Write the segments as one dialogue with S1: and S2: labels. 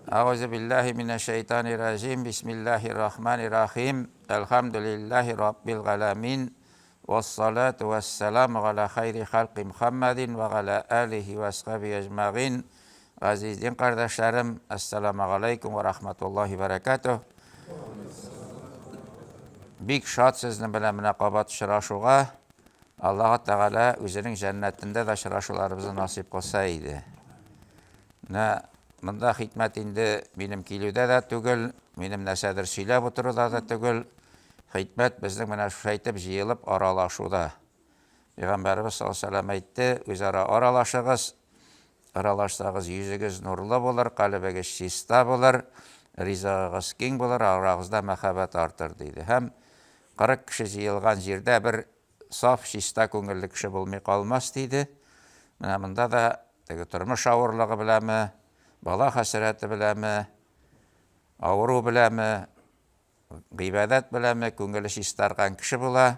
S1: Әгъузу биллаһи минәш-шәйтанир раҗим. Бисмиллаһир рахманир рахим. Әлхәмдүлиллаһи раббил галәмин. Вассалату вассаламу галя хайри халқи Мухаммадин ва галя алихи ва асхаби әҗмәгыйн. Газиз дин кардәшләрем, ассаламу алейкум ва рахматуллаһи баракатуһ. Бик шат сезнең белән менә кабат очрашуга. Аллаһ Тәгалә үзенең җәннәтендә дә очрашуларыбызны насыйп кылса иде. Менә монда хикмәт инде минем килүдә дә түгел, минем нәрсәдер сөйләп утыруда да түгел. Хикмәт безнең менә шулай итеп җыелып аралашуда. Пәйгамбәребез саллаллаһу алейһи ва сәлләм әйтте, үзара аралашыгыз, аралашсагыз йөзегез нурлы булыр, калебегез чиста булыр, ризыгыгыз киң булыр, арагызда мәхәббәт артыр, диде. Һәм 40 кеше җыелган җирдә бер саф, чиста күңелле кеше булмый калмас, диде. Менә монда да теге тормыш авырлыгы беләме, бала хәсрәте беләме, авыру беләме, гыйбадәт беләме, күңеле чистарган кеше була.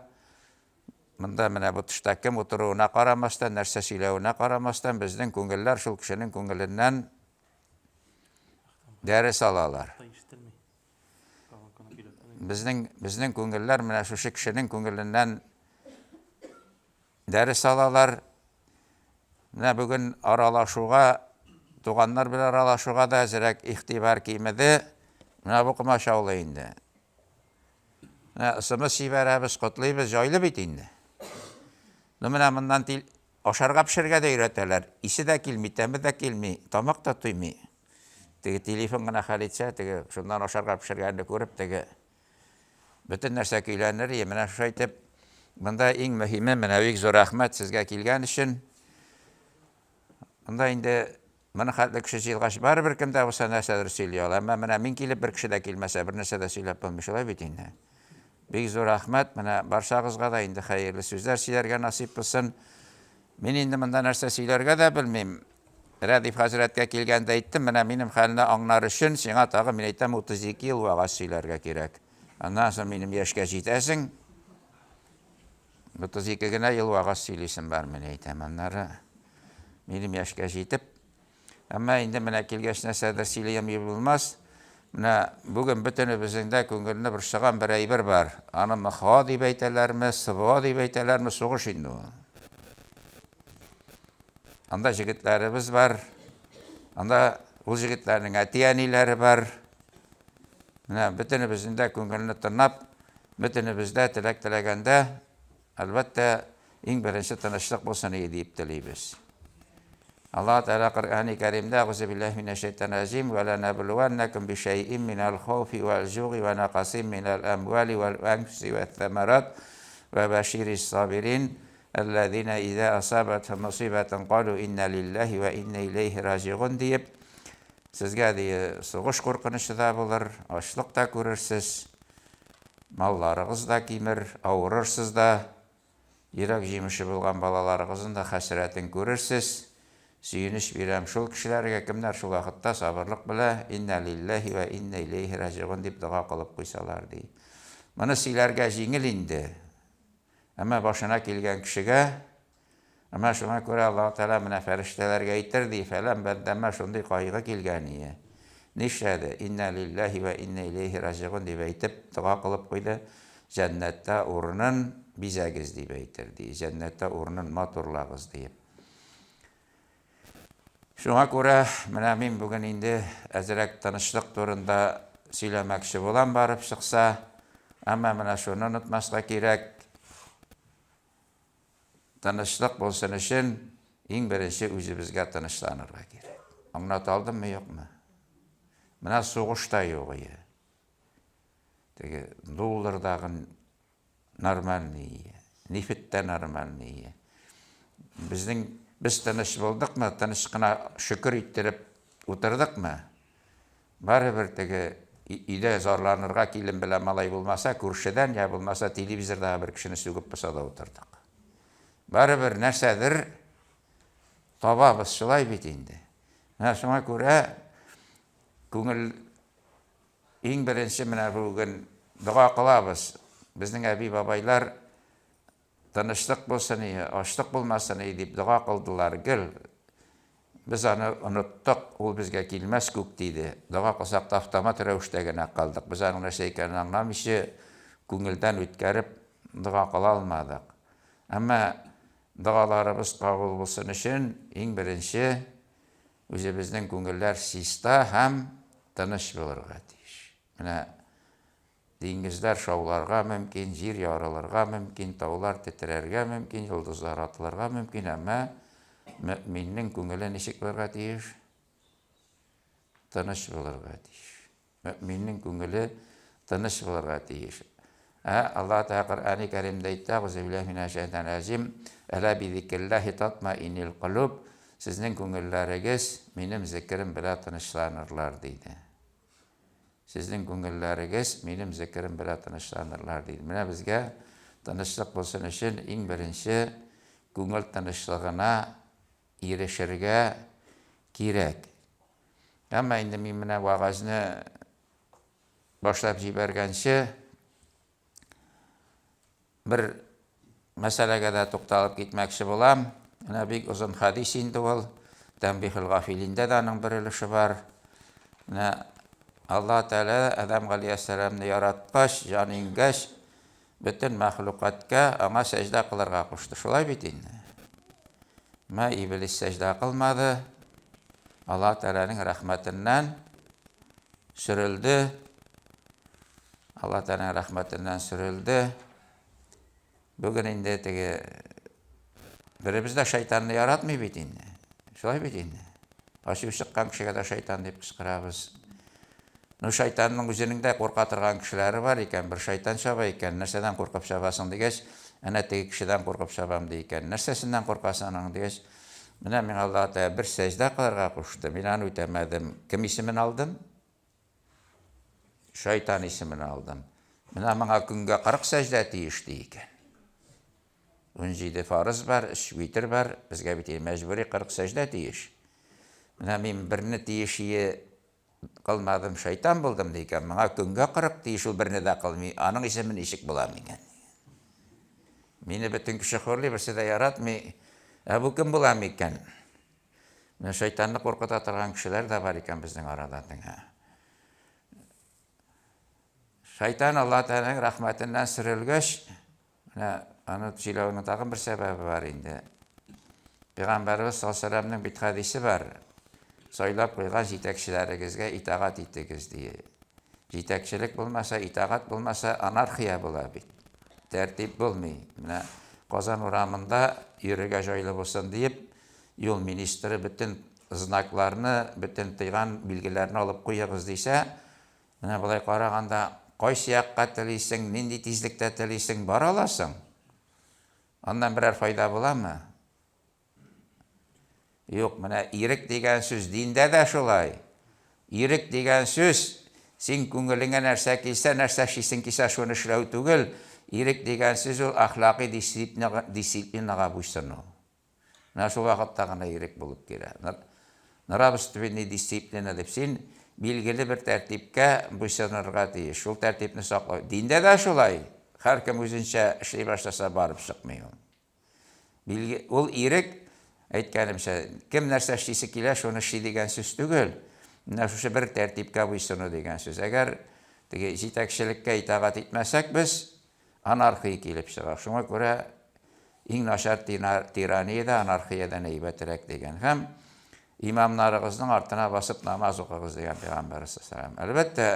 S1: Монда менә бу тышта кем утыруына карамастан, нәрсә сөйләвенә карамастан, безнең күңелләр шул кешенең күңеленнән дәрес алалар. Безнең, безнең күңелләр менә шушы кешенең күңеленнән дәрес алалар. Менә бүген аралашуга, туганнар белән аралашуга да әзрәк игътибар кимеде. Менә бу комачаулый инде. Менә ысымыз җибәрәбез, котлыйбыз, җайлы бит инде. Ну менә моннан тил ашарга пешерергә дә өйрәтәләр. Исе дә килми, тәме дә килми, тамак та туймый. Теге телефон гына хәл итсә, теге шуннан ашарга пешергәнне күреп, теге бөтен нәрсә көйләнер. И, менә шулай итеп, монда иң мөһиме, менә бик зур рәхмәт сезгә килгән өчен. Монда инде моны хәтле кеше җыелгач, барыбер кем дә булса нәрсәдер сөйли ала. Әмма менә мин килеп бер кеше дә килмәсә, бер нәрсә дә сөйләп булмый, шулай бит инде. Бик зур рәхмәт, менә барчагызга да инде хәерле сүзләр сөйләргә насыйп булсын. Мин инде монда нәрсә сөйләргә дә белмим. Рәдиф хәзрәткә килгәндә әйттем, менә минем хәлне аңнар өчен сиңа тагы, мин әйтәм, 32 ел вәгазь сөйләргә кирәк. Аннан соң минем яшькә җитәсең. 32 генә ел вәгазь сөйлисем бар, мин әйтәм. Аннары минем яшькә җитеп, әмма инде менә килгәч нәрсәдер сөйлием булмас. Менә бүген бөтенебезнең дә күңелне борчыган бер әйбер бар. Аны МХО дип әйтәләрме, СВО дип әйтәләрме, сугыш инде ул. Анда җегетләребез бар. Анда ул җегетләрнең әти-әниләре бар. Менә бөтенебезнең дә күңелне тырнап, бөтенебез дә теләк теләгәндә, әлбәттә, иң беренче тынычлык булсын иде дип телибез. Аллаһ Тәгалә Коръәни Кәримдә Әгъузу биллаһи минәш шәйтанир раҗим ва ланәблүәннәкүм бишәйин минәл хауфи вәл җугы вә нәкасин минәл әмвали вәл әнфуси вәт сәмәрат вә бәширис сабирин Әлләзинә изә асабәтһүм мусыйбәтүн калу иннә лилләһи вә иннә иләйһи раҗигун диеп, сезгә, ди, сугыш куркынычы да булыр, ачлык та күрерсез, малларыгыз да кимер, авырырсыз да, йөрәк җимеше булган балаларыгызның да хәсрәтен күрерсез. Сөенеч бирәм шул кешеләргә, кемнәр шул вакытта сабырлык белә иннә лилләһи вә иннә иләйһи раҗигун дип дога кылып куйсалар, ди. Моны сөйләргә җиңел инде. Әмма башына килгән кешегә, әмма шуңа күрә Аллаһ Тәгалә менә фәрештәләргә әйтер, ди, фәлән бәндәмә шундый кайгы килгән ие. Нишләде? Иннә лилләһи вә иннә иләйһи раҗигун дип әйтеп, дога кылып куйды. Җәннәттә урынын бизәгез дип әйтер, ди. Җәннәттә урынын матурлагыз диеп. Шуңа күрә менә мин бүген инде әзрәк тынычлык турында сөйләмәкче булам барып чыкса. Әмма менә шуны онытмаска кирәк. Тынычлык булсын өчен иң беренче үзебезгә тынычланырга кирәк. Аңлата алдыммы, юкмы? Менә сугыш та юк ие. Теге доллардагы нормальный, нефть тә нормальный. Безнең без тыныч булдыкмы, тыныч кына шөкер иттереп утырдыкмы? Барыбер теге өйдә зарланырга килен белән малай булмаса, күршедән я булмаса телевизордагы бер кешене сүгеп булса да утырдык. Барыбер нәрсәдер табабыз, шулай бит инде. Менә шуңа күрә күңел Иң беренче менә бүген дога кылабыз. Безнең әби-бабайлар тынычлык булсын ие, ачлык булмасын ие дип дога кылдылар гел. Без аны оныттык, ул безгә килмәс күк, диде. Дога кылсак та автомат рәвештә генә кылдык. Без аның нәрсә икәнен аңламыйча, күңелдән үткәреп дога кыла алмадык. Әмма догаларыбыз кабул булсын өчен, иң беренче үзебезнең күңелләр чиста һәм тыныч булырга тиеш. Менә диңгезләр шауларга мөмкин, җир ярылырга мөмкин, таулар тетрәргә мөмкин, йолдызлар атылырга мөмкин, әмма мөэминнең күңеле ничек булырга тиеш? Тыныч булырга тиеш. Мөэминнең күңеле тыныч булырга тиеш. Ә Аллаһ Тәгалә Коръәни Кәримдә әйтә, Әгъузу биллаһи минәш шәйтанир раҗим, Әлә бизикриллаһи татмаиннил кулуб, сезнең күңелләрегез минем зикерем белән тынычланырлар, диде. Сезнең күңелләрегез минем зикерем белән тынычланырлар, диде. Менә безгә тынычлык булсын өчен иң беренче күңел тынычлыгына ирешергә кирәк. Әмма инде мин менә вәгазьне башлап җибәргәнче бер мәсьәләгә дә тукталып китмәкче булам. Менә бик озын хәдис инде ул. Тәнбихул гафилиндә дә аның бер өлеше бар. Менә Аллаһ Тәгалә Адәм галәйһиссәламне яраткач, җан иңгәч, бөтен мәхлукатка аңа сәҗдә кылырга кушты. Шулай бит инде. Мә Иблис сәҗдә кылмады. Аллаһ Тәгаләнең рәхмәтеннән сөрелде. Аллаһ Тәгаләнең рәхмәтеннән сөрелде. Бүген инде теге беребез дә шайтанны яратмый бит инде. Шулай бит инде. Ачу чыккан кешегә дә шайтан дип кычкырабыз. Ну, шайтанның үзенең дә курка торган кешеләре бар икән. Бер шайтан чаба икән. Нәрсәдән куркып чабасың дигәч, әнә теге кешедән куркып чабам ди икән. Нәрсәсеннән куркасың аның дигәч, менә миңа Аллаһ Тәгалә бер сәҗдә кылырга кушты. Мин аны үтәмәдем. Кем исемен алдым? Шайтан исемен алдым. Менә моңа көнгә 40 сәҗдә тиеш ди икән. 17 фарыз бар, 3 витр бар. Безгә бит мәҗбүри 40 сәҗдә тиеш. Менә мин берне тиешие кылмадым, шайтан булдым ди икән. Моңа көнгә 40 тиеш, ул берне дә кылмый. Аның исеме ничек була микән? Мине бөтен кеше хурлый, берсе дә яратмый. Ә бу кем була микән? Менә шайтанны куркыта торган кешеләр дә бар икән безнең арада теңә. Шайтан Алла Тәгаләнең рәхмәтеннән сөрелгәч, менә аны сөйләүнең тагын бер сәбәбе бар инде. Пәйгамбәребез саллаллаһу алейһи бит хәдисе бар. Сайлап куйган җитәкчеләрегезгә итагать итегез ди. Җитәкчелек булмаса, итагать булмаса, анархия була бит. Тәртип булмый. Менә Казан урамында йөрергә җайлы булсын диеп, юл министры бөтен знакларны, бөтен тыйган билгеләрне алып куегыз дисә, менә болай караганда, кайсы якка телисең, нинди тизлектә телисең, бара аласың. Аннан берәр файда буламы? Юк, менә ирек дигән сүз диндә дә шулай. Ирек дигән сүз, син күңелеңә нәрсә килсә, нәрсә эшлисең килсә, шуны эшләү түгел. Ирек дигән сүз ул әхлакый дисциплинага буйсыну. Менә шул вакытта гына ирек булып килә. Нравственный дисциплина дип син билгеле бер тәртипкә буйсынырга тиеш. Шул тәртипне саклау. Диндә дә шулай. Һәркем үзенчә эшли башласа барып чыкмый ул. Билге, ул ирек, әйткәнемчә, кем нәрсә эшлисе килә, шуны эшли дигән сүз түгел. Менә шушы бер тәртипкә буйсыну дигән сүз. Әгәр теге җитәкчелеккә итагать итмәсәк без, анархия килеп чыга. Шуңа күрә иң начар тирания дә анархиядән әйбәтрәк дигән. Һәм имамнарыгызның артына басып намаз укыгыз дигән пәйгамбәр саллаллаһу. Әлбәттә,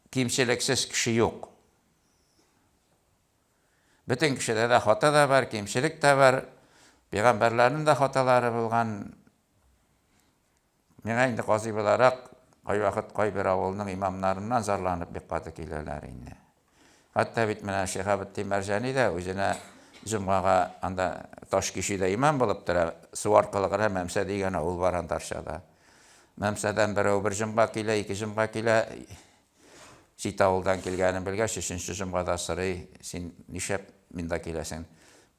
S1: кимчелексез кеше юк. Бөтен кешедә дә хата да бар, кимчелек тә бар. Пәйгамбәрләрнең дә хаталары булган. Миңа инде казый буларак кайвакыт кайбер авылның имамнарыннан зарланып бик каты киләләр инде. Хәтта бит менә Шиһабетдин Мәрҗани дә үзенә җомгага анда Ташкичүдә имам булып тора, су аркылы гына Мәмсә дигән авыл бар анда Арчада. Мәмсәдән берәү бер җомга килә, ике җомга килә, чит авылдан килгәнен белгәч, өченче җомгада сорый, син нишләп минда киләсең?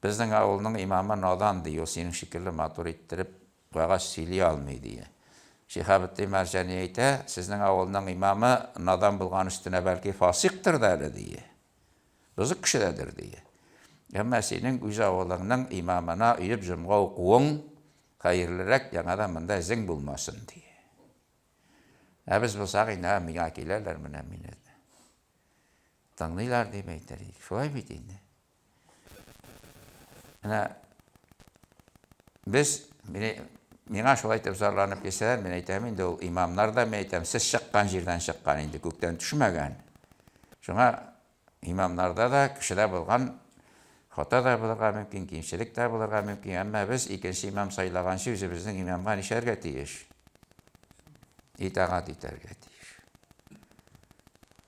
S1: Безнең авылның имамы надан, ди, ул синең шикелле матур иттереп Вәгазь сөйли алмый, ди. Шиһабетдин Мәрҗани әйтә, сезнең авылның имамы надан булган өстенә бәлки фасыйктыр да әле, ди. Бозык кеше дәдер, ди. Әмма синең үз авылыңның имамына оеп җомга укуың Хәерлерәк, яңадан монда эзең булмасын, ди. Ә без булсак инде, миңа киләләр, менә мине тыңлыйлар дип әйтер идек. Шулай бит инде. Менә без миңа шулай итеп зарланып килсәләр, мин әйтәм инде ул имамнар да, мин әйтәм, сез чыккан җирдән чыккан инде, күктән төшмәгән. Шуңа Имамнарда да кешедә булган хата да булырга мөмкин, кимчелек тә булырга мөмкин, әмма без икенче имам сайлаганчы үзебезнең имамга нишләргә тиеш? Итагать итәргә тиеш.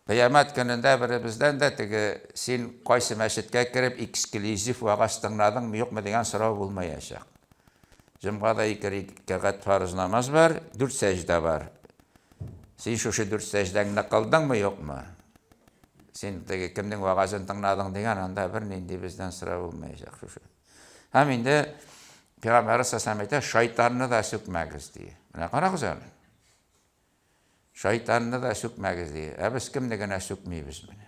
S1: Кыямәт көнендә беребездән дә теге син кайсы мәчеткә кереп эксклюзив вәгазь тыңладыңмы, юкмы дигән сорау булмаячак. Җомгада ике рәкәгать фарыз намаз бар, дүрт сәҗдә бар. Син шушы дүрт сәҗдәңне кылдыңмы, юкмы? Син теге кемнең вәгазен тыңладың дигән, анда бернинди бездән сорау булмаячак шушы. Һәм инде Пәйгамбәрбез саллаллаху әйтә, шайтанны да сүкмәгез ди. Менә карагыз әле. Шайтанны да сүкмәгез ди. Ә без кемне генә сүкмибез менә.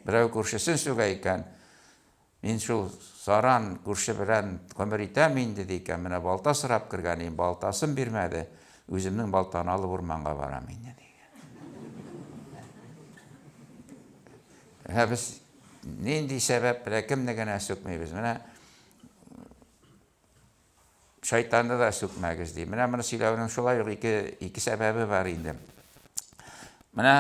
S1: Берәү күршесен сүгә икән, мин шул саран күрше белән гомер итәм инде, ди икән. Менә балта сорап кергән идем, балтасын бирмәде. Үземнең балтаны алып урманга барам инде, ди. Ә без нинди сәбәп белән кемне генә сүкмибез. Менә Шайтанны да сүкмәгез, ди. Менә моны сөйләүнең шулай ук ике, ике сәбәбе бар инде. Менә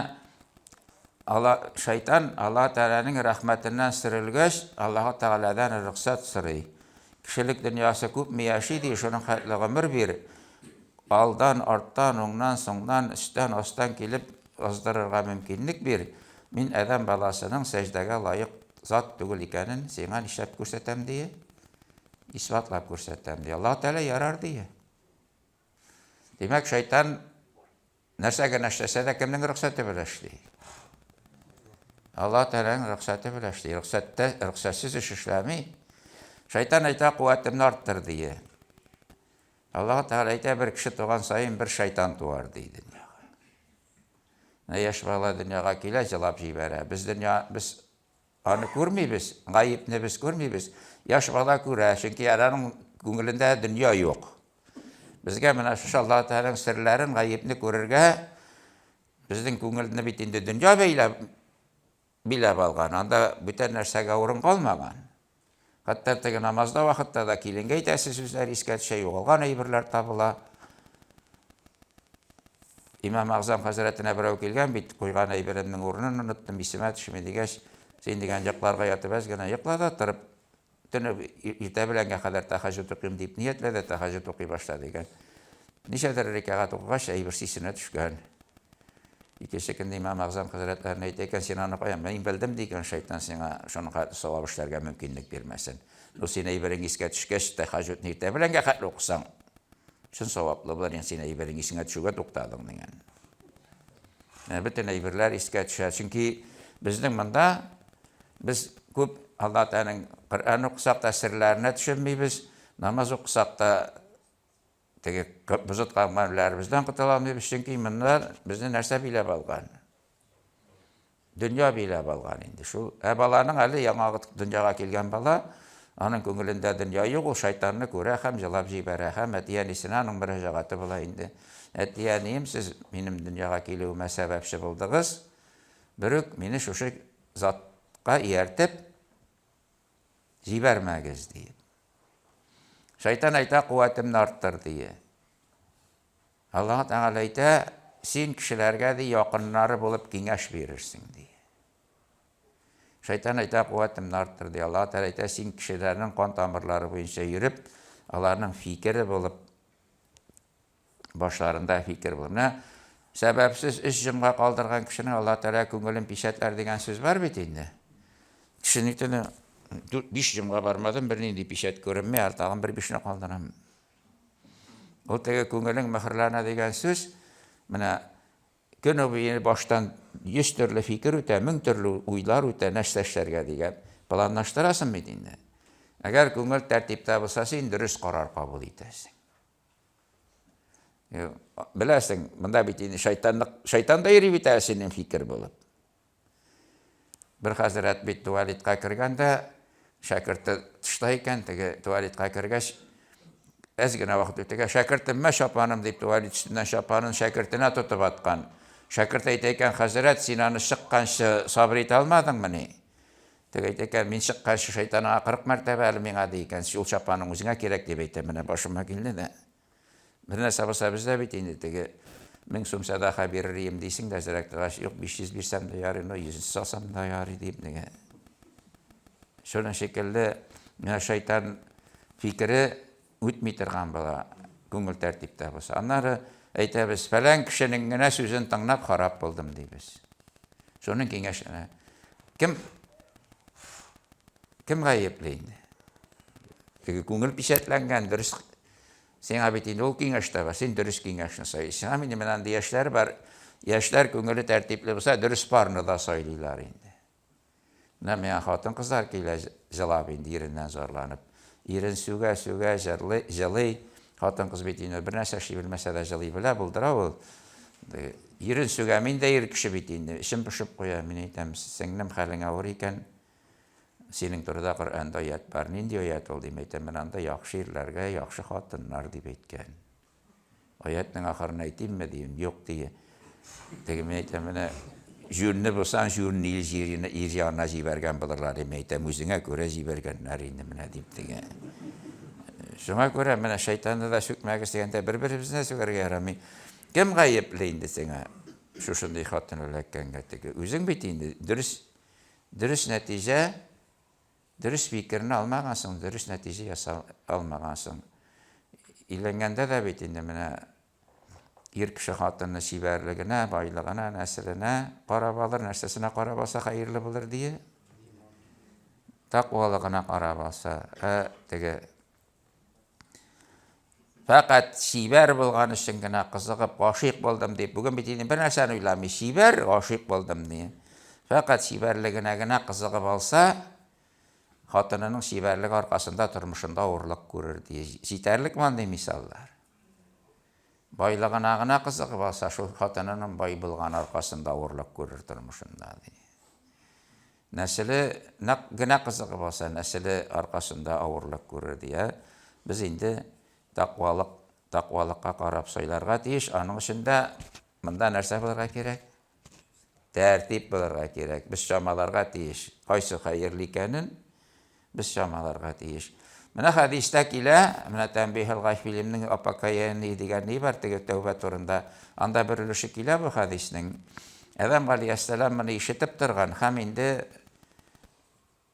S1: Алла, шайтан Алла Тәгаләнең рәхмәтеннән сөрелгәч, Аллаһ Тәгаләдән рөхсәт сорый. Кешелек дөньясы күпме яши, ди, шуның хәтле гомер бир. Алдан, арттан, уңнан, соңнан, өстән, астан килеп аздырырга мөмкинлек бир. Мин адәм баласының сәҗдәгә лаек зат түгел икәнен сиңа нишләп күрсәтәм, ди. Исбатлап күрсәтәм, ди. Аллаһ Тәгалә ярар, ди. Димәк, шайтан нәрсә генә эшләсә дә, кемнең рөхсәте белән эшли? Аллаһ Тәгаләнең рөхсәте белән эшли. Рөхсәттә, рөхсәтсез эш эшләми. Шайтан әйтә, куәтемне арттыр, ди. Аллаһ Тәгалә әйтә, бер кеше туган саен бер шайтан туар, ди дөньяга. Менә яшь бала дөньяга килә, җылап җибәрә. Без дөнья, без Аны күрмибез, гаепне без күрмибез. Яшь бала күрә, чөнки аның күңелендә дөнья юк. Безгә менә шушы Аллаһ Тәгаләнең серләрен, гаепне күрергә безнең күңелне бит инде дөнья бәйләп биләп алган. Анда бүтән нәрсәгә урын калмаган. Хәтта теге намазда вакытта да киленгә әйтәсе сүзләр искә төшә, югалган әйберләр табыла. Имам Әгъзам хәзрәтенә берәү килгән бит, куйган әйберемнең урынын оныттым, исемә төшми дигәч, син дигән йокларга ятып әз генә йокла да, торып, төне иртә беләнгә кадәр тәһәҗҗүд укыйм дип ниятлә дә тәһәҗҗүд укый башла дигән. Ничәдер рәкәгать укыгач, әйбер исенә төшкән. Икенче көнне имам Әгъзам хәзрәтләренә әйтә икән, син аны каян? Мин белдем, ди икән, шайтан сиңа шуның хәтле савап эшләргә мөмкинлек бирмәсен. Ну, син әйберең искә төшкәч, тәһәҗҗүдне иртә беләнгә хәтле укысаң, чын саваплы булыр, инде син әйберең исеңә төшүгә туктадың, дигән. Менә бөтен әйберләр искә төшә. Чөнки безнең монда без күп Алла Тәгаләнең Коръән укысак та серләренә төшенмибез, намаз укысак та Теге бозыткан гамәлләребездән котыла алмыйбыз, чөнки монда безне нәрсә биләп алган? Дөнья биләп алган инде. Шул ә баланың әле яңа дөньяга килгән бала, аның күңелендә дөнья юк, ул шайтанны күрә һәм җылап җибәрә һәм әти-әнисенә аның мөрәҗәгате була инде. Әти-әнием, сез минем дөньяга килүемә сәбәпче булдыгыз. Берүк мине шушы затка ияртеп җибәрмәгез, диеп. Шайтан әйтә, куәтемне арттыр, дие. Аллаһ Тәгалә әйтә, син кешеләргә ди якыннары булып киңәш бирерсең, ди. Шайтан әйтә, куәтемне арттыр, ди. Аллаһ Тәгалә әйтә, син кешеләрнең кан тамырлары буенча йөреп, аларның фикере булып башларында фикер булыр. Менә сәбәпсез өч җомга калдырган кешенең Алла Тәгалә күңелен пичәтләр дигән сүз бар бит инде. Кешенең төне дүрт биш җомга бармадым, бернинди пичәт күренми, әле тагын бер бишне калдырам. Ул теге күңелең мөһерләнә дигән сүз, менә көне буе баштан йөз төрле фикер үтә, мең төрле уйлар үтә, нәрсә эшләргә дигән. Планлаштырасың бит инде. Әгәр күңел тәртиптә булса, син дөрес карар кабул итәсең. Беләсең, монда бит инде шайтанлык, шайтан да йөри бит әле синең фикер булып. Бер хәзрәт бит туалетка кергәндә, шәкерте тышта икән, теге туалетка кергәч, Әз генә вакыт үтүгә, шәкертем, мә чапаным, дип туалет өстеннән чапанын шәкертенә тотып аткан. Шәкерт әйтә икән, хәзрәт, син аны чыкканчы сабыр итә алмадыңмыни? Теге әйтә икән, мин чыкканчы шайтан аңа 40 мәртәбә әле миңа ди икән, шул чапаның үзеңә кирәк дип әйтә, менә башыма килде дә. Бер нәрсә булса бездә бит инде теге 1000 сум сәдака бирер ием дисең дә, әзрәк торгач, юк, 500 бирсәм дә ярый, ну 100 салсам да ярый дип теге. Шуның шикелле, менә шайтан фикере үтми торган була, күңел тәртиптә булса. Аннары әйтәбез, фәлән кешенең генә сүзен тыңлап харап булдым дибез. Шуның киңәшенә. Кем кем гаепле инде? Теге күңел пичәтләнгән, дөрес Сиңа бит инде ул киңәш тә бар, син дөрес киңәшне сайлыйсың. Һәм инде менә андый яшьләр бар, яшьләр күңеле тәртипле булса, дөрес парны да сайлыйлар инде. Менә миңа хатын-кызлар килә җылап инде, иреннән зарланып. Ирен сүгә, сүгә, җырлый, җылый. Хатын-кыз бит инде бер нәрсә эшли белмәсә дә җылый белә, булдыра ул. Ирен сүгә, мин дә ир кеше бит инде, эчем пошып куя. Мин әйтәм, сеңлем, хәлең авыр икән, синең турыда Коръәндә аять бар. Нинди аять ул, дим, әйтәм, менә анда яхшы ирләргә яхшы хатыннар дип әйткән. Аятның ахырын әйтимме, дим, юк, ди. Теге мин әйтәм, менә җүнле булсаң, җүнле ил җиренә, ир янына җибәргән булырлар, дим, әйтәм, үзеңә күрә җибәргәннәр инде менә дип теге. Шуңа күрә менә шайтанны да сүкмәгез дигәндә бер-беребезне дә сүгәргә ярамый. Кем гаепле инде сиңа шушындый хатын эләккәнгә теге? Үзең бит инде дөрес дөрес нәтиҗә Дөрес фикерне алмагансың, дөрес нәтиҗә ясай алмагансың. Өйләнгәндә дә бит инде менә ир кеше хатынны чибәрлегенә, байлыгына, нәселенә карап алыр, нәрсәсенә карап алса хәерле булыр дие. Тәкъвалыгына карап алса, ә теге Фәкать чибәр булган өчен генә кызыгып гашыйк булдым дип, бүген бит инде бер нәрсәне уйламый, чибәр, гашыйк булдым ди. Фәкать чибәрлегенә генә кызыгып алса, хатынының чибәрлеге аркасында тормышында авырлык күрер ди. Җитәрлек мондый мисаллар. Байлыгына гына кызыгып алса, шул хатынының бай булган аркасында авырлык күрер тормышында ди. Нәселе нәкъ генә кызыгып алса, нәселе аркасында авырлык күрер дия. Без инде тәкъвалык, тәкъвалыкка карап сайларга тиеш. Аның өчен дә монда нәрсә булырга кирәк? Тәртип булырга кирәк. Без чамаларга тиеш. Кайсы хәерле икәнен без чамаларга тиеш. Менә хәдистә килә, менә Тәнбиһел Гафилимнең Апакаяни дигән ни бар теге тәүбә турында. Анда бер өлеше килә бу хәдиснең. Адәм галәйһиссәлам моны ишетеп торган һәм инде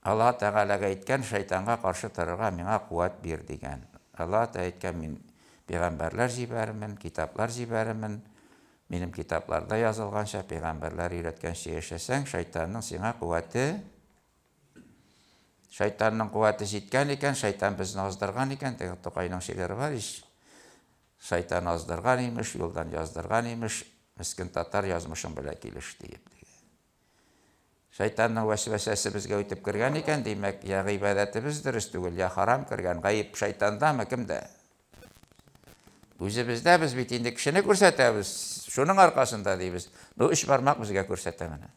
S1: Аллаһ Тәгаләгә әйткән, шайтанга каршы торырга миңа куәт бир дигән. Аллаһ Тәгалә әйткән, мин пәйгамбәрләр җибәрермен, китаплар җибәрермен. Минем китапларда язылганча, пәйгамбәрләр өйрәткәнчә яшәсәң, шайтанның сиңа куәте Шайтанның куәте җиткән икән, шайтан безне аздырган икән, теге Тукайның шигыре бар ич. Шайтан аздырган имеш, юлдан яздырган имеш, мескен татар язмышың белә килеш диеп. Шайтанның вәсвәсәсе безгә үтеп кергән икән, димәк, я гыйбадәтебез дөрес түгел, я харам кергән. Гаеп шайтандамы, кемдә? Үзебездә без бит инде кешене күрсәтәбез, шуның аркасында дибез. Ну, өч бармак безгә күрсәтә менә.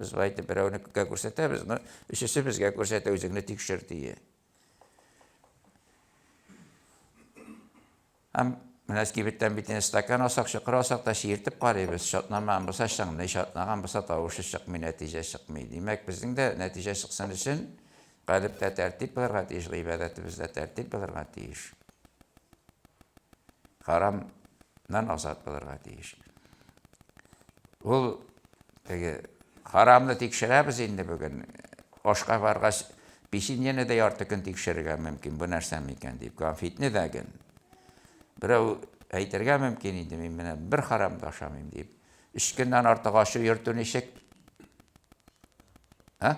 S1: Без болай итеп берәүне күккә күрсәтәбез, но өчесе безгә күрсәтә, үзеңне тикшер дие. Һәм менә кибеттән бит инде стакан алсак, чокыр алсак та чиертеп карыйбыз. Чатнамаган булса чыңлый, чатнаган булса тавышы чыкмый, нәтиҗә чыкмый. Димәк, безнең дә нәтиҗә чыксын өчен Калебтә тәртип булырга тиеш, гыйбадәтебездә тәртип булырга тиеш. Харамнан азат булырга тиеш. Ул теге харамны тикшерәбез инде бүген. Ашка баргач, печеньене дә ярты көн тикшерергә мөмкин, бу нәрсә микән дип, конфетны да ген. Берәү әйтергә мөмкин инде, мин менә бер харам да ашамыйм дип. Өч көннән артык ачу йөртү ничек? Ә?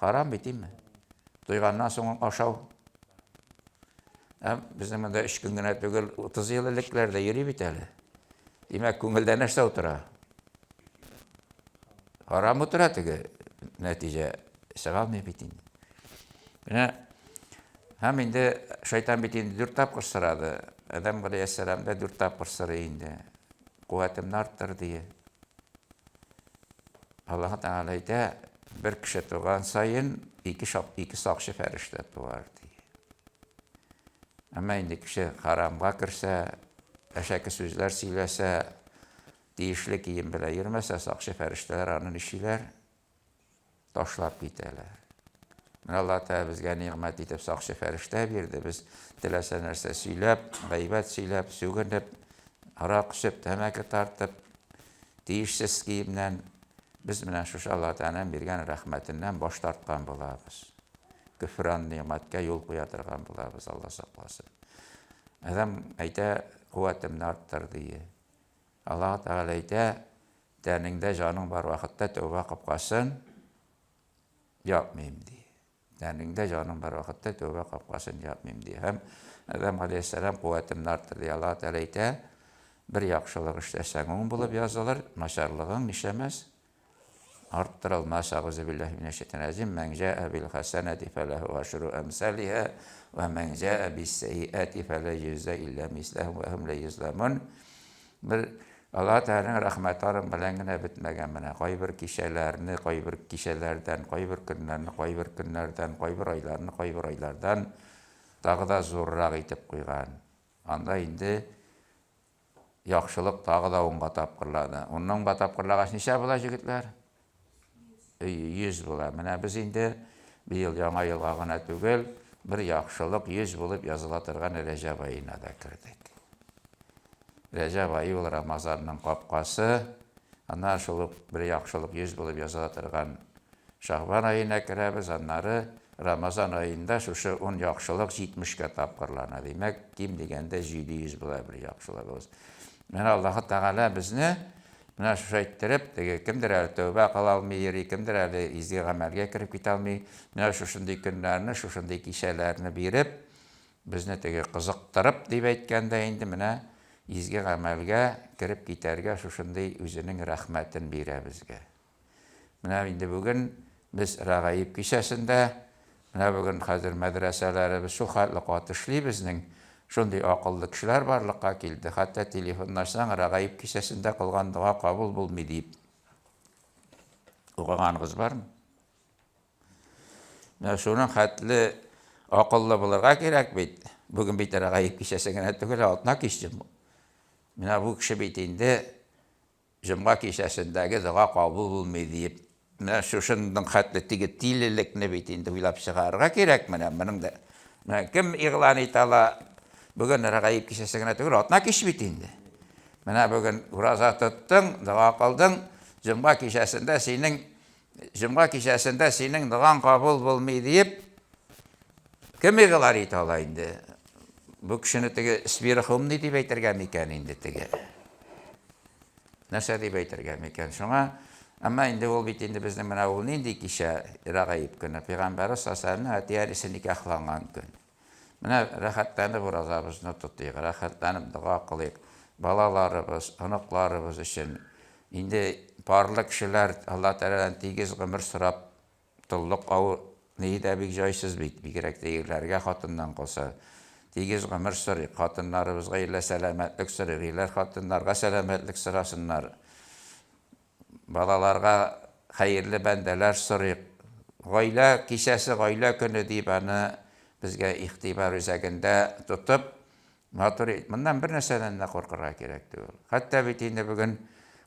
S1: Харам бит, име? Туйганнан соң ашау. Ә безнең монда өч көн генә түгел, 30 ел элекләр дә йөри бит әле. Димәк, күңелдә нәрсә утыра? Харам утыра теге нәтиҗә чыга алмый бит инде. Менә һәм инде шайтан бит инде дүрт тапкыр сорады. Адәм галәйһиссәлам да дүрт тапкыр сорый инде. Куәтемне арттыр дие. Аллаһ Тәгалә әйтә, бер кеше туган саен ике, шак, ике сакчы фәрештә туар, ди. Әмма инде кеше харамга керсә, әшәке сүзләр сөйләсә, тиешле кием белән йөрмәсә, сакчы фәрештәләр аны нишлиләр? Ташлап китәләр. Менә Алла Тәгалә безгә нигъмәт итеп сакчы фәрештә бирде. Без теләсә нәрсә сөйләп, гайбәт сөйләп, сүгенеп, арак эчеп, тәмәке тартып, тиешсез киемнән без менә шушы Алла Тәгаләнең биргән рәхмәтеннән баш тарткан булабыз. Көфран нигъмәткә юл куя торган булабыз, Алла сакласын. Адәм әйтә, куәтемне арттыр, ди. Аллаһ Тәгалә әйтә, тәнеңдә җаның бар вакытта тәүбә капкасын япмыйм, ди. Тәнеңдә җаның бар вакытта тәүбә капкасын япмыйм, ди. Һәм Адәм галәйһиссәлам куәтемне арттыр, ди. Аллаһ Тәгалә әйтә, бер яхшылык эшләсәң, уң булып язылыр, начарлыгың нишләмәс? Арттырылмас. Әгъузу биллаһи минәш шәйтанир раҗим. Мән җаә бил хәсәнәти фәләһу ашру әмсалиһа вә мән җаә бис сәйиәти фәлә юҗза илля мисләһу вә һум ла юзламун. Бер Аллаһ Тәгаләнең рәхмәте аның белән генә бетмәгән менә. Кайбер кичәләрне, кайбер кичәләрдән, кайбер көннәрне, кайбер көннәрдән, кайбер айларны, кайбер айлардан тагы да зуррак итеп куйган. Анда инде Яхшылык тагы да унга тапкырлады. Унны унга тапкырлагач ничә була, җегетләр? 100 була. Менә без инде быел яңа елга гына түгел, бер яхшылык 100 булып языла торган Рәҗәб аена да кердек. Рәҗәб ае ул Рамазанның капкасы. Аннан шул ук бер яхшылык 100 булып языла торган Шәгъбан аена керәбез, аннары Рамазан аенда шушы ун яхшылык җитмешкә тапкырлана. Димәк, ким дигәндә 700 була бер яхшылыгыбыз. Менә Аллаһы Тәгалә безне менә шушы әйттереп, теге кемдер әле тәүбә кыла алмый йөри, кемдер әле изге гамәлгә кереп китә алмый. Менә шушындый көннәрне, шушындый кичәләрне биреп, безне теге кызыктырып дип әйткәндә инде менә изге гамәлгә кереп китәргә шушындый үзенең рәхмәтен бирә безгә. Менә инде бүген без Рәгаиб кичәсендә, менә бүген хәзер мәдрәсәләребез шул хәтле каты эшли безнең, шундый акыллы кешеләр барлыкка килде, хәтта телефонны ачсаң, Рәгаиб кичәсендә кылган дога кабул булмый дип укыганыгыз бармы? Менә шуның хәтле акыллы булырга кирәк бит. Бүген бит Рәгаиб кичәсе генә түгел, атна кич. Менә бу кеше бит инде Җомга кичәсендәге дога кабул булмый диеп, менә шушындың хәтле теге тилелекне бит инде уйлап чыгарырга кирәк менә моның да. Менә кем игълан итә ала, бүген Рәгаиб кичәсе генә түгел, атна кич бит инде. Менә бүген ураза тоттың, дога кылдың, җомга кичәсендә синең җомга кичәсендә синең догаң кабул булмый диеп, кем игълан итә ала инде? Бу кешене теге сверхумный дип әйтергә микән инде теге? Нәрсә дип әйтергә микән? Шуңа, әмма инде ул бит инде безнең менә ул нинди кичә, Рәгаиб көне, Пәйгамбәрбез саллаллаһу алейһи вәсәлләмнең әти-әнисе никахланган көн. Менә рәхәтләнеп уразабызны тотыйк, рәхәтләнеп дога кылыйк. Балаларыбыз, оныкларыбыз өчен. Инде парлы кешеләр Алла Тәгаләдән тигез гомер сорап Толлык авы ние дә бик җайсыз бит, бигрәк тә ирләргә хатыннан калса. Тигез гомер сорыйк, хатыннарыбызга ирләр сәламәтлек сорыйк, ирләр хатыннарга сәламәтлек сорасыннар. Балаларга хәерле бәндәләр сорыйк. Гаилә кичәсе, гаилә көне дип аны безгә игътибар үзәгендә тотып, Матур, моннан бер нәрсәдән дә куркырга кирәк түгел. Хәтта бит инде бүген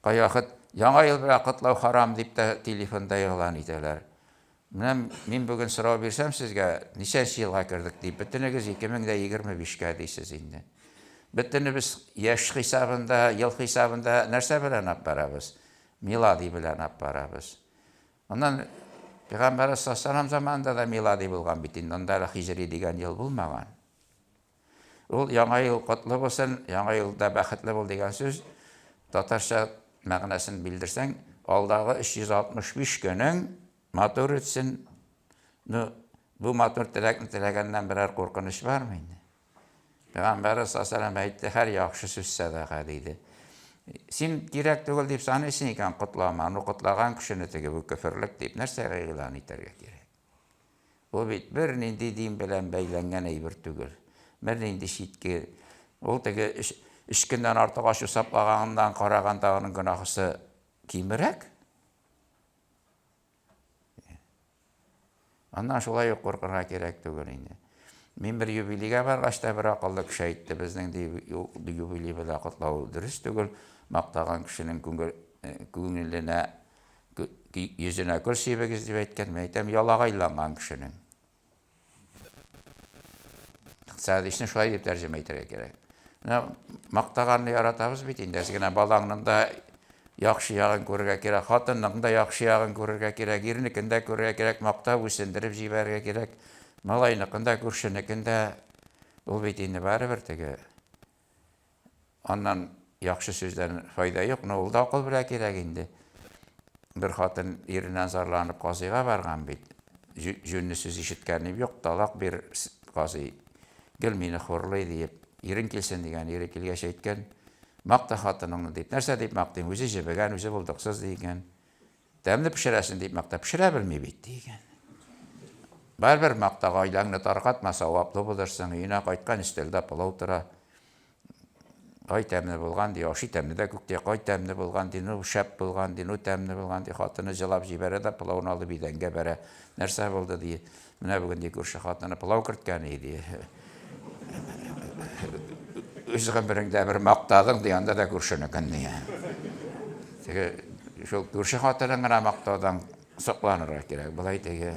S1: кайвакыт Яңа ел белән котлау харам дип тә телефонда игълан итәләр. Менә мин бүген сорау бирсәм сезгә, ничәнче елга кердек дип, бөтенегез 2025-кә дисез инде. Бөтенебез яшь хисабында, ел хисабында нәрсә белән алып барабыз? Милади белән алып барабыз. Аннан Пәйгамбәрбез саллаллаһу алейһи ва сәлләм заманында да милади булган бит инде, анда әле хиҗри дигән ел булмаган. Ул Яңа ел котлы булсын, Яңа елда бәхетле бул дигән сүз татарча мәгънәсен белдерсәң, алдагы 365 көнең матур үтсен. Ну, бу матур теләкне теләгәннән берәр куркыныч бармы инде? Пәйгамбәрбез саллаллаһу алейһи әйтте, һәр яхшы сүз сәдака диде. Син кирәк түгел дип саныйсың икән, котлама. Ну, котлаган кешене теге бу көферлек дип нәрсәгә игълан итәргә кирәк? Бу бит бернинди дин белән бәйләнгән әйбер түгел. Бернинди читке. Ул теге өч, өч көннән артык ачу саплаганнан караганда аның гөнаһысы кимрәк. Аннан шулай ук куркырга кирәк түгел инде. Мин бер юбилейгә баргач та бер акыллы кеше әйтте, безнең ди юбилей белән котлау дөрес түгел, мактаган кешенең күңел, күңеленә, йөзенә көл сибегез дип әйткән. Мин әйтәм, ялагайланган кешенең. Икътисадичны шулай дип тәрҗемә итәргә кирәк. Менә мактаганны яратабыз бит инде, әз генә балаңның да яхшы ягын күрергә кирәк, хатынның да яхшы ягын күрергә кирәк, ирнекен дә күрергә кирәк, мактап үсендереп җибәрергә кирәк. Малайныкын да, күршенекен дә. Ул бит инде барыбер теге Аннан яхшы сүздән файда юк, но ул да акыл белән кирәк инде. Бер хатын иреннән зарланып казыйга барган бит. Җүнле сүз ишеткәнем юк, талак бир, казый. Гел мине хурлый диеп, ирең килсен дигән, ире килгәч әйткән, макта хатыныңны дип. Нәрсә дип мактыйм, үзе җебегән, үзе булдыксыз дигән. Тәмле пешерәсен дип макта, пешерә белми бит дигән. Барыбер макта, гаиләңне таркатма, саваплы булырсың. Өенә кайткан өстәлдә пылау тора. Ай тәмле булган ди, ашый тәмле дә күк ди, кай тәмле булган ди, ну шәп булган ди, ну тәмле булган ди. Хатыны җылап җибәрә дә пылауны алып идәнгә бәрә. Нәрсә булды ди. Менә бүген ди күрше хатыны пылау керткән иде. Үз гомереңдә бер мактадың ди, анда да күршенекен ди. Теге шул күрше хатынын гына мактаудан сокланырга кирәк. Болай теге.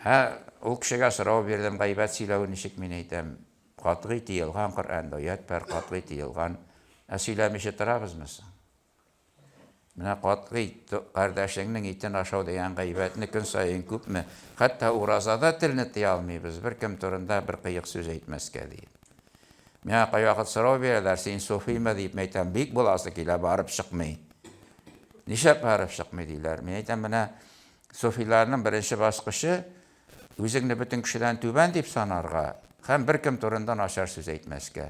S1: Ә ул кешегә сорау бирдем, гайбәт сөйләү ничек мин әйтәм. Катгый тыелган Коръәндә аять бар, катгый тыелган. Ә сөйләмичә торабызмы соң? Менә катгый кардәшеңнең итен ашау дигән гайбәтне көн саен күпме, хәтта уразада телне тыя алмыйбыз, беркем турында бер кыек сүз әйтмәскә диеп. Миңа кайвакыт сорау бирәләр, син суфыймы дип, мин әйтәм, бик буласы килә, барып чыкмый. Нишләп барып чыкмый диләр. Мин әйтәм, менә суфиларның беренче баскычы Үзеңне бөтен кешедән түбән дип санарга һәм беркем турында начар сүз әйтмәскә.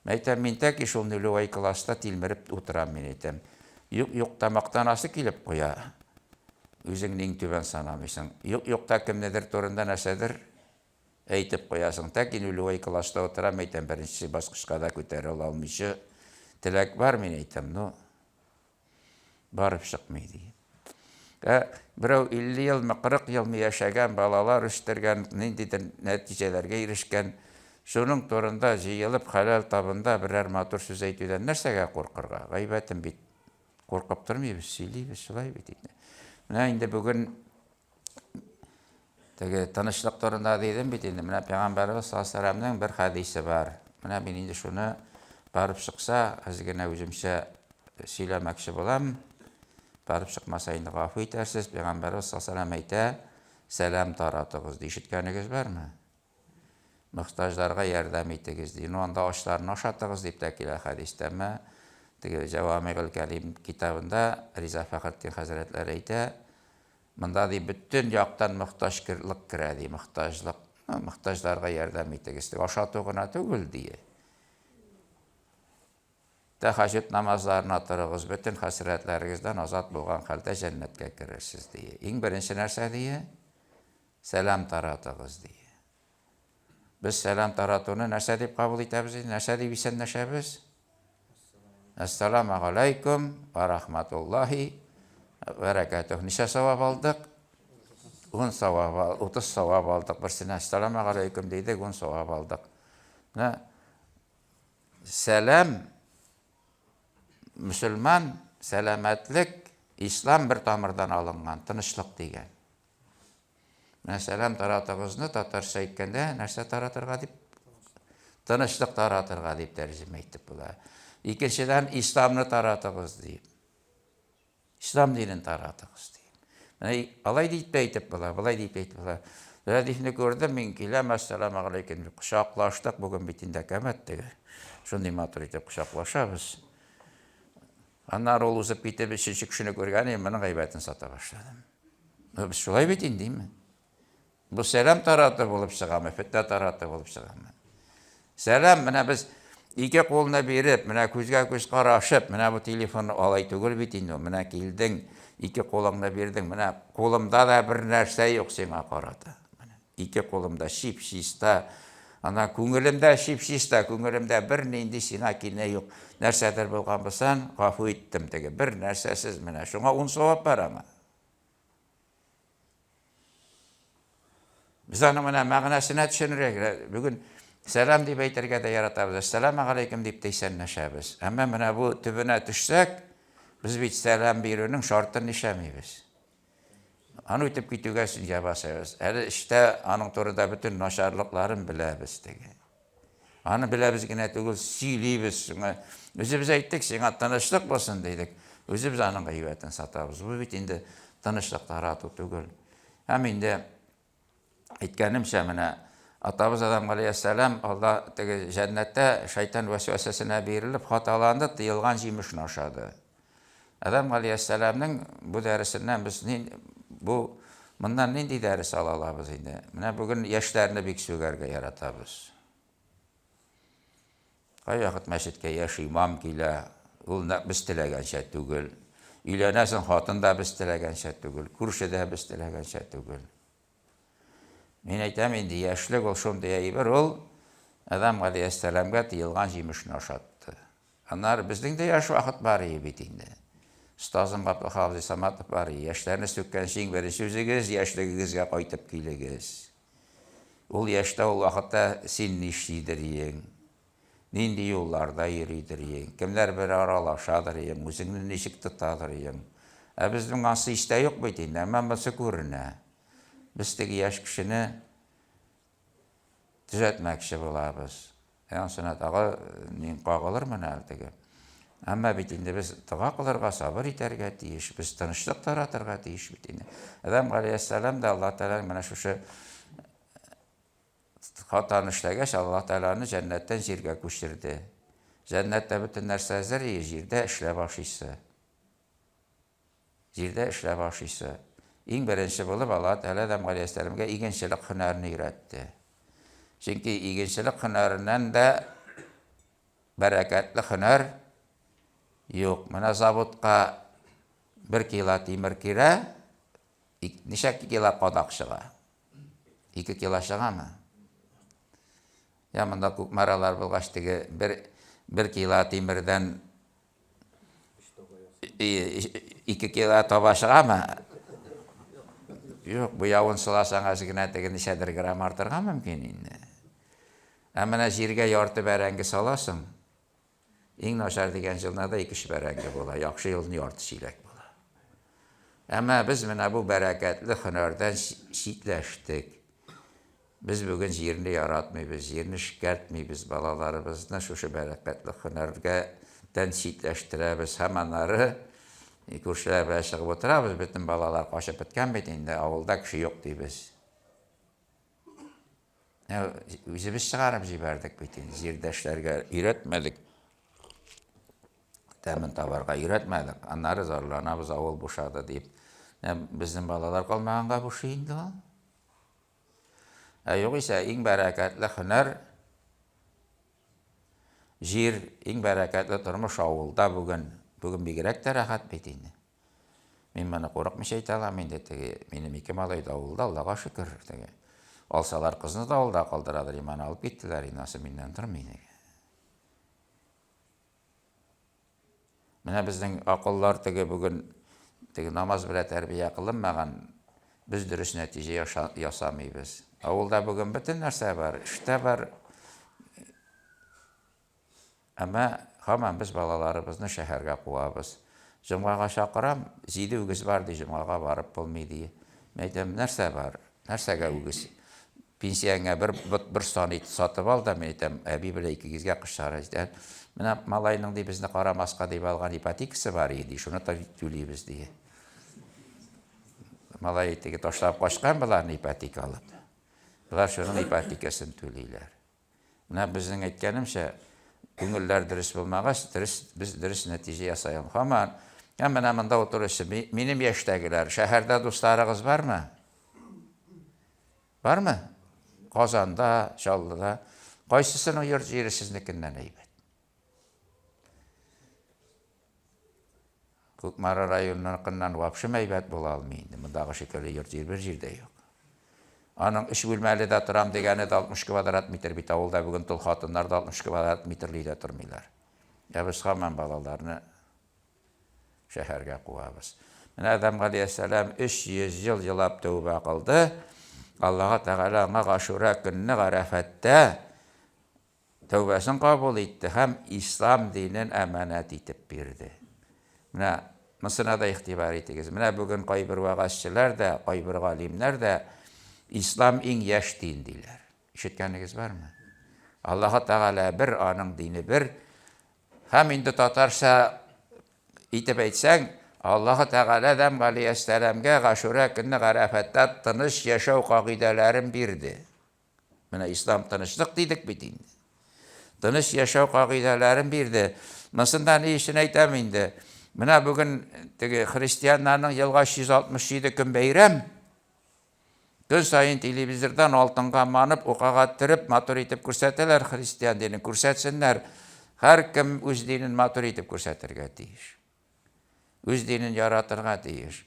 S1: Мәйтәм, мин тәки шул нулевой класста тилмереп утырам, мин әйтәм. Юк, юк та мактанасы килеп куя. Үзеңне иң түбән санамыйсың. Юк, юк та кемнедер турында нәрсәдер әйтеп куясың. Тәки нулевой класста утырам, әйтәм, беренче баскычка да күтәрелә алмыйча. Теләк бар, мин әйтәм, ну, Барып чыкмый, ди. Ә берәү 50 елмы, 40 елмы яшәгән, балалар үстергән, ниндидер нәтиҗәләргә ирешкән, шуның турында җыелып хәләл табында берәр матур сүз әйтүдән нәрсәгә куркырга? Гайбәтен бит куркып тормыйбыз, сөйлибез, шулай бит инде. Менә инде бүген Теге тынычлык турында дидем бит инде. Менә пәйгамбәребез саллаллаһу алейһи бер хәдисе бар. Менә мин инде шуны барып чыкса, әз генә үземчә сөйләмәкче булам. Барып чыкмаса инде гафу итәрсез. Пәйгамбәребез саллаллаһу алейһи әйтә, сәлам таратыгыз ди. Ишеткәнегез бармы? Мохтаҗларга ярдәм итегез ди. Ну анда ачларны ашатыгыз дип тә килә хәдистә. Әмма теге Җавамигул Кәлим китабында Риза Фәхретдин хәзрәтләре әйтә, Монда, ди, бөтен яктан мохтаҗлык керә, ди, мохтаҗлык. Мохтаҗларга ярдәм итегез, ди. Ашату гына түгел, ди. Тәһәҗҗүд намазларына торыгыз, бөтен хәсрәтләрегездән азат булган хәлдә җәннәткә керерсез, ди. Иң беренче нәрсә, ди? Сәлам таратыгыз, ди. Без сәлам таратуны нәрсә дип кабул итәбез инде? Нәрсә дип исәнләшәбез? Әссәламу алейкум ва рахматуллахи ва баракатух. Ничә савап алдык? 10 савап, 30 савап алдык. Берсенә әссәламу алейкум дидек, 10 савап алдык. Менә сәлам мөселман сәламәтлек ислам бер тамырдан алынган, тынычлык дигән. Менә сәлам таратыгызны татарча әйткәндә нәрсә таратырга дип? Тынычлык таратырга дип тәрҗемә итеп була. Икенчедән, исламны таратыгыз дип. Ислам динен таратыгыз дип. Менә алай дип тә әйтеп була, болай дип әйтеп була. Рәдифне күрдем, мин киләм, әссәламу алейкум дип кочаклаштык. Бүген бит инде әкәмәт теге. Шундый матур итеп кочаклашабыз. Аннары ул узып китеп, өченче кешене күргән идем, моның гайбәтен сата башладым. Без шулай бит инде, димме? Бу сәлам тараты булып чыгамы, фетнә тараты булып чыгамы? Сәлам, менә без ике кулны биреп, менә күзгә күз карашып, менә бу телефон алай түгел бит инде, менә килдең, ике кулыңны бирдең, менә кулымда да бер нәрсә юк сиңа карата. Ике кулым да чип-чиста. Ана күңелем дә чип-чиста, күңелемдә бернинди сиңа кинә юк. Нәрсәдер булган булсан, гафу иттем теге. Бер нәрсәсез менә. Шуңа ун савап бар аңа. Без аның менә мәгънәсенә төшенергә кирәк. Бүген сәлам дип әйтергә дә яратабыз, әссәламә галәйкем дип тә исәнләшәбез. Әмма менә бу төбенә төшсәк, без бит сәлам бирүнең шартын нишләмибез. Аны үтеп китүгә сүзгә басабыз. Әле эчтә аның турында бөтен начарлыкларын беләбез теге. Аны беләбез генә түгел, сөйлибез. Шуңа үзебез әйттек, сиңа тынычлык булсын дидек. Үзебез аның гайбәтен сатабыз. Бу бит инде тынычлык тарату түгел. Һәм инде әйткәнемчә, менә атабыз Адам галәйһиссәлам Алла теге җәннәттә шайтан вәсвәсәсенә бирелеп хаталанды, тыелган җимешне ашады. Адам галәйһиссәламнең бу дәресеннән без ни бу моннан нинди дәрес ала алабыз инде? Менә бүген яшьләрне бик сүгәргә яратабыз. Кайвакыт мәчеткә яшь имам килә, ул нәкъ без теләгәнчә түгел. Өйләнәсең, хатын да без теләгәнчә түгел, күрше дә без теләгәнчә түгел. Мин әйтәм инде, яшьлек ул шундый әйбер, ул Адам галәйһиссәламгә тыелган җимешне ашатты. Аннары безнең дә яшь вакыт бар иде бит инде. Остазым Габделхак абзый Саматов бар иде. Яшьләрне сүккәнче иң беренче үзегез яшьлегегезгә кайтып килегез. Ул яшьтә, ул вакытта син нишлидер иең? Нинди юлларда йөридер иең? Кемнәр белән аралашадыр иең? Үзеңне ничек тотадыр иең? Ә безнең ансы истә юк бит инде, әмма монысы күренә. Без теге яшь кешене төзәтмәкче булабыз. Ә ансына тагы мин кагылырмын әле теге. Әмма бит инде без дога кылырга, сабыр итәргә тиеш, без тынычлык таратырга тиеш бит инде. Адәм галәйһиссәлам да Аллаһ Тәгаләнең менә шушы хатаны эшләгәч, Аллаһ Тәгалә аны җәннәттән җиргә күчерде. Җәннәттә бөтен нәрсә әзер, җирдә эшләп ашыйсы. Җирдә эшләп ашыйсы. Иң беренче булып Аллаһ Тәгалә Адәм галәйһиссәламгә игенчелек һөнәрен өйрәтте. Чөнки игенчелек һөнәреннән дә бәрәкәтле һөнәр юк. Менә заводка бер кило тимер кирә, ничә кило кадак чыга? 2 кило чыгамы? Я монда Кукмаралар булгач, теге бер кило тимердән 2 кило таба чыгамы? Юк, буявын сыласаң әз генә теге ничәдер грамм артырга мөмкин инде. Ә менә җиргә ярты бәрәңге саласың, иң начар дигән җылына да 2-3 бәрәңге була, яхшы елны ярты чиләк була. Әмма без менә бу бәрәкәтле һөнәрдән читләштек. Без бүген җирне яратмыйбыз, җирне эшкәртмибез, балаларыбызны шушы бәрәкәтле һөнәргә тән читләштерәбез һәм аннары күршеләр белән чыгып утырабыз, бөтен балалар качып беткән бит инде, авылда кеше юк дибез. Үзебез чыгарып җибәрдек бит инде, җирдә эшләргә өйрәтмәдек, тәмен табарга өйрәтмәдек. Аннары зарланабыз, авыл бушады дип. Безнең балалар калмаганга бушый инде ул. Ә югыйсә, иң бәрәкәтле һөнәр җир, иң бәрәкәтле тормыш авылда бүген. Бүген бигрәк тә рәхәт бит инде. Мин моны курыкмыйча әйтә алам инде, теге минем ике малай да авылда, Аллага шөкер, теге. Алсалар кызны да авылда калдырадыр, иманы алып киттеләр, инде миннән тормый. Менә безнең акыллар теге бүген теге намаз белән тәрбия кылынмаган, без дөрес нәтиҗә ясамыйбыз. Авылда бүген бөтен нәрсә бар, эш тә бар. Әмма һаман без балаларыбызны шәһәргә куабыз. Җомгага чакырам, җиде үгез бар ди, җомгага барып булмый ди. Мин әйтәм, нәрсә бар? Нәрсәгә үгез? Пенсияңә бер бот, бер сан ит сатып ал да, мин әйтәм, әби белән икегезгә кышлары җитә. Менә малайның ди безне карамаска дип алган ипотекасы бар иде, ди, шуны түлибез, ди. Малай теге ташлап качкан боларны ипотека алып. Болар шуның ипотекасын түлиләр. Менә безнең әйткәнемчә, күңелләр дөрес булмагач, дөрес, без дөрес нәтиҗә ясый алмыйбыз. Һаман, һәм менә монда утыручы минем яшьтәгеләр, шәһәрдә дусларыгыз бармы? Бармы? Казанда, Чаллыда. Кайсысының йорт җире сезнекеннән әйбәт? Кукмара районыныкыннан вообще әйбәт була алмый инде. Мондагы шикелле йорт җир бер җирдә юк. Аның өч бүлмәле дә торам дигәне дә 60 квадрат метр бит. Авылда бүген тол хатыннар да 60 квадрат метрлы өйдә тормыйлар. Ә без һаман балаларны шәһәргә куабыз. Менә Адәм галәйһиссәлам 300 ел елап тәүбә кылды. Аллаһы Тәгалә аңа Гашура көнне Гарәфәттә тәүбәсен кабул итте һәм ислам динен әманәт итеп бирде. Менә монысына да игътибар итегез. Менә бүген кайбер вәгазьчеләр дә, кайбер галимнәр дә ислам иң яшь дин диләр. Ишеткәнегез бармы? Аллаһы Тәгалә бер, аның дине бер. Һәм инде татарча итеп әйтсәң, Аллаһы Тәгалә Адәм галәйһиссәламгә Гашурә көнне Гарәфәттә тыныч яшәү кагыйдәләрен бирде. Менә ислам тынычлык дидек бит инде. Тыныч яшәү кагыйдәләрен бирде. Монысын да ни өчен әйтәм инде? Менә бүген теге христианнарның елга 367 көн бәйрәм. Көн саен телевизордан алтынга манып, укага төреп, матур итеп күрсәтәләр христиан динен. Күрсәтсеннәр. Һәркем үз динен матур итеп күрсәтергә тиеш. Үз динен яратырга тиеш.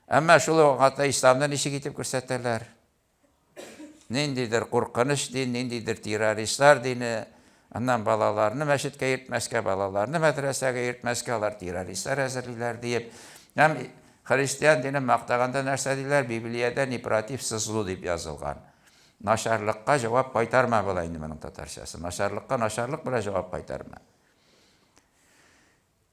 S1: Әмма шул ук вакытта исламны ничек итеп күрсәтәләр? Ниндидер куркыныч дин, ниндидер террористлар дине, аннан балаларны мәчеткә йөртмәскә, балаларны мәдрәсәгә йөртмәскә, алар террористлар әзерлиләр диеп. Һәм Христиан динен мактаганда нәрсә диләр? Библиядә не протився злу дип язылган. Начарлыкка җавап кайтарма була инде моның татарчасы. Начарлыкка начарлык белән җавап кайтарма.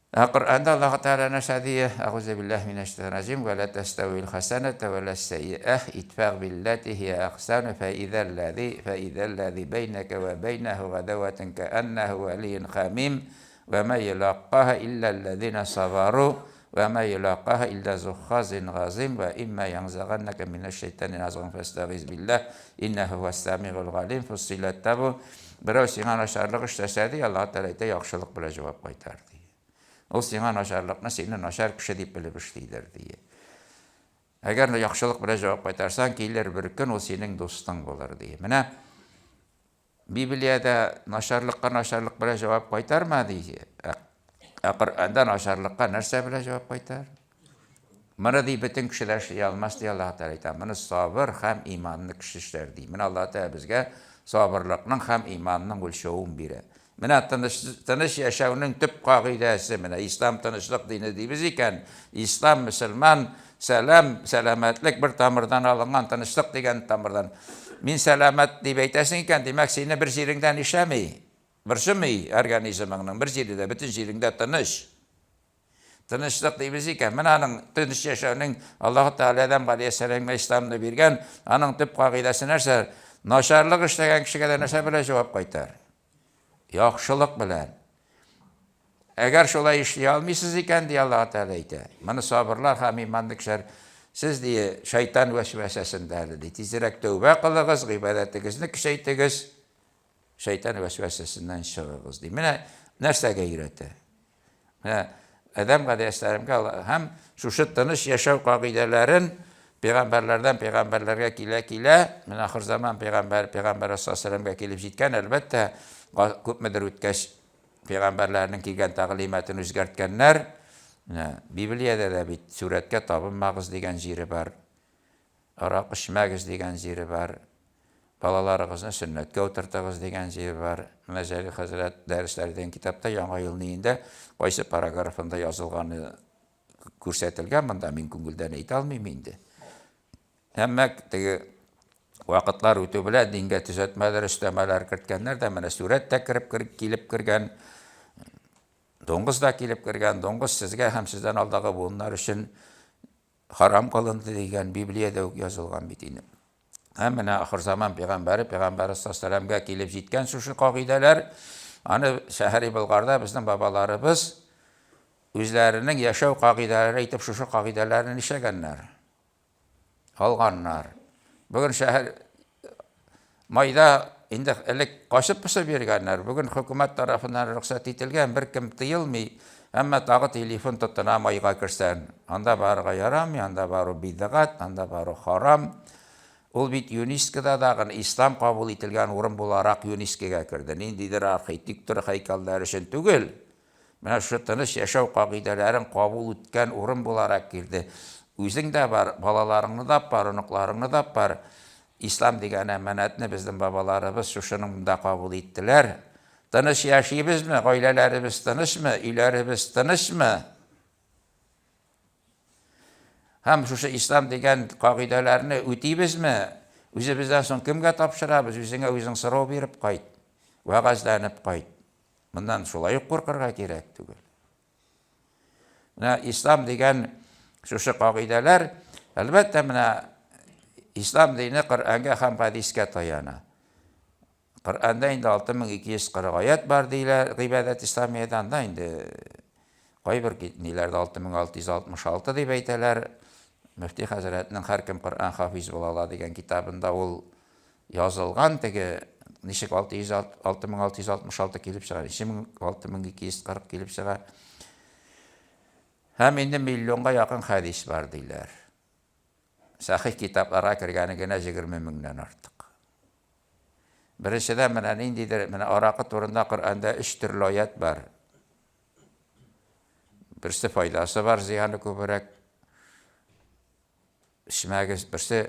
S1: Ә Коръәндә Аллаһ Тәгалә нәрсә ди? Әгъузу биллаһи минәш шайтанир раҗим, ва ла тәстәвил хәсәнәту ва лас сәйиәх, идфәгъ билләти һия әхсәну фә изәлләзи фә изәлләзи бәйнәкә ва бәйнәһу гадәвәтун кәәннәһу вәлиюн хәмим, ва ма йолаккаһа илләлләзина сабару Вә мә йөләкаһа илля зу хазин газыйм вә имма янзаганнәкә минәш-шәйтани назгун фәстәгыйз билләһ, иннәһү һүәс-сәмигул галим, Фуссиләттә бу, берәү сиңа начарлык эшләсә, ди, Аллаһы Тәгалә әйтә, яхшылык белән җавап кайтар, ди. Ул сиңа начарлыкны сине начар кеше дип белеп эшлидер, ди. Әгәр яхшылык белән җавап кайтарсаң, килер бер көн, ул синең дустың булыр, ди. Менә Библиядә начарлыкка начарлык белән җавап кайтарма, ди. Ә Коръәндә начарлыкка нәрсә белән җавап кайтар? Моны ди бөтен кеше дә эшли алмас, ди Аллаһ Тәгалә әйтә. Моны сабыр һәм иманлы кеше эшләр, ди. Менә Аллаһ Тәгалә безгә сабырлыкның һәм иманның үлчәвен бирә. Менә тыныч, тыныч яшәүнең төп кагыйдәсе, менә ислам тынычлык дине дибез икән, ислам, мөселман, сәлам, сәламәтлек бер тамырдан алынган, тынычлык дигән тамырдан. Мин сәламәт дип әйтәсең икән, димәк, сине бер җиреңдән ишәми, борчымый организмыңның бер җире дә, бөтен җиреңдә тыныч. Тынычлык дибез икән, менә аның тыныч яшәүнең Аллаһ Тәгалә Адәм галәйһиссәламгә исламны биргән, аның төп кагыйдәсе нәрсә? Начарлык эшләгән кешегә дә нәрсә белән җавап кайтар? Яхшылык белән. Әгәр шулай эшли алмыйсыз икән, ди Аллаһ Тәгалә әйтә. Моны сабырлар һәм иманлы кешеләр сез ди шайтан вәсвәсәсендә әле ди. Тизрәк тәүбә кылыгыз, гыйбадәтегезне көчәйтегез. Шайтан вәсвәсәсеннән чыгыгыз ди. Менә нәрсәгә өйрәтә. Менә Адәм галәйһиссәламгә һәм шушы тыныч яшәү кагыйдәләрен пәйгамбәрләрдән пәйгамбәрләргә килә-килә, менә ахырзаман пәйгамбәр, пәйгамбәр саллаллаһу килеп җиткән, әлбәттә, күпмедер үткәч пәйгамбәрләрнең килгән тәгълиматын үзгәрткәннәр. Менә Библиядә дә бит сурәткә табынмагыз дигән җире бар. Арак эчмәгез дигән җире бар. Балаларыгызны сөннәткә утыртыгыз дигән җире бар. Менә Җәлил хәзрәт дәресләре дигән китапта Яңа ел ниендә кайсы параграфында язылганы күрсәтелгән, монда мин күңелдән әйтә алмыйм инде. Әмма теге вакытлар үтү белән дингә төзәтмәләр, өстәмәләр керткәннәр дә, менә сурәт тә кереп килеп кергән, дуңгыз да килеп кергән, дуңгыз сезгә һәм сездән алдагы буыннар өчен Харам кылынды дигән Библиядә үк язылган бит инде. Һәм менә ахырзаман пәйгамбәре, пәйгамбәр саллаллаһу килеп җиткән шушы кагыйдәләр, аны шәһәри Болгарда безнең бабаларыбыз үзләренең яшәү кагыйдәләре итеп шушы кагыйдәләрне нишләгәннәр? Алганнар. Бүген шәһәр Майда инде элек качып-посып йөргәннәр, бүген хөкүмәт тарафыннан рөхсәт ителгән, беркем тыелмый, әмма тагы телефон тотына майга керсәң. Анда барырга ярамый, анда бару бидгать, анда бару харам. Ул бит ЮНЕСКОда дагын ислам кабул ителгән урын буларак ЮНЕСКОга керде. Ниндидер архитектура һәйкәлләре өчен түгел. Менә шушы тыныч яшәү кагыйдәләрен кабул иткән урын буларак килде. Үзең дә бар, балаларыңны да бар, оныкларыңны да бар. Ислам дигән әманәтне безнең бабаларыбыз шушының монда кабул иттеләр. Тыныч яшибезме, гаиләләребез тынычмы, өйләребез тынычмы? Һәм шушы ислам дигән кагыйдәләрне үтибезме? Үзебездән соң кемгә тапшырабыз? Үзеңә үзең сорау биреп кайт, вәгазьләнеп кайт. Моннан шулай ук куркырга кирәк түгел. Менә ислам дигән шушы кагыйдәләр, әлбәттә, менә ислам дине Коръәнгә һәм хәдискә таяна. Коръәндә инде 6240 аят бар диләр, гыйбадәт исламиядә анда инде кайбер ниләрдә 6666 дип әйтәләр. Мөфти хәзрәтнең һәркем Коръән хафиз була ала дигән китабында ул язылган теге ничек 6666 килеп чыга, ничек 6240 килеп чыга. Һәм инде миллионга якын хәдис бар диләр. Сәхих китапларга кергәне генә 20 меңнән артык. Беренчедән, менә ниндидер, менә аракы турында Коръәндә өч төрле аят бар. Берсе файдасы бар, зыяны күбрәк. Эчмәгез, берсе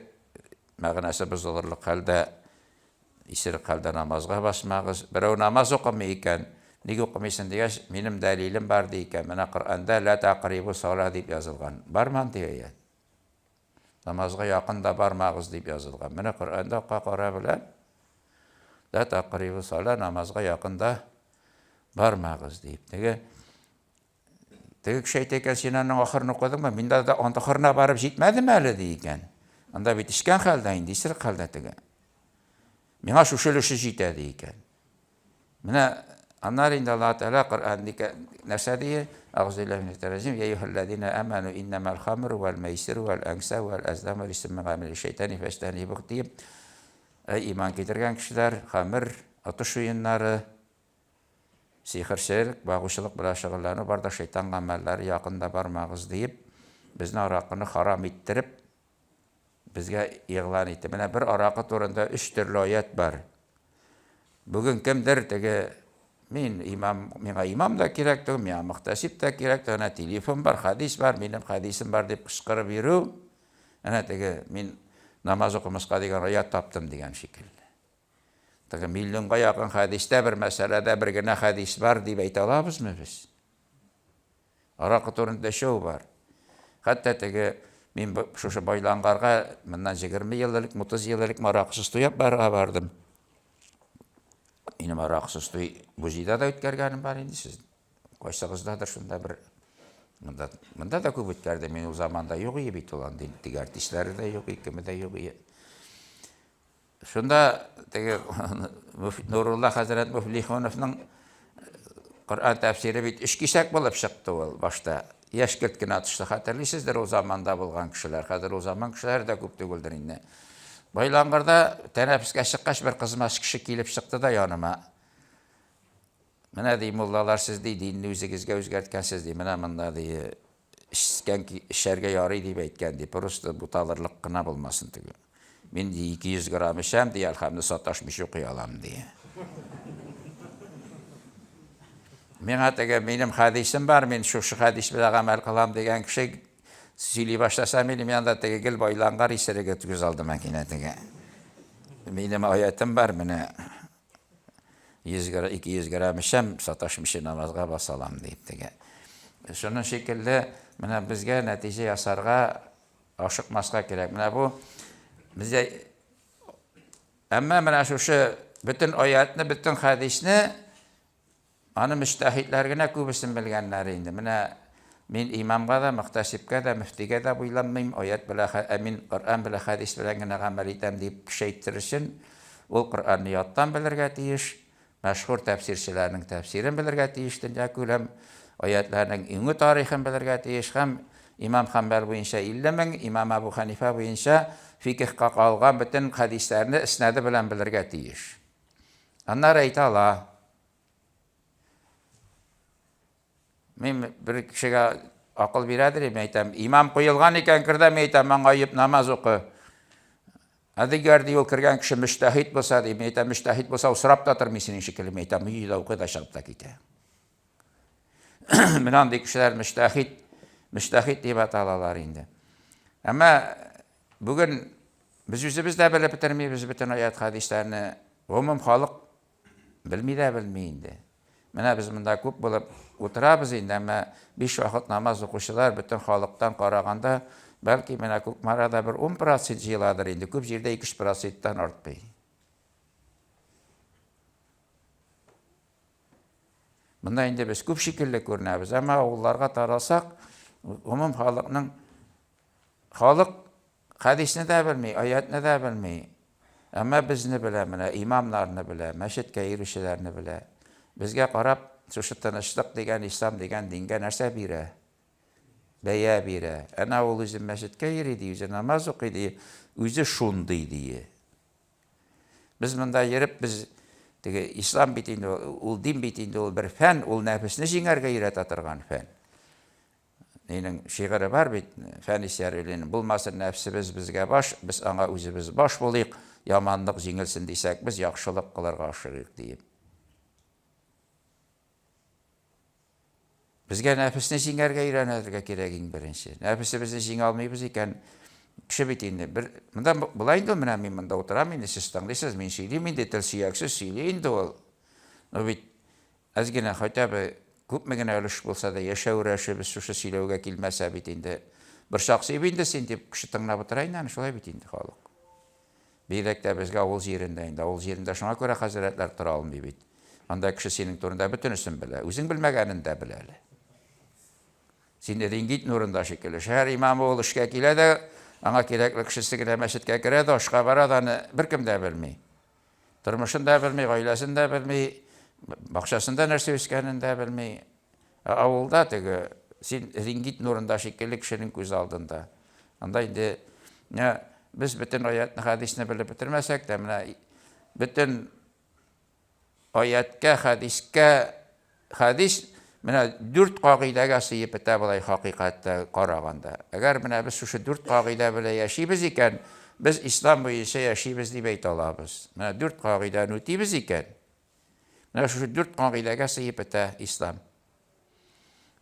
S1: мәгънәсе бозылырлык хәлдә, исерек хәлдә намазга басмагыз. Берәү намаз укымый икән, ник укымыйсың дигәч, минем дәлилем бар ди икән. Менә Коръәндә ла тәкърибу сала дип язылган. Бармы андый аят? Намазга якын да бармагыз дип язылган. Менә Коръәндә кара белән Лә тәкърибу сала намазга якын да бармагыз дип. Теге теге кеше әйтә икән, син аның ахырын укыдыңмы? Мин дә анда ахырына барып җитмәдем әле ди икән. Анда бит эчкән хәлдә инде, исерек хәлдә теге. Миңа шушы өлеше җитә ди икән. Менә аннары инде Аллаһ Тәгалә Коръән нәрсә ди? Әгъузу биллаһи минәш шайтанир раҗим. Я әйюһәлләзина аману иннамал хамру вәл мәйсиру вәл әнсабу вәл әзламу риҗсун мин гамәли шайтани фәҗтәнибух диеп, әй иман китергән кешеләр, хәмер, отыш уеннары, сихерчелек, багучылык белән шөгыльләнү бар да шайтан гамәлләре, якын да бармагыз диеп, безне аракыны харам иттереп, Безгә игълан итте. Менә бер аракы турында өч төрле аят бар. Бүген кемдер теге мин имам, миңа имам да кирәк түгел, миңа мөхтәсиб тә кирәк түгел, әнә телефон бар, хәдис бар, минем хәдисем бар дип кычкырып йөрү, әнә теге мин намаз укымаска дигән аят таптым дигән шикелле. Теге миллионга якын хәдистә бер мәсьәләдә бер генә хәдис бар дип әйтә алабызмы без? Аракы турында өчәү бар. Хәтта теге мин шушы Байлангарга моннан 20 ел элек, 30 ел элек аракысыз туй барырга бардым. Минем аракысыз туй Бузида да үткәргәнем бар инде сез. Кайсыгыздадыр шунда бер монда монда да күп үткәрдем. Мин ул заманда юк иде бит ул андый теге артистлары да юк, кеме дә юк иде. Шунда теге Нурулла хәзрәт Муфлихоновның Коръән тәфсире бит өч кисәк булып чыкты ул башта. Яшькелт кенә төште. Хәтерлисездер ул заманда булган кешеләр. Хәзер ул заман кешеләре дә күп түгелдер инде. Байлангырда тәнәфескә чыккач бер кызмач кеше килеп чыкты да яныма. Менә ди муллалар сез ди динне үзегезгә үзгәрткәнсез ди. Менә монда ди эчкән эчәргә ярый дип әйткән ди. Просто буталырлык кына булмасын теге. Мин ди 200 грамм эчәм ди, әлхәмне саташмыйча укый алам ди. Миңа теге минем хәдисем бар, мин шушы хәдис белән гамәл кылам дигән кеше сөйли башласа, минем янда теге гел байлангар исереге күз алдыма килә теге. Минем аятым бар, менә 100 грамм, 200 грамм эчәм, саташмыйча намазга баса алам дип теге. Шуның шикелле, менә безгә нәтиҗә ясарга ашыкмаска кирәк. Менә бу безгә әмма менә шушы бөтен аятны, бөтен хәдисне Аны мөҗтәһидләр генә күбесен белгәннәр инде. Менә мин имамга да, мөхтәсибкә дә, мөфтигә дә буйланмыйм, аять белән, ә мин Коръән белән, хәдис белән генә гамәл итәм дип кеше әйтер өчен, ул Коръәнне яттан белергә тиеш, мәшһүр тәфсирчеләрнең тәфсирен белергә тиеш, дөньякүләм аятьләрнең иңү тарихын белергә тиеш һәм имам Хәнбәл буенча 50 мең, имам Әбу Хәнифә буенча фикһка калган бөтен хәдисләрне иснады белән белергә тиеш. Аннары әйтә ала. Мин бер кешегә акыл бирәдер, мин әйтәм, имам куелган икән, кер дә, мин әйтәм, аңа йөп намаз укы. Ә дигәр ди, ул кергән кеше мөҗтәһид булса, ди, мин әйтәм, мөҗтәһид булса, ул сорап та тормый синең шикелле, мин әйтәм, өйдә укый да чыгып та китә. Менә андый кешеләр мөҗтәһид, мөҗтәһид дип аталалар инде. Әмма бүген без үзебез дә белеп бетермибез бөтен аят хәдисләрне. Гомум халык Белми дә белми инде. Менә без монда күп булып утырабыз инде, әмма биш вакыт намаз укучылар бөтен халыктан караганда Бәлки менә Кукмарада бер 10% җыеладыр инде, күп җирдә 2-3 проценттан артмый. Монда инде без күп шикелле күренәбез, әмма авылларга таралсак, гомум халыкның халык хәдисне дә белми, аятны да белми. Әмма безне белә, менә имамнарны белә, мәчеткә йөрүчеләрне белә. Безгә карап, шушы тынычлык дигән, ислам дигән дингә нәрсә бирә? Бәя бирә. Әнә ул үзе мәчеткә йөри ди, үзе намаз укый ди, үзе шундый ди. Без монда йөреп, без теге ислам бит инде ул дин бит инде ул бер фән, ул нәфесне җиңәргә өйрәтә торган фән. Нинең шигыре бар бит, Фәнис Яруллин, булмасын нәфсебез безгә баш, без аңа үзебез баш булыйк, яманлык җиңелсен дисәк, без яхшылык кылырга ашыгыйк диеп. Безгә нәфесне җиңәргә өйрәнергә кирәк иң беренче. Нәфесебезне җиңә алмыйбыз икән, кеше бит инде бер монда болай инде менә мин монда утырам инде, сез тыңлыйсыз, мин сөйлим инде, тел сөяксез сөйли инде ул. Но бит әз генә хотя бы күпме генә өлеш булса да яшәү рәвешебез шушы сөйләүгә килмәсә бит инде. Бер чак сөйп инде син дип кеше тыңлап утыра инде аны, шулай бит инде халык. Бигрәк тә безгә авыл җирендә инде. Авыл җирендә шуңа күрә хәзрәтләр тора алмый бит. Анда кеше синең турында бөтенесен белә. Үзең белмәгәнен дә белә әле. Син рингит нурында шикелле. Шәһәр имамы ул эшкә килә дә, аңа кирәкле кешесе генә мәчеткә керә дә, ашка бара да, аны беркем дә белми. Тормышын да белми, гаиләсен дә белми, бакчасында нәрсә үскәнен дә белми. Ә авылда теге син рингит нурында шикелле кешенең күз алдында. Анда инде менә без бөтен аятны, хәдисне белеп бетермәсәк тә, менә бөтен аяткә, хәдискә, хәдис менә дүрт кагыйдәгә сыеп бетә болай хакыйкатьтә караганда. Әгәр менә без шушы дүрт кагыйдә белән яшибез икән, без ислам буенча яшибез дип әйтә алабыз. Менә дүрт кагыйдәне үтибез икән, Менә шушы дүрт кагыйдәгә сыеп бетә ислам.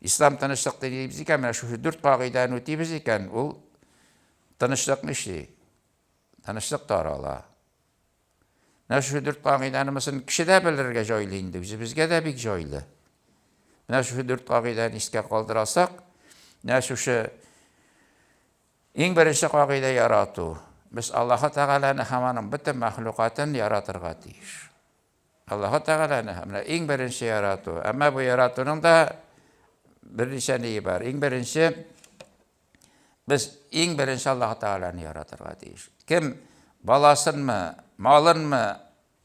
S1: Ислам тынычлык дибез икән, менә шушы дүрт кагыйдәне үтибез икән, ул тынычлык нишли? Тынычлык тарала. Менә шушы дүрт кагыйдәне мосын кеше дә белергә җайлы инде, үзебезгә дә бик җайлы. Менә шушы дүрт кагыйдәне искә калдырасак, менә шушы Иң беренче кагыйдә ярату. Без Аллаһы Тәгаләне һәм аның бөтен мәхлукатын яратырга тиеш. Аллаһы Тәгаләне һәм менә иң беренче ярату. Әмма бу яратуның да берничә ние бар. Иң беренче без иң беренче Аллаһы Тәгаләне яратырга тиеш. Кем баласынмы, малынмы,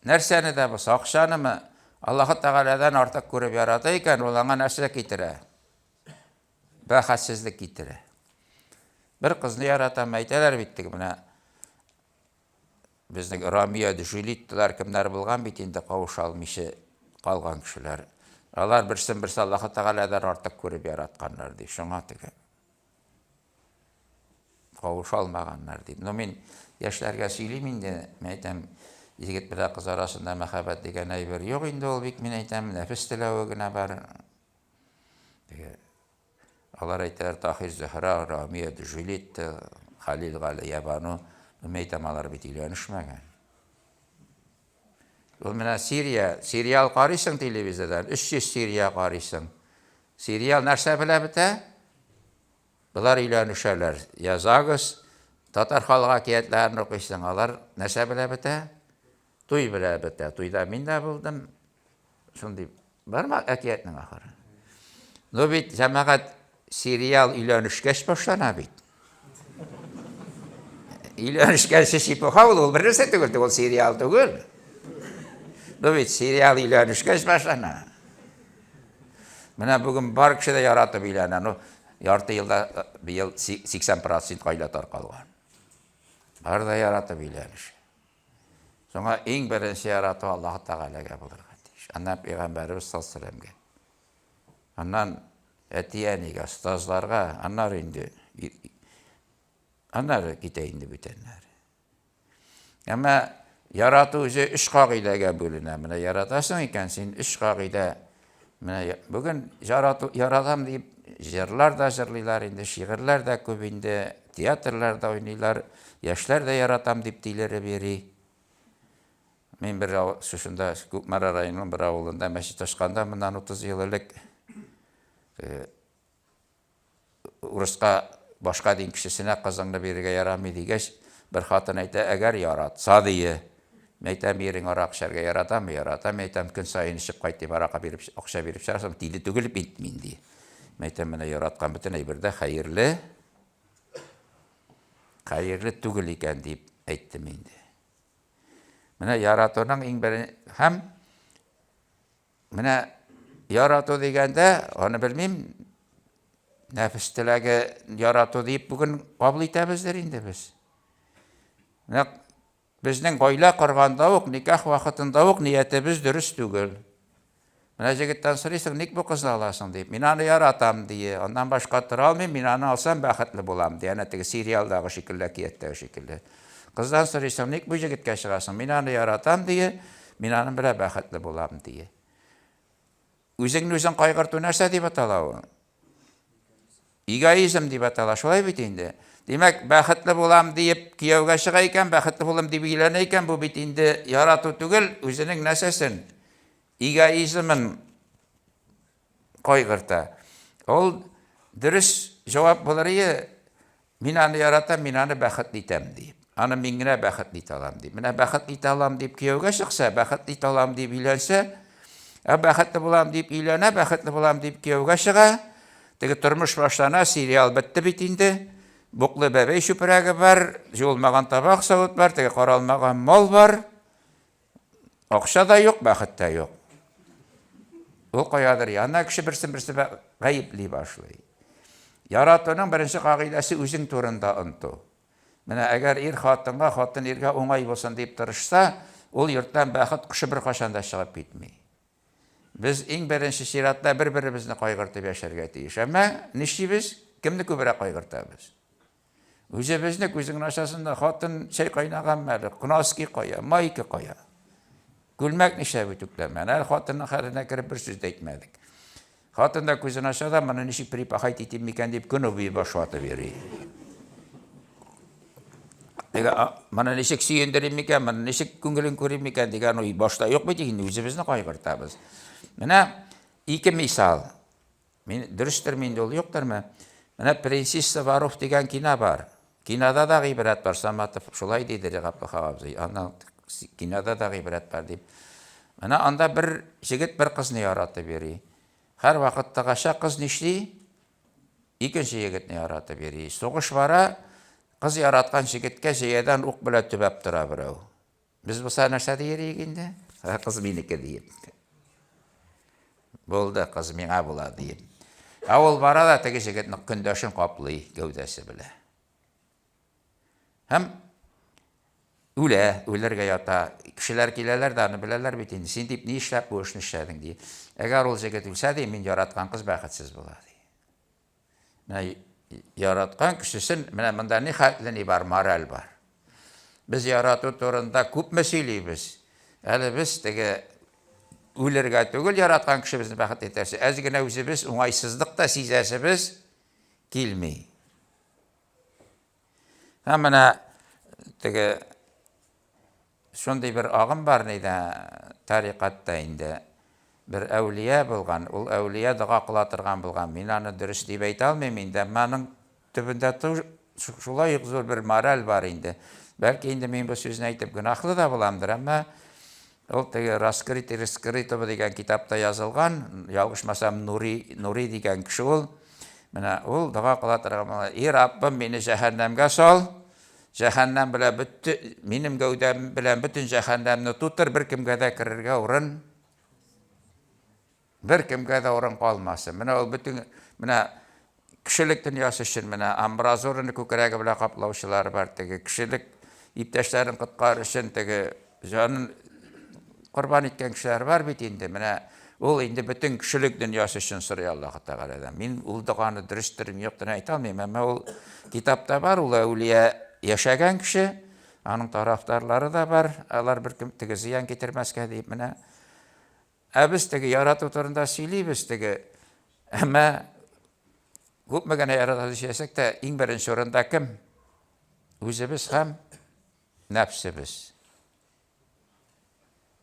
S1: нәрсәне дә булса, акчанымы Аллаһы Тәгаләдән артык күреп ярата икән, ул аңа нәрсә китерә? Бәхетсезлек китерә. Бер кызны яратам, әйтәләр бит теге менә безнең Ромео Джульетталар кемнәр булган бит инде кавыша алмыйча калган кешеләр. Алар берсен берсе Аллаһы Тәгаләдән артык күреп яратканнар ди. Шуңа теге кавыша алмаганнар дип. Ну мин яшьләргә сөйлим инде, мин әйтәм, егет белән кыз арасында мәхәббәт дигән әйбер юк инде ул бит, мин әйтәм, нәфес теләве генә бар. Теге алар әйтәләр, Таһир Зөһрә, Ромео де Жюльетта, Халил Галиябану. Мин әйтәм, алар бит өйләнешмәгән. Ул менә Сирия, сериал карыйсың телевизордан, 300 серия карыйсың. Сериал нәрсә белә бетә? Болар өйләнешәләр. Язагыз, татар халык әкиятләрен укыйсың, алар нәрсә белә бетә? Туй белә бетә. Туйда мин дә булдым. Шундый бармы әкиятнең ахыры? Ну бит җәмәгать сериал өйләнешкәч башлана бит. Өйләнешкәнче чепуха ул, ул бер нәрсә түгел, ул сериал түгел. Ну бит сериал өйләнешкәч башлана. Менә бүген бар кеше дә яратып өйләнә. Ну, ярты елда быел 80% гаилә таркалган. Бар да яратып өйләнеш. Шуңа иң беренче ярату Аллаһ Тәгаләгә булырга тиеш. Аннан пәйгамбәребез саллаллаһу алейһи Аннан әти-әнигә, остазларга, аннары инде аннары китә инде бүтәннәр. Әмма ярату үзе өч кагыйдәгә бүленә. Менә яратасың икән, син өч кагыйдә. Менә бүген ярату, яратам дип җырлар да җырлыйлар инде, шигырьләр дә күп инде, театрлар да уйныйлар, яшьләр дә яратам дип тилереп йөри. Мин бер шушында Кукмара районының бер авылында мәчет ачканда моннан 30 ел элек урыска Башка дин кешесенә кызыңны бирергә ярамый дигәч, бер хатын әйтә, әгәр яратса, дие. Мин әйтәм, ирең аракы эчәргә яратамы? Ярата. Мин әйтәм, көн саен эчеп кайт дип аракы биреп, акча биреп чыгарсың, тиле түгел бит мин, ди. Мин әйтәм, менә яраткан бөтен әйбер дә хәерле, хәерле түгел икән, дип әйттем инде. Менә яратуның иң беренче һәм менә ярату дигәндә, аны белмим, нәфес теләге ярату дип бүген кабул итәбездер инде без. Менә безнең гаилә корганда ук, никах вакытында ук ниятебез дөрес түгел. Менә җегеттән сорыйсың, ник бу кызны аласың дип. Мин аны яратам, ди. Аннан башка тора алмыйм, мин аны алсам бәхетле булам, ди. Әнә теге сериалдагы шикелле, әкияттәге шикелле. Кыздан сорыйсың, ник бу җегеткә чыгасың? Мин аны яратам, ди. Мин аның белән бәхетле булам, ди. Үзеңне үзең кайгырту нәрсә дип атала ул? Эгоизм дип атала, шулай бит инде. Димәк, бәхетле булам диеп кияүгә чыга икән, бәхетле булам дип өйләнә икән, бу бит инде ярату түгел, үзенең нәрсәсен? Эгоизмын кайгырта. Ул дөрес җавап булыр ие, мин аны яратам, мин аны бәхетле итәм дип. Аны мин генә бәхетле итә алам дип. Менә бәхетле итә алам дип кияүгә чыкса, бәхетле итә алам дип өйләнсә, ә бәхетле булам дип өйләнә, бәхетле булам дип кияүгә чыга, теге тормыш башлана, сериал бетте бит инде. Буклы бәбәй чүпрәге бар, җуылмаган табак савыт бар, теге каралмаган мал бар. Акча да юк, бәхет тә юк. Ул каядыр яна кеше берсен берсе гаепли башлый. Яратуның беренче кагыйдәсе үзең турында онту. Менә әгәр ир хатынга, хатын иргә уңай булсын дип тырышса, ул йорттан бәхет кошы беркайчан да чыгып китми. Без иң беренче чиратта бер-беребезне кайгыртып яшәргә тиеш. Әмма нишлибез? Кемне күбрәк кайгыртабыз? Үзебезне күзең ачасың да, хатын чәй кайнаганмы әле, носки кая, майка кая? Күлмәк нишләп үтүкләмәгән? Әле хатынның хәленә кереп бер сүз дә әйтмәдек. Хатын да күзен ача да, моны ничек припахать итим микән дип көне буе баш ватып йөри. Теге, моны ничек сөендерим микән, моны ничек күңелен күрим микән дигән уй башта юк бит инде, үзебезне кайгыртабыз. Менә ике мисал. Мин дөрестерме инде ул, юктырмы? Менә Принцесса воров дигән кино бар. Кинода да гыйбрәт бар, Саматов шулай диде Габдулхак абзый. Аннан кинода да гыйбрәт бар дип. Менә анда бер җегет бер кызны яратып йөри. Һәр вакыттагыча кыз нишли? Икенче егетне яратып йөри. Сугыш бара, кыз яраткан җегеткә җәядән ук белән төбәп тора берәү. Без булса нәрсә диер идек инде? Кыз минеке диеп. Булды, кыз миңа була диеп. Ә ул бара да теге җегетнең көндәшен каплый гәүдәсе белән. Һәм үлә, үләргә ята. Кешеләр киләләр дә аны беләләр бит инде. Син дип ни эшләп бу эшне эшләдең ди. Әгәр ул җегет үлсә ди, мин яраткан кыз бәхетсез була ди. Менә яраткан кешесен, менә монда ни хәтле ни бар, мораль бар. Без ярату турында күпме сөйлибез. Әле без теге үлергә түгел яраткан кешебезне бәхет итәсе. Әз генә үзебез уңайсызлык та сизәсебез килми. Һәм менә теге шундый бер агым бар нидә, тарикатьта инде. Бер әүлия булган, ул әүлия дога кыла торган булган. Мин аны дөрес дип әйтә алмыйм инде, әмма аның төбендә шулай ук зур бер мораль бар инде. Бәлки инде мин бу сүзне әйтеп гөнаһлы да буламдыр, әмма ул теге Раскрытый раскрытого дигән китапта язылган, ялгышмасам, Нури, Нури дигән кеше ул. Менә ул дога кыла торган булган. И Раббым, мине җәһәннәмгә сал, җәһәннәм белән бөтте, минем гәүдәм белән бөтен җәһәннәмне тутыр, беркемгә дә керергә урын Беркемгә дә урын калмасын. Менә ул бөтен, менә кешелек дөньясы өчен менә амбразураны күкрәге белән каплаучылар бар, теге кешелек иптәшләрен коткарыр өчен теге җанын корбан иткән кешеләр бар бит инде. Менә ул инде бөтен кешелек дөньясы өчен сорый Аллаһ Тәгаләдән. Мин ул доганы дөрестер, юктыр әйтә алмыйм, әмма ул китапта бар, ул әүлия яшәгән кеше, аның тарафдарлары да бар, алар беркем теге зыян китермәскә дип менә. Ә без теге ярату турында сөйлибез теге, әмма күпме генә ярату сөйләсәк тә, иң беренче урында кем? Үзебез һәм нәфсебез.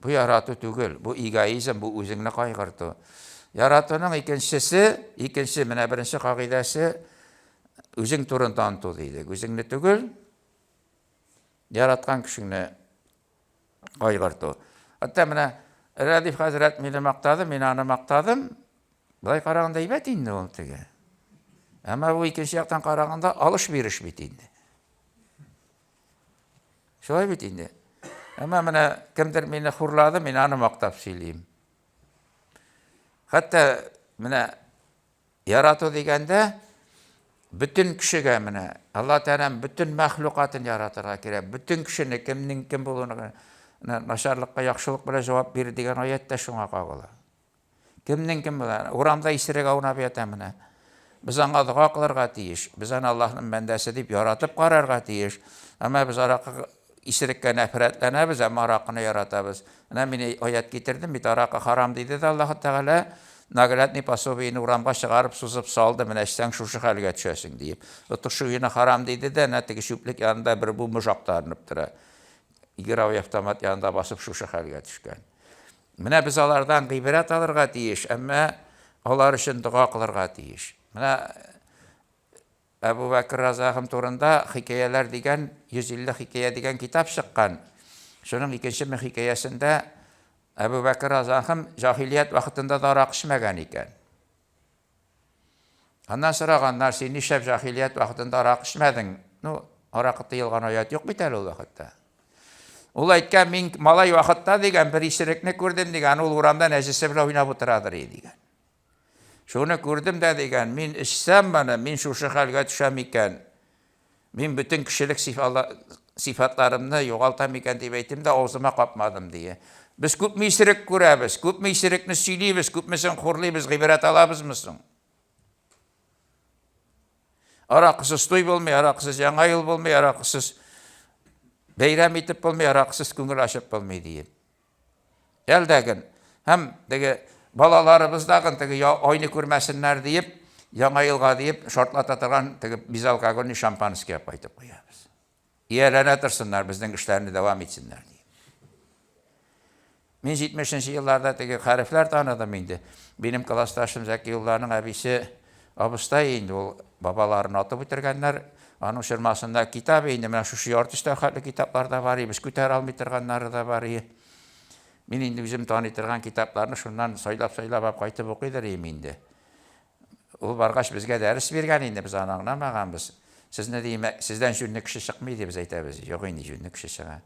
S1: Бу ярату түгел, бу эгоизм, бу үзеңне кайгырту. Яратуның икенчесе, икенче, менә беренче кагыйдәсе, Үзең турында оныту дидек. Үзеңне түгел, яраткан кешеңне кайгырту. Хәтта менә Рәдиф хәзрәт мине мактады, мин аны мактадым. Болай караганда әйбәт инде ул теге. Әмма бу икенче яктан караганда алыш-биреш бит инде. Шулай бит инде. Әмма менә кемдер мине хурлады, мин аны мактап сөйлим. Хәтта менә ярату дигәндә бөтен кешегә менә Алла Тәгаләнең бөтен мәхлукатын яратырга кирәк. Бөтен кешене кемнең кем булуына начарлыкка яхшылык белән җавап бир дигән аять тә шуңа кагыла. Кемнең кем була? Урамда исерек аунап ята менә. Без аңа дога кылырга тиеш. Без аны Аллаһның бәндәсе дип яратып карарга тиеш. Әмма без аракы исереккә нәфрәтләнәбез, әмма аракыны яратабыз. Менә мин аять китердем бит, аракы харам диде дә Аллаһ Тәгалә, наглядный пособиене урамга чыгарып сузып салды, менә эчсәң шушы хәлгә төшәсең диеп. Отыш уены харам диде дә, әнә теге чүплек янында бер бу актарынып тора. Игровой автомат янында басып шушы хәлгә төшкән. Менә без алардан гыйбрәт алырга тиеш, әмма алар өчен дога кылырга тиеш. Менә Әбу Бәкер Разахым турында хикәяләр дигән 150 хикәя дигән китап чыккан. Шуның икенче мең хикәясендә Әбу Бәкер Разахым җаһилият вакытында да арак эчмәгән икән. Аннан сораганнар, син нишләп җаһилият вакытында арак эчмәдең? Ну, аракы тыелган аят юк бит әле ул вакытта. Ул әйткән, мин малай вакытта дигән бер исерекне күрдем дигән, ул урамда нәҗесе белән уйнап утырадыр дигән. Шуны күрдем дә дигән, мин эчсәм моны, мин шушы хәлгә төшәм икән. Мин бөтен кешелек сыйфатларымны югалтам икән дип әйтем дә авызыма капмадым дие. Без күпме исерек күрәбез, күпме исерекне сөйлибез, күпмесен хурлыйбыз, гыйбрәт алабызмы соң? Аракысыз туй булмый, аракысыз яңа ел булмый, аракысыз бәйрәм итеп булмый, аракысыз күңел ачып булмый диеп. Әлдәген һәм теге балаларыбыз дагын теге айны күрмәсеннәр диеп, яңа елга диеп шартлата торган теге безалкогольный шампанский алып кайтып куябыз. Ияләнә торсыннар, безнең эшләрне дәвам итсеннәр диеп. Мин 70 елларда теге хәрефләр таныдым инде. Минем классташым Зәкиулланың әбисе абыстай инде ул бабаларын атып үтергәннәр. Аның чормасында китап инде менә шушы ярты өстәл хәтле китаплар да бар, без күтәрә алмый торганнары да бар. Мин инде үзем таный торган китапларны шуннан сайлап-сайлап алып кайтып укыйдыр идем инде. Ул баргач безгә дәрес биргән инде, без аны аңламаганбыз. Сезне ди, сездән җүнле кеше чыкмый ди, без әйтәбез. Юк инде, җүнле кеше чыга.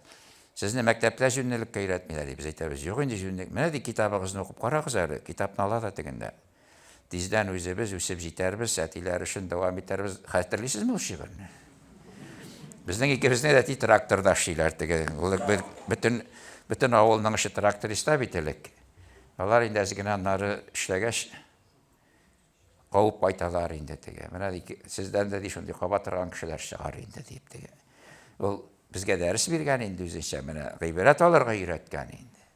S1: Сезне мәктәптә җүнлелеккә өйрәтмиләр ди, без әйтәбез. Юк инде, җүнлек. Менә ди китабыгызны укып карагыз әле. Китапны ала да тегендә. Тиздән үзебез үсеп җитәрбез, әтиләр эшен дәвам итәрбез. Хәтерлисезме ул шигырьне? Безнең икебезнең дә әти тракторда эшлиләр теге. Ул бөтен бөтен авылның эше тракториста бит элек. Алар инде әз генә аннары эшләгәч кавып кайталар инде теге. Менә сездән дә ди шундый каба торган кешеләр чыгар инде дип теге. Ул безгә дәрес биргән инде үзенчә, менә гыйбрәт алырга өйрәткән инде.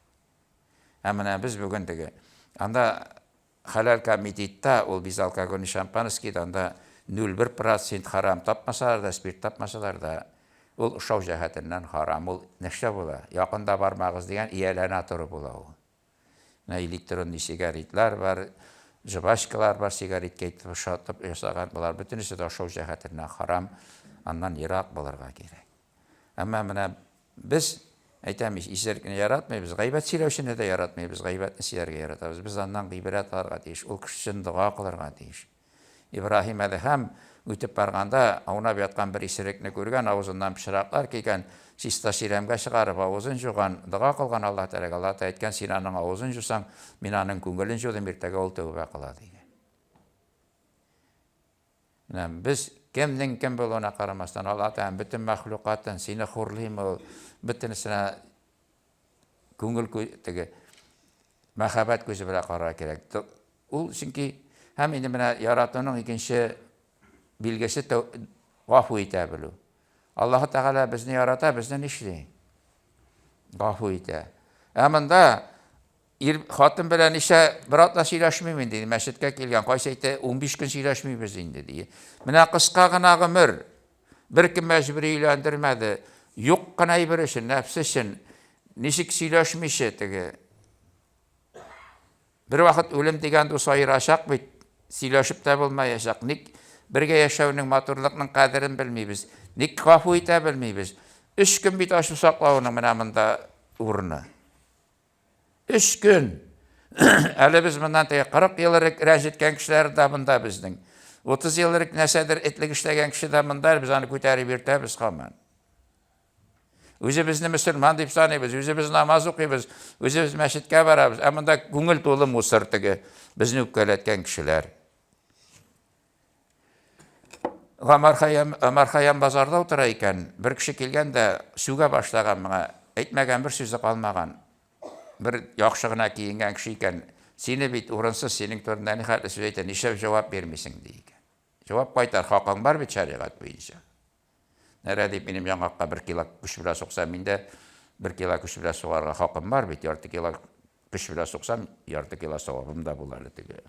S1: Ә менә без бүген теге анда хәләл комитетта ул безалкогольный шампанский анда 0,1 процент харам тапмасалар да, спирт тапмасалар да, ул ошау җәһәтеннән харам. Ул нәрсә була? Якында бармагыз дигән ияләнә тору була ул. Менә электронный сигаретлар бар, жвачкалар бар, сигаретка итеп ошатып ясаган. Болар бөтенесе дә ашау җәһәтеннән харам. Аннан ерак булырга кирәк. Әмма менә без, әйтәм ич, исерекне яратмыйбыз, гайбәт сөйләүчене дә яратмыйбыз, гайбәтне сөйләргә яратабыз. Без аннан гыйбрәт алырга тиеш, ул кеше өчен дога кылырга тиеш. Ибраһим Әдһәм үтеп барганда, аунап яткан бер исерекне күргән, авызыннан пычраклар килгән, чиста чирәмгә чыгарып, авызын җуган, дога кылган Аллаһ Тәгаләгә. Аллаһ Тәгалә әйткән, син аның авызын җусаң, мин аның күңелен җудым, иртәгә ул тәүбә кыла, дигән. Менә без кемнең кем булуына карамастан, Аллаһ Тәгалә бөтен мәхлукатын сине хурлыймы ул, бөтенесенә күңел теге мәхәббәт күзе белән карарга кирәк. Ул чөнки һәм инде менә яратуның икенче билгесе гафу итә белү. Аллаһ Тәгалә безне ярата, безне нишли? Гафу итә. Ә монда Ир хатын белән ничә бер атна сөйләшмим инде, мәчеткә килгән, кайсы әйтә, 15 көн сөйләшмибез инде, ди. Менә кыска гына гомер. Беркем мәҗбүри өйләндермәде. Юк кына әйбер өчен, нәфсе өчен. Ничек сөйләшмичә теге? Бер вакыт үлем дигән дус аерачак бит. Сөйләшеп тә булмаячак. Ник? Бергә яшәүнең, матурлыкның кадерен белмибез. Ник гафу итә белмибез? Өч көн бит ачу саклауның менә монда урыны. Өч көн! Әле без моннан теге 40 ел элек рәнҗеткән кешеләр дә монда безнең. 30 ел элек нәрсәдер этлек эшләгән кеше дә монда, без аны күтәреп йөртәбез һаман. Үзебезне мөселман дип саныйбыз, үзебез намаз укыйбыз, үзебез мәчеткә барабыз. Ә монда күңел тулы мусор теге, безне үпкәләткән кешеләр. Гомәр Хәйям, Гомәр Хәйям базарда утыра икән. Бер кеше килгән дә сүгә башлаган моңа. Әйтмәгән бер сүзе калмаган. Бер яхшы гына киенгән кеше икән. Сине бит урынсыз, синең турында ни хәтле сүз әйтә, нишләп җавап бирмисең, ди икән. Җавап кайтар, хакың бар бит шәригать буенча. Нәрә дип минем яңакка бер кило көч белән сукса, мин дә бер кило көч белән сугарга хакым бар бит. Ярты кило көч белән суксам, ярты кило савабым да була әле теге.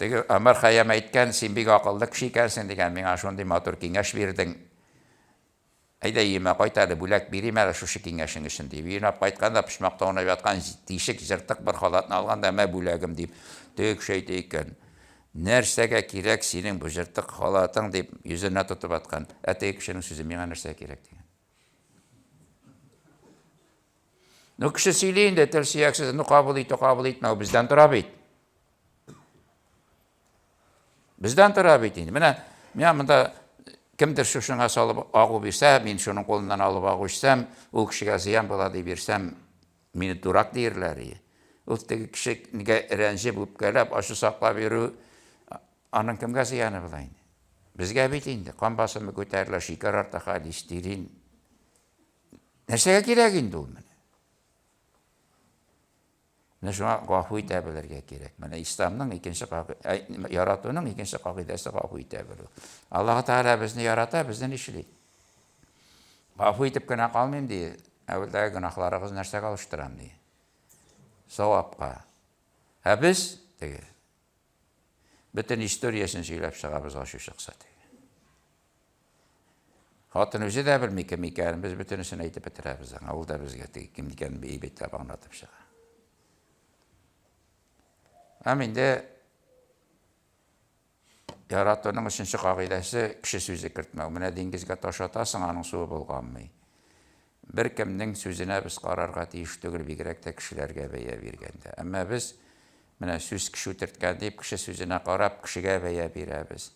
S1: Теге Омар Хәйям әйткән, син бик акыллы кеше икәнсең дигән, миңа шундый матур киңәш бирдең. Әйдә өемә кайт әле, бүләк бирим әле шушы киңәшең өчен дип. Өенә кайткан да почмакта аунап яткан тишек, җыртык бер халатны алган да, мә бүләгем дип. Теге кеше әйтә икән, нәрсәгә кирәк синең бу җыртык халатың дип йөзенә тотып аткан. Ә теге кешенең сүзе миңа нәрсәгә кирәк дигән. Ну, кеше сөйли инде, тел сөяксез, ну, кабул итү, кабул итмәү бездән тора бит. Бездән тора бит инде. Менә миңа монда кемдер шушыңа салып агу бирсә, мин шуның кулыннан алып агу эчсәм, ул кешегә зыян була дип бирсәм, мине дурак диерләр. Ул теге кешегә рәнҗеп, үпкәләп, ачу саклап йөрү, аның кемгә зыяны була инде? Безгә бит инде кан басымы күтәрелә, шикәр арта, холестерин. Нәрсәгә кирәк инде ул менә? Менә шуңа гафу итә белергә кирәк. Менә исламның икенче яратуның икенче кагыйдәсе гафу итә белү. Аллаһ Тәгалә безне ярата, безне нишли? Гафу итеп кенә калмыйм ди. Әүвәлдәге гөнаһларыгыз нәрсәгә алыштырам ди. Савапка. Ә без теге бөтен историясен сөйләп чыгабыз ачу чыкса теге. Хатын үзе дә белми кем икәнен, без бөтенесен әйтеп бетерәбез аңа. Ул да безгә теге кем икәнен әйбәтләп аңлатып чыга. Һәм инде яратуның өченче кагыйдәсе кеше сүзе кертмәү. Менә диңгезгә таш атасың, аның суы болганмый. Беркемнең сүзенә без карарга тиеш түгел, бигрәк тә кешеләргә бәя биргәндә. Әмма без менә сүз кеше үтерткән дип, кеше сүзенә карап, кешегә бәя бирәбез.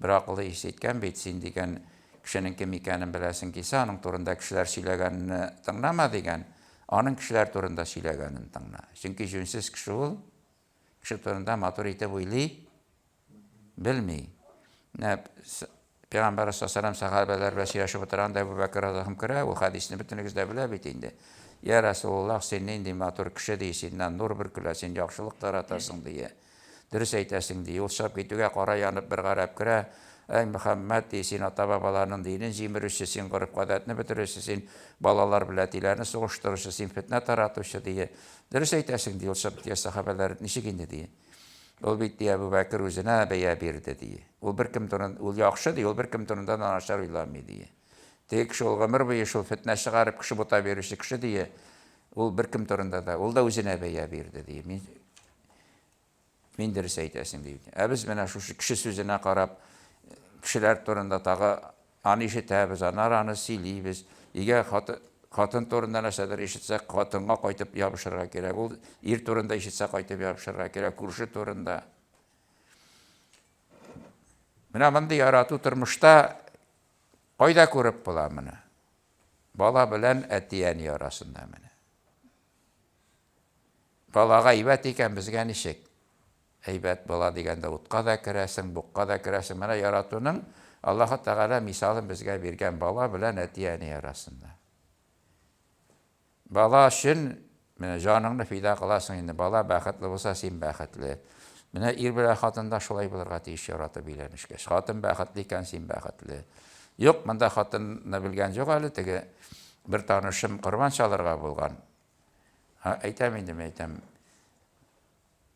S1: Бер акыллы ис әйткән бит, син дигән кешенең кем икәнен беләсең килсә, аның турында кешеләр сөйләгәнне тыңлама дигән, аның кешеләр турында сөйләгәнен тыңла. Чөнки җүнсез кеше ул кеше турында матур итеп уйлый белми. Менә Пәйгамбәр саллаллаху сәхабәләр белән сөйләшеп утырганда Әбу Бәкер радиаллаху керә, ул хәдисне бөтенегез дә белә бит инде. Я Расулуллаһ, син нинди матур кеше ди, синнән нур бөркелә, син яхшылык таратасың ди. Дөрес әйтәсең ди. Ул чыгып китүгә кара янып бер гарәп керә. Әй Мөхәммәд ди, син ата-бабаларның динен җимерүче, син гореф-гадәтне бетерүче, син балалар белән әтиләрне сугыштыручы, син фетнә таратучы ди. Дөрес әйтәсең ди, ул чыгып киткәч сәхабәләр ничек инде ди. Ул бит, ди, Әбү Бәкер үзенә бәя бирде, ди. Ул беркем турында, ул яхшы, ди, ул беркем турында да начар уйламый, ди. Теге кеше ул гомер буе шул фетнә чыгарып, кеше бута бирүче кеше, ди. Ул беркем турында да, ул да үзенә бәя бирде, ди. Мин, мин дөрес әйтәсең, ди. Ә без менә шушы кеше сүзенә карап, кешеләр турында тагы аны ишетәбез, аннары аны сөйлибез. Өйгә хатын, хатын турында нәрсәдер ишетсәк, хатынга кайтып ябышырга кирәк. Ул ир турында ишетсә, кайтып ябышырга кирәк, күрше турында. Менә мондый ярату тормышта кайда күреп була моны? Бала белән әти-әни арасында менә. Балага әйбәт икән, безгә ничек? Әйбәт бала дигәндә утка да керәсең, букка да керәсең. Менә яратуның Аллаһы Тәгалә мисалын безгә биргән бала белән әти-әни арасында. Бала өчен менә җаныңны фида кыласың инде. Бала бәхетле булса, син бәхетле. Менә ир белән хатын да шулай булырга тиеш яратып өйләнешкәч. Хатын бәхетле икән, син бәхетле. Юк, монда хатынны белгән юк әле, теге бер танышым корбан чалырга булган. Әйтәм инде, мин әйтәм.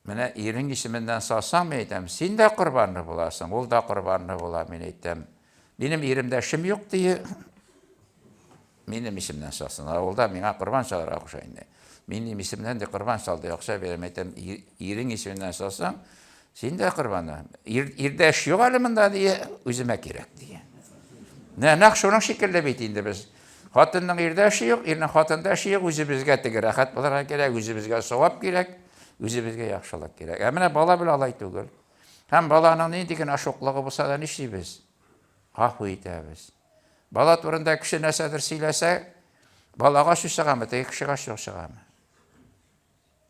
S1: Менә ирең исеменнән салсаң, мин әйтәм, син дә корбанлы буласың, ул да корбанлы була, мин әйтәм. Минем иремдә шем юк дие. Минем исемнән салсын. Ә ул да миңа корбан чалырга куша инде. Минем исемнән дә корбан чал ди, акча бирәм, әйтәм, ирең исеменнән салсаң, Син дә корбаны. Ир, ирдә эш юк әле монда, ди, үземә кирәк, ди. Менә нәкъ шуның шикелле бит инде без. Хатынның ирдә эше юк, ирнең хатында эше юк, үзебезгә теге рәхәт булырга кирәк, үзебезгә савап кирәк, үзебезгә яхшылык кирәк. Ә менә бала белән алай түгел. Һәм баланың нинди генә шуклыгы булса да нишлибез? Гафу итәбез. Бала турында кеше нәрсәдер сөйләсә, балага ачу чыгамы, теге кешегә ачу чыгамы?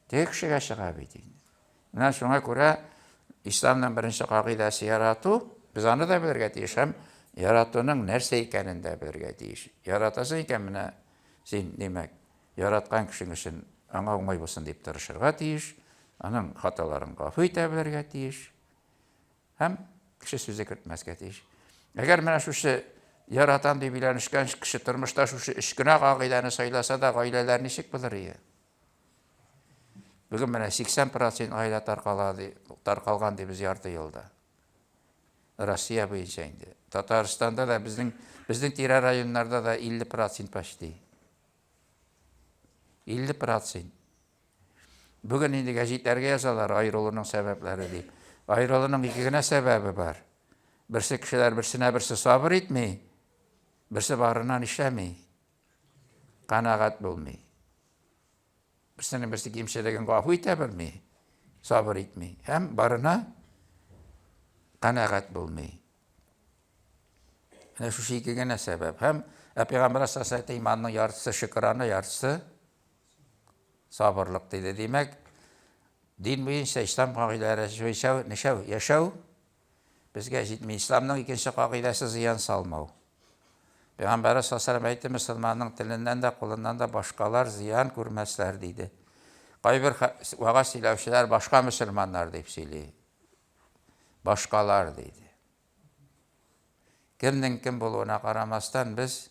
S1: Теге кешегә чыга бит инде. Менә шуңа күрә исламның беренче кагыйдәсе ярату, без аны да белергә тиеш һәм яратуның нәрсә икәнен дә белергә тиеш. Яратасың икән, менә син, димәк, яраткан кешең өчен аңа уңай булсын дип тырышырга тиеш, аның хаталарын гафу итә белергә тиеш. Һәм кеше сүзе кертмәскә тиеш. Әгәр менә шушы яратам дип өйләнешкән кеше тормышта шушы өч кенә кагыйдәне сайласа да, гаиләләр ничек булыр ие? Бүген менә 80% гаилә таркала ди, таркалган дибез ярты елда. Россия буенча инде. Татарстанда да безнең безнең тирә районнарда да 50% почти. 50%. Бүген инде гәҗитләргә язалар аерылуның сәбәпләре дип. Аерылуның ике генә сәбәбе бар. Берсе кешеләр берсенә берсе сабыр итми, берсе барыннан эшләми. Канәгать булмый. Берсенең берсе кимчелеген гафу итә белми, сабыр итми һәм барына канәгать булмый. Менә шушы ике генә сәбәп. Һәм ә пәйгамбәр саллаллаһу алейһи иманның яртысы шөкрана, яртысы сабырлык диде. Димәк, дин буенча, ислам кагыйдәләре буенча нишәү, яшәү безгә җитми. Исламның икенче кагыйдәсе зыян салмау. Пәйгамбәрбез саллаллаһу алейһи әйтте, мөселманның теленнән дә, кулыннан да башкалар зыян күрмәсләр диде. Кайбер вәгазь сөйләүчеләр башка мөселманнар дип сөйли. Башкалар диде. Кемнең кем булуына карамастан, без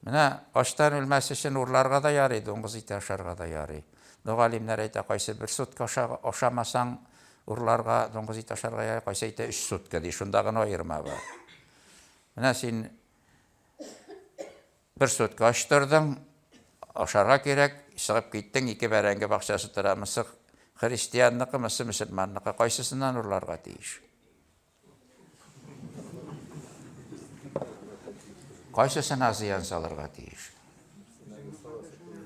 S1: менә ачтан үлмәс өчен урларга да ярый, дуңгыз ите ашарга да ярый. Но галимнәр әйтә, кайсы бер сутка ашамасаң, урларга, дуңгыз ите ашарга ярый, кайсы әйтә өч сутка ди, шунда гына аерма бар. Менә син бер сутка ач тордың, ашарга кирәк, чыгып киттең, ике бәрәңге бакчасы тора, монысы христианныкы, монысы мөселманныкы, кайсысыннан урларга тиеш? Кайсысына зыян салырга тиеш?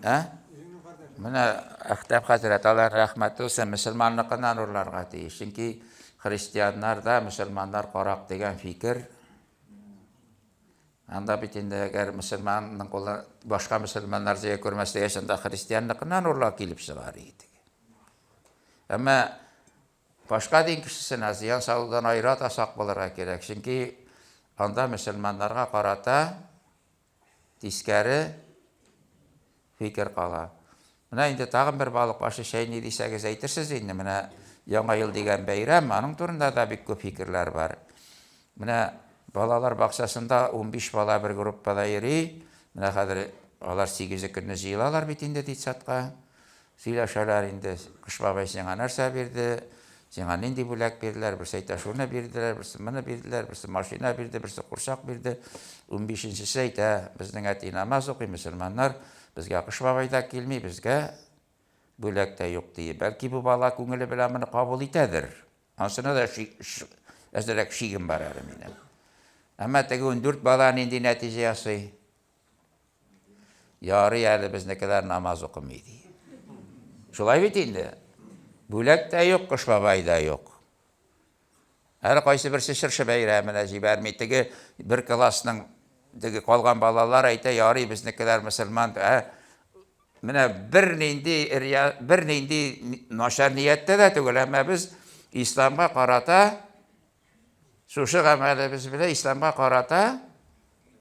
S1: Ә? Менә Әхтәп хәзрәт, алар рәхмәт булсын, мөселманныкыннан урларга тиеш. Чөнки христианнар да мөселманнар карак дигән фикер. Анда бит инде әгәр мөселманның кулы башка мөселманнар зыя күрмәс дигәч, анда христианныкыннан урлау килеп чыгар иде. Әмма башка дин кешесенә зыян салудан аерата сак булырга кирәк, чөнки анда мөселманнарга карата тискәре фикер кала. Менә инде тагын бер балык башы чәйни дисәгез әйтерсез инде, менә Яңа ел дигән бәйрәм, аның турында да бик күп фикерләр бар. Менә балалар бакчасында 15 бала бер группада йөри. Менә хәзер алар 8 көнне җыелалар бит инде детсадка. Сөйләшәләр инде, Кыш бабай сиңа нәрсә бирде, сиңа нинди бүләк бирделәр, берсе әйтә, шуны бирделәр, берсе моны бирделәр, берсе машина бирде, берсе курчак бирде. Унбишенчесе әйтә, безнең әти намаз укый, мөселманнар, безгә Кыш бабай да килми, безгә бүләк тә юк, ди. Бәлки бу бала күңеле белән моны кабул итәдер. Анысына да әзрәк шигем бар әле минем. Әмма теге 14 бала нинди нәтиҗә ясый? Ярый әле безнекеләр намаз укымый ди. Шулай бит инде. Бүләк тә юк, Кыш бабай да юк. Әле кайсы берсе чыршы бәйрәменә җибәрми. Теге бер классның теге калган балалар әйтә, ярый безнекеләр мөселман. Ә менә бер нинди бер нинди начар нияттә дә түгел, әмма без исламга карата Шушы гамәлебез белән исламга карата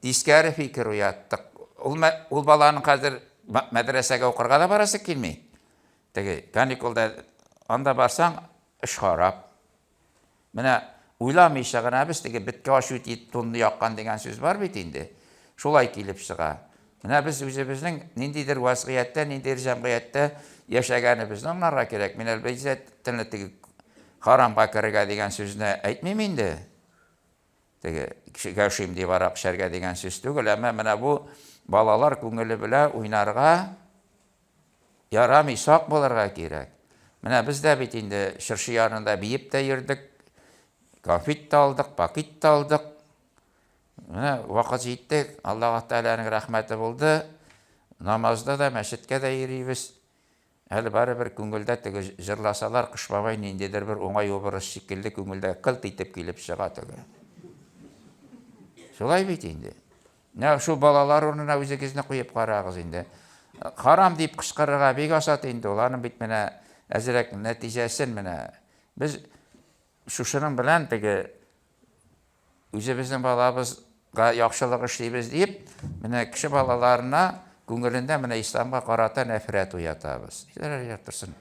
S1: тискәре фикер уяттык. Ул, ул баланың хәзер мәдрәсәгә укырга да барасы килми. Теге каникулда анда барсаң, эш харап. Менә уйламыйча гына без теге беткә ачу дип тунны яккан дигән сүз бар бит инде. Шулай килеп чыга. Менә без үзебезнең ниндидер вазгыятьтә, ниндидер җәмгыятьтә яшәгәнебезне аңларга кирәк. Мин әлбәттә теге харамга керергә дигән сүзне әйтмим инде. Теге кешегә ошыйм дип арак эчәргә дигән сүз түгел, әмма менә бу балалар күңеле белән уйнарга ярамый, сак булырга кирәк. Менә без дә бит инде чыршы янында биеп тә йөрдек, конфет та алдык, пакет та алдык. Менә вакыт җитте, Аллаһ Тәгаләнең рәхмәте булды. Намазда да, мәчеткә дә йөрибез. Әле барыбер күңелдә теге җырласалар, Кыш бабай ниндидер бер уңай образ шикелле күңелдә кылт итеп килеп чыга теге. Шулай бит инде. Менә шул балалар урынына үзегезне куеп карагыз инде. Харам дип кычкырырга бик асат инде ул. Аның бит менә әзрәк нәтиҗәсен менә без шушының белән теге үзебезнең балабызга яхшылык эшлибез дип, менә кеше балаларына күңелендә менә исламга карата нәфрәт уятабыз. Ярар, торсын.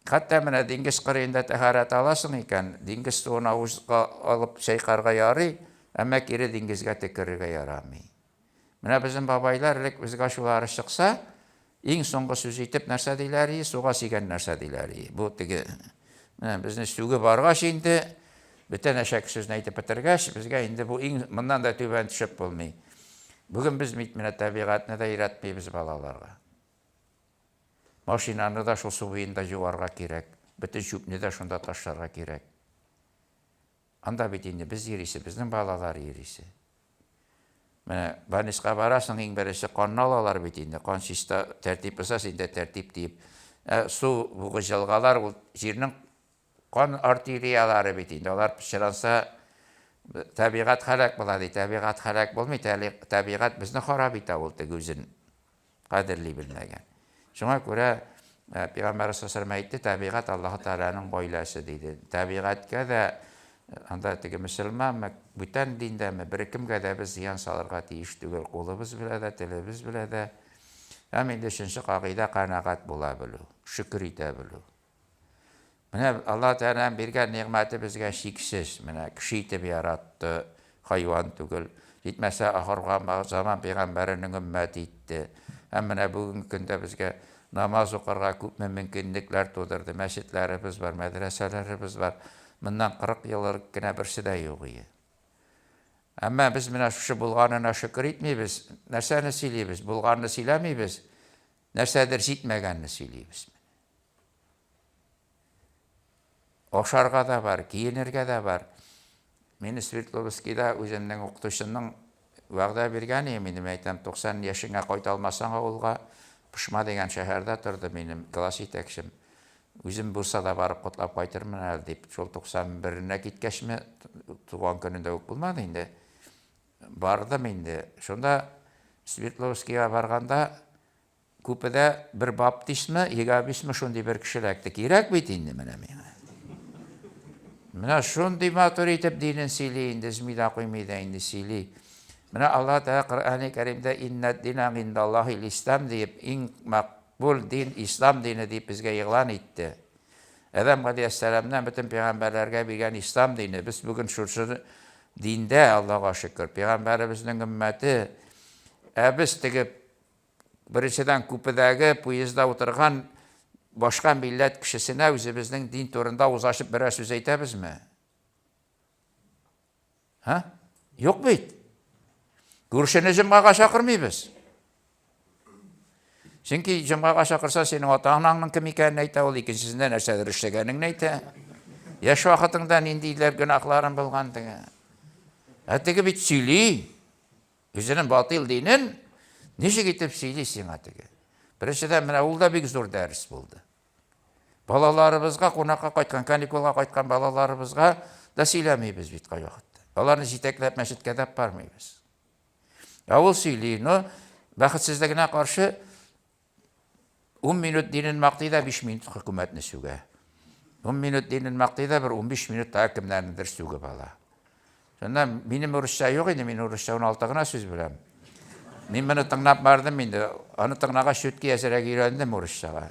S1: Хәтта менә диңгез кырыенда тәһарәт аласың икән, диңгез суын авызга алып чайкарга ярый, әмма кире диңгезгә төкерергә ярамый. Менә безнең бабайлар элек безгә ачулары чыкса, иң соңгы сүз итеп нәрсә диләр и, суга сигән нәрсә диләр и. Бу теге менә безне сүге баргач инде, бөтен әшәке сүзне әйтеп бетергәч, безгә инде бу иң моннан да түбән төшеп булмый. Бүген без бит менә табигатьне дә өйрәтмибез балаларга. Машинаны да шул су буенда юарга кирәк, бөтен чүпне дә шунда ташларга кирәк. Анда бит инде без йөрисе, безнең балалар йөрисе. Менә больницага барасың, иң беренче канны алалар бит инде. Кан чиста, тәртип булса, синдә тәртип диеп. Ә су бугы җылгалар ул җирнең кан артериялары бит инде. Алар пычранса, табигать һәлак була ди. Табигать һәлак булмый, табигать безне харап итә ул теге үзен. Кадерли белмәгән. Шуңа күрә Пәйгамбәр саллаллаһу әйтте, табигать Аллаһы Тәгаләнең гаиләсе диде. Табигатькә дә анда теге мөселманмы, бүтән диндәме, беркемгә дә без зыян салырга тиеш түгел, кулыбыз белә дә, телебез белә дә. Һәм инде өченче кагыйдә канәгать була белү, шөкер итә белү. Менә Аллаһ Тәгаләнең биргән нигъмәте безгә чиксез. Менә кеше итеп яратты, хайван түгел. Җитмәсә, ахыргы заман пәйгамбәренең өммәте итте. Һәм менә бүгенге көндә безгә намаз укырга күпме мөмкинлекләр тудырды. Мәчетләребез бар, мәдрәсәләребез бар. Моннан 40 ел элек кенә берсе дә юк иде. Әмма без менә шушы булганына шөкер итмибез. Нәрсәне сөйлибез? Булганны сөйләмибез. Нәрсәдер җитмәгәнне сөйлибез. Ашарга да бар, киенергә дә бар. Мин Свердловскийда үземнең укытучымның вәгъдә биргән идем, инде мин әйтәм, 90 яшеңә кайта алмасаң авылга, Пышма дигән шәһәрдә торды минем класс җитәкчем. Үзем булса да барып котлап кайтырмын әле дип, шул 91-нә киткәчме, туган көнендә үк булмады инде. Бардым инде. Шунда Свердловскийга барганда Купеда бер баптистмы, егобистмы шундый бер кеше эләкте. Кирәк бит инде менә миңа. Менә шундый матур итеп динен сөйли инде, өзми дә куймый да инде сөйли. Менә Аллаһ Тәгалә Коръәни Кәримдә иннәд дина гиндаллаһил ислам диеп, иң макбул дин ислам дине дип безгә игълан итте. Адәм галәйһиссәламнән бөтен пәйгамбәрләргә биргән ислам дине. Без бүген шушы диндә, Аллаһга шөкер, пәйгамбәребезнең өммәте. Ә без теге Беренчедән, купедәге поездда утырган башка милләт кешесенә үзебезнең дин турында авыз ачып берәр сүз әйтәбезме? Һа? Юк бит. Күршене җомгага чакырмыйбыз. Чөнки җомгага чакырса, синең ата-анаңның кем икәнен әйтә ул, икенчесендә нәрсәдер эшләгәнеңне әйтә. Яшь вакытыңда ниндиләр гөнаһларың булган теге. Ә теге бит сөйли. Үзенең батыйл динен ничек итеп сөйли сиңа теге. Беренчедән, менә ул да бик зур дәрес булды. Балаларыбызга кунакка кайткан, каникулга кайткан балаларыбызга да сөйләмибез бит кайвакытта. Аларны җитәкләп мәчеткә дә бармыйбыз. Ә ул сөйли, но бәхетсезлегенә каршы 10 минут динен мактый да 5 минут хөкүмәтне сүгә. 10 минут динен мактый да бер 15 минут тагы кемнәрнедер сүгеп ала. Шунда минем урысча юк инде, мин урысча 16 гына сүз беләм. Мин моны тыңлап бардым инде. Аны тыңлагач, чүтки әзрәк өйрәндем урысчага.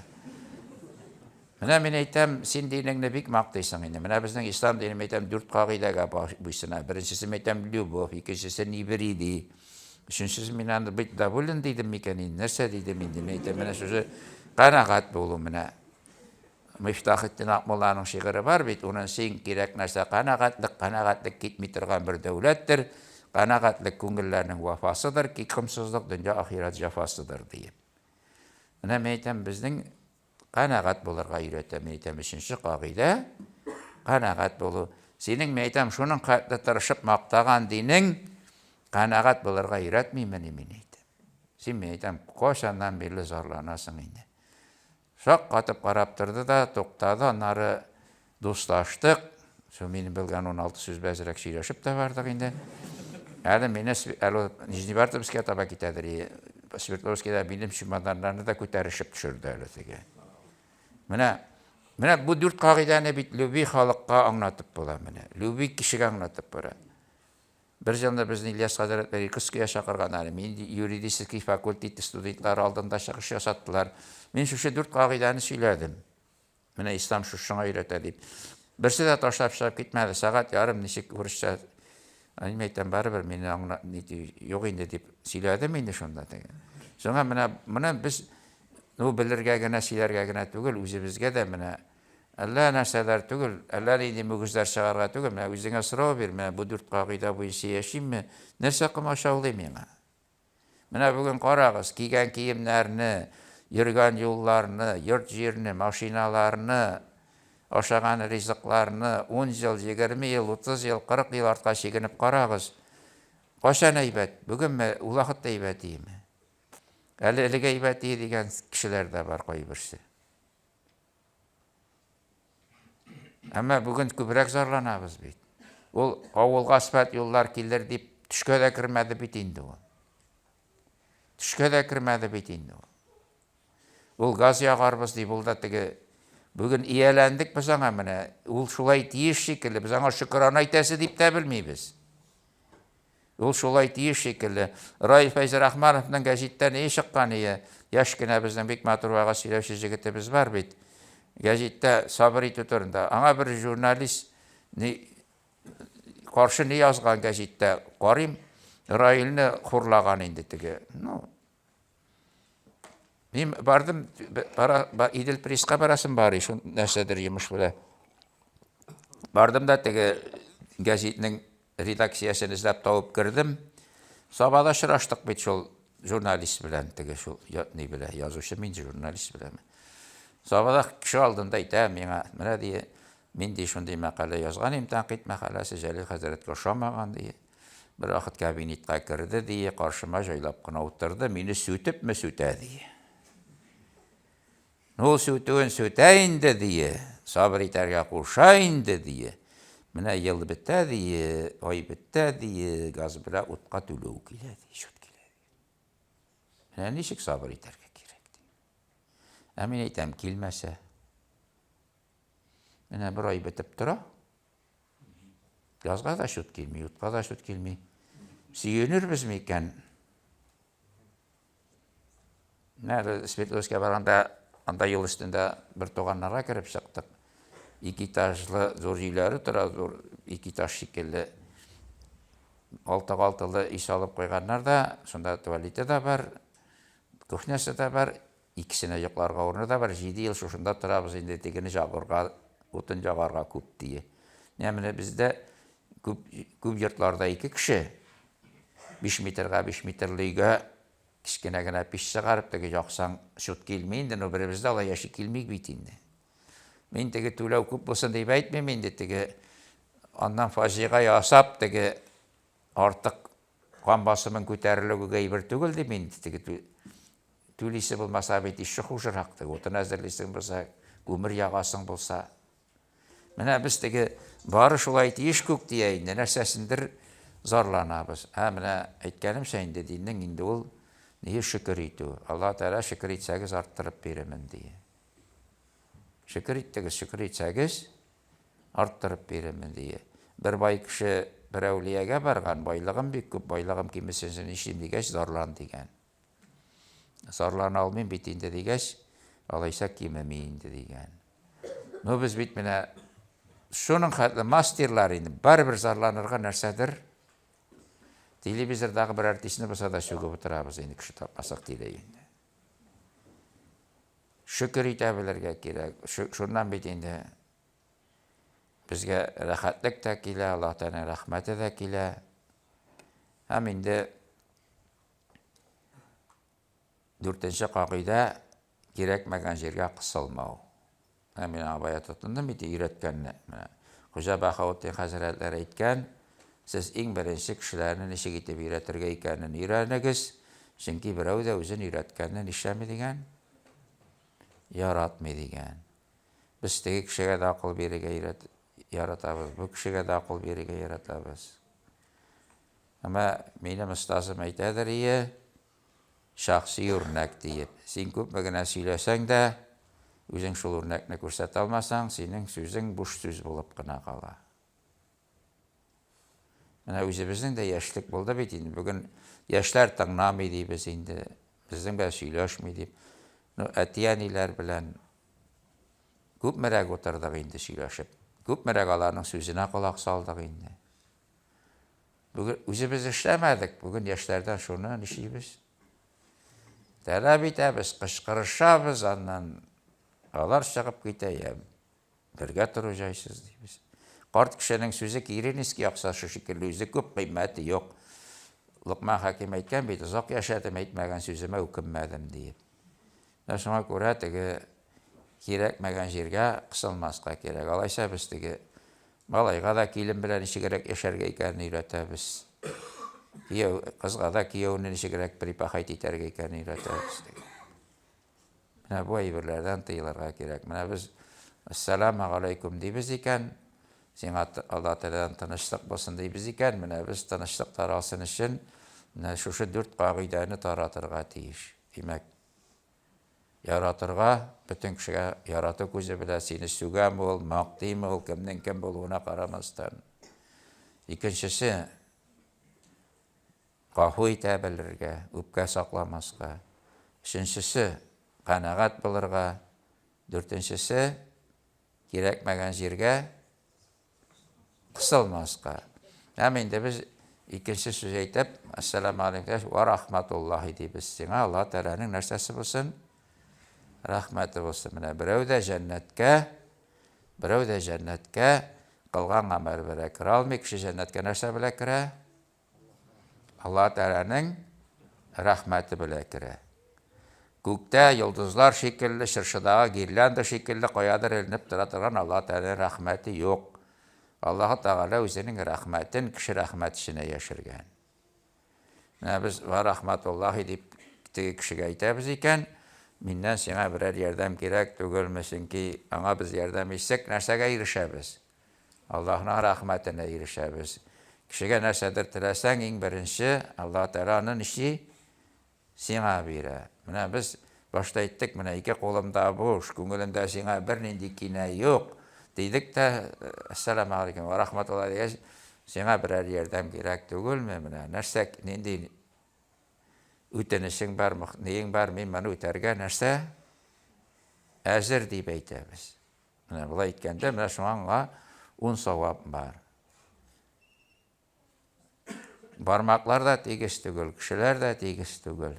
S1: Менә мин әйтәм, син динеңне бик мактыйсың инде. Менә безнең ислам дине, әйтәм, дүрт кагыйдәгә буйсына. Беренчесе, әйтәм, любовь, икенчесе, не вреди. Өченчесе, мин аны быть доволен дидем микән инде, нәрсә дидем инде, мин әйтәм, менә шушы канәгать булу менә. Мифтахетдин Акмулланың шигыре бар бит, унынчы иң кирәк нәрсә канәгатьлек, канәгатьлек китми торган бер дәүләттер, канәгатьлек күңелләрнең вафасыдыр, кикомсызлык дөнья ахирәт җәфасыдыр диеп. Менә мин әйтәм, безнең канәгать булырга өйрәтә. Мин әйтәм, өченче кагыйдә канәгать булу. Синең, мин әйтәм, шуның хәтле тырышып мактаган динең канәгать булырга өйрәтмимени, мин әйтәм. Син, мин әйтәм, кайчаннан бирле зарланасың инде. Шаккатып карап торды да, туктады, аннары дуслаштык. Шул минем белгән 16 сүз бәзрәк сөйләшеп тә бардык инде. Әле мине, әле Нижневартовскийга таба китәдер, и Свердловскийда минем чемоданнарны да күтәрешеп төшерде әле теге. Менә, менә бу дүрт кагыйдәне бит люби халыкка аңлатып була менә. Люби кешегә аңлатып була. Бер җылны безне Ильяс хәзрәт Иркутскига чакырганнар. Мин юридический факультет студентлары алдында чыгыш ясаттылар. Мин шушы дүрт кагыйдәне сөйләдем. Менә ислам шушыңа өйрәтә дип. Берсе дә ташлап чыгып китмәде. Сәгать ярым ничек урысча мин әйтәм, барыбер мине аңла юк инде дип сөйләдем инде шунда теге. Шуңа менә менә без ну белергә генә, сөйләргә генә түгел, үзебезгә дә менә Әллә нәрсәләр түгел, әллә нинди мөгезләр чыгарга түгел, менә үзеңә сорау бир, менә бу дүрт кагыйдә буенча яшимме, нәрсә комачаулый миңа? Менә бүген карагыз, кигән киемнәрне, йөргән юлларны, йорт-җирне, машиналарны, ашаган ризыкларны ун ел, 20 ел, 30 ел, 40 ел артка чигенеп карагыз. Кайчан әйбәт? Бүгенме? Ул вакытта әйбәт иеме? Әле элек әйбәт ие дигән кешеләр дә бар кайберсе. Әмма бүген күбрәк зарланабыз бит. Ул авылга асфальт юллар килер дип төшкә дә кермәде бит инде ул. Төшкә дә кермәде бит инде ул. Ул газ ягарбыз дип, ул да теге бүген ияләндек без аңа менә. Ул шулай тиеш шикелле, без аңа шөкрана әйтәсе дип тә белмибез. Ул шулай тиеш шикелле. Раил Фәйзрахмановның гәҗиттә ние чыккан ие? Яшь кенә безнең бик матур вәгазь сөйләүче җегетебез бар бит. Гәҗиттә сабыр итү турында. Аңа бер журналист ни каршы ни язган гәҗиттә карыйм, Раилне хурлаган инде теге. Ну, мин бардым, бара, Идел Пресска барасым бар, шул нәрсәдер йомыш белән. Бардым да теге гәзитнең редакциясен эзләп табып кердем. Сабада очраштык бит шул журналист белән, теге шул ни белә, язучы мин журналист белән. Сабада кеше алдында әйтә миңа, менә ди, мин ди шундый мәкалә язган идем, тәнкыйть мәкаләсе Җәлил хәзрәткә ошамаган ди. Бер вакыт кабинетка керде ди, каршыма җайлап кына утырды, мине сүтепме сүтә ди. Ул сүтүен сүтә инде, дие, сабыр итәргә куша инде, дие. Менә ел бетә, дие, ай бетә, дие, газ белән утка түләү килә, ди, счет килә. Менә ничек сабыр итәргә кирәк, ди. Ә мин әйтәм, килмәсә. Менә бер ай бетеп тора. Газга да счет килми, утка да счет килми. Сөенербез микән? Менә Свердловскка барганда, анда юл өстендә бер туганнарга кереп чыктык. Ике этажлы зур өйләре тора, зур ике этаж шикелле. Алтыга алтылы өй салып куйганнар да, шунда туалеты да бар, кухнясы да бар, икесенә йокларга урыны да бар. 7 ел шушында торабыз инде, тегене җагырга, утын ягарга күп дие. Менә бездә күп, күп йортларда ике кеше, 5 метрга 5 метрлы өйгә кечкенә генә пич чыгарып, теге яксаң, чут килми инде, но беребез дә алай яши килмик бит инде. Мин теге түләү күп булсын дип әйтмим инде, теге аннан фаҗига ясап, теге артык кан басымын күтәрелү әйбер түгел дим инде, теге түлисе булмаса бит еще хужырак, теге утын әзерлисең булса, күмер ягасың булса. Менә без теге бары шулай тиеш күк дия инде, нәрсәсендер зарланабыз. Ә менә әйткәнемчә инде диннең инде ул ние шөкер итү. Алла Тәгалә шөкер итсәгез арттырып бирермен ди. Шөкер иттегез, шөкер итсәгез арттырып бирермен ди. Бер бай кеше бер әүлиягә барган, байлыгым бик күп, байлыгым кимесен нишлим дигәч, зарлан дигән. Зарлана алмыйм бит инде дигәч, алайса кимеми инде дигән. Ну без бит менә шуның хәтле мастерлар инде, барыбер зарланырга нәрсәдер. Телевизордагы бер артистны булса да сүгеп утырабыз инде, кеше тапмасак тирә-юньдә. Шөкер итә белергә кирәк. Шуннан бит инде безгә рәхәтлек тә килә, Аллаһ Тәгаләнең рәхмәте дә килә. Һәм инде дүртенче кагыйдә. кирәкмәгән җиргә кысылмау. Менә мин аңа бая тотындым бит өйрәткәнне. Менә Хуҗа Баһаутдин хәзрәтләре әйткән, сез иң беренче кешеләрне ничек итеп өйрәтергә икәнен өйрәнегез, чөнки берәү дә үзен өйрәткәнне нишләми дигән? Яратмый дигән. Без теге кешегә дә акыл бирергә өйрәт яратабыз, бу кешегә дә акыл бирергә яратабыз. Әмма минем остазым әйтәдер ие, шәхси үрнәк диеп. Син күпме генә сөйләсәң дә, үзең шул үрнәкне күрсәтә алмасаң, синең сүзең буш сүз булып кына кала. Менә үзебезнең дә яшьлек булды бит инде. Бүген яшьләр тыңламый дибез инде. Безнең белән сөйләшми дип. Ну, әти-әниләр белән күпмерәк утырдык инде сөйләшеп. Күпмерәк аларның сүзенә колак салдык инде. Бүген үзебез эшләмәдек, бүген яшьләрдән шуны нишлибез? Таләп итәбез, кычкырышабыз, аннан алар чыгып китә, я бергә тору җайсыз дибез. Карт кешенең сүзе Киринский аксашы шикелле, үзе күп кыйммәте юк. Локман Хәким әйткән бит, озак яшәдем, әйтмәгән сүземә үкенмәдем диеп. Менә шуңа күрә теге кирәкмәгән җиргә кысылмаска кирәк. Алайса без теге малайга да килен белән ничегрәк яшәргә икәнен өйрәтәбез. Кияү, кызга да кияүне ничегрәк припахать итәргә икәнен өйрәтәбез. Менә бу әйберләрдән тыелырга кирәк. Менә без Ассаламу алейкум дибез икән, сиңа Алла Тәгаләдән тынычлык булсын дибез икән, менә без тынычлык таралсын өчен менә шушы дүрт кагыйдәне таратырга тиеш. Димәк, яратырга, бөтен кешегә ярату күзе белән сине сүгәме ул, мактыймы ул, кемнең кем булуына карамастан. Икенчесе, гафу итә белергә, үпкә сакламаска. Өченчесе, канәгать булырга. Дүртенчесе, кирәкмәгән җиргә кысылмаска. Һәм инде без икенче сүз әйтеп, Ассаламу алейкум ва рахматуллахи дибез. Сиңа Алла Тәгаләнең нәрсәсе булсын? Рәхмәте булсын. Менә берәү дә җәннәткә, берәү дә җәннәткә кылган гамәл белән керә алмый. Кеше җәннәткә нәрсә белән керә? Алла Тәгаләнең рәхмәте белән керә. Күктә йолдызлар шикелле, чыршыдагы гирлянда шикелле каядыр эленеп тора торган Алла Тәгаләнең рәхмәте юк. Аллаһы Тәгалә үзенең рәхмәтен кеше рәхмәт эченә яшергән. Менә без ва рахматуллахи дип теге кешегә әйтәбез икән, миннән сиңа берәр ярдәм кирәк түгелме, чөнки аңа без ярдәм итсәк, нәрсәгә ирешәбез? Аллаһның рәхмәтенә ирешәбез. Кешегә нәрсәдер теләсәң, иң беренче Аллаһ Тәгалә аны нишли? Сиңа бирә. Менә без башта әйттек, менә ике кулымда буш, күңелемдә сиңа бернинди кинә юк, дидек тә, әссәламу алейкум ва рахматуллаһ дигәч, сиңа берәр ярдәм кирәк түгелме? Менә нәрсә, нинди үтенечең бар, ниең бар, мин моны үтәргә нәрсә әзер дип әйтәбез. Менә болай әйткәндә, менә шуңа ун савап бар. Бармаклар да тигез түгел, кешеләр дә тигез түгел.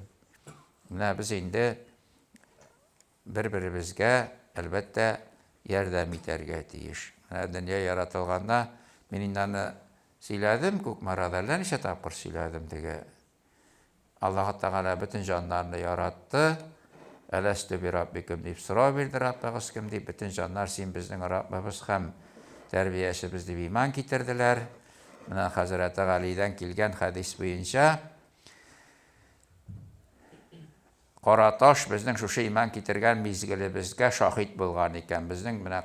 S1: Менә без инде бер-беребезгә, әлбәттә, ярдәм итәргә тиеш. Менә дөнья яратылганда, мин инде аны сөйләдем Кукмарада, әллә ничә тапкыр сөйләдем теге Аллаһы Тәгалә бөтен җаннарны яратты. Әләстү би Раббикум дип сорау бирде Раббыгыз кем дип, бөтен җаннар син безнең Раббыбыз һәм тәрбиячебез дип иман китерделәр. Менә хәзрәте Галидән килгән хәдис буенча кара таш безнең шушы иман китергән мизгелебезгә шаһит булган икән. Безнең менә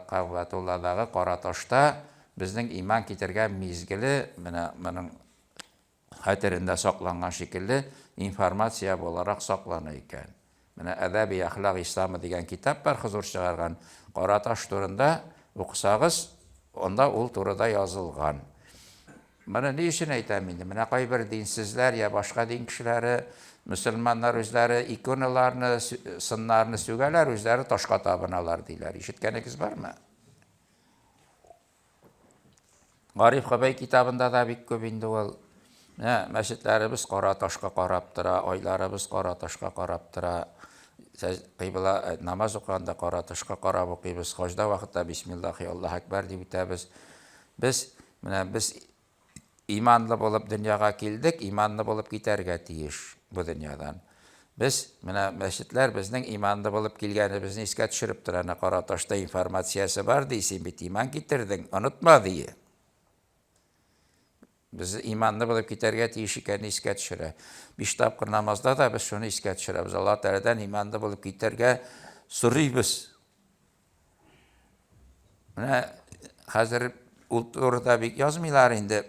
S1: Кабатулладагы кара ташта безнең иман китергән мизгеле менә моның хәтерендә сакланган шикелле, информация буларак саклана икән. Менә Әдәби әхлак исламы дигән китап бар, Хозур чыгарган. Кара таш турында укысагыз, анда ул турыда язылган. Моны ни өчен әйтәм инде? Менә кайбер динсезләр я башка дин кешеләре, мөселманнар үзләре иконаларны, сыннарны сүгәләр, үзләре ташка табыналар диләр. Ишеткәнегез бармы? Гариф Хабай китабында да бик күп инде ул. Менә мәчетләребез кара ташка карап тора, айларыбыз кара ташка карап тора. Кыйбла э, намаз укыганда кара ташка карап укыйбыз. Хаҗда вакытта бисмиллахи Аллаһ акбар дип үтәбез. Без менә без иманлы булып дөньяга килдек, иманлы булып китәргә тиеш бу дөньядан. Без, менә мәчетләр безнең иманлы булып килгәнебезне искә төшереп тора. Әнә кара ташта информациясе бар, ди, син бит иман китердең, онытма, ди. Без иманлы булып китәргә тиеш икәнне искә төшерә. Биш тапкыр намазда да без шуны искә төшерәбез. Аллаһ Тәгаләдән иманлы булып китәргә сорыйбыз. Менә хәзер ул турыда бик язмыйлар инде.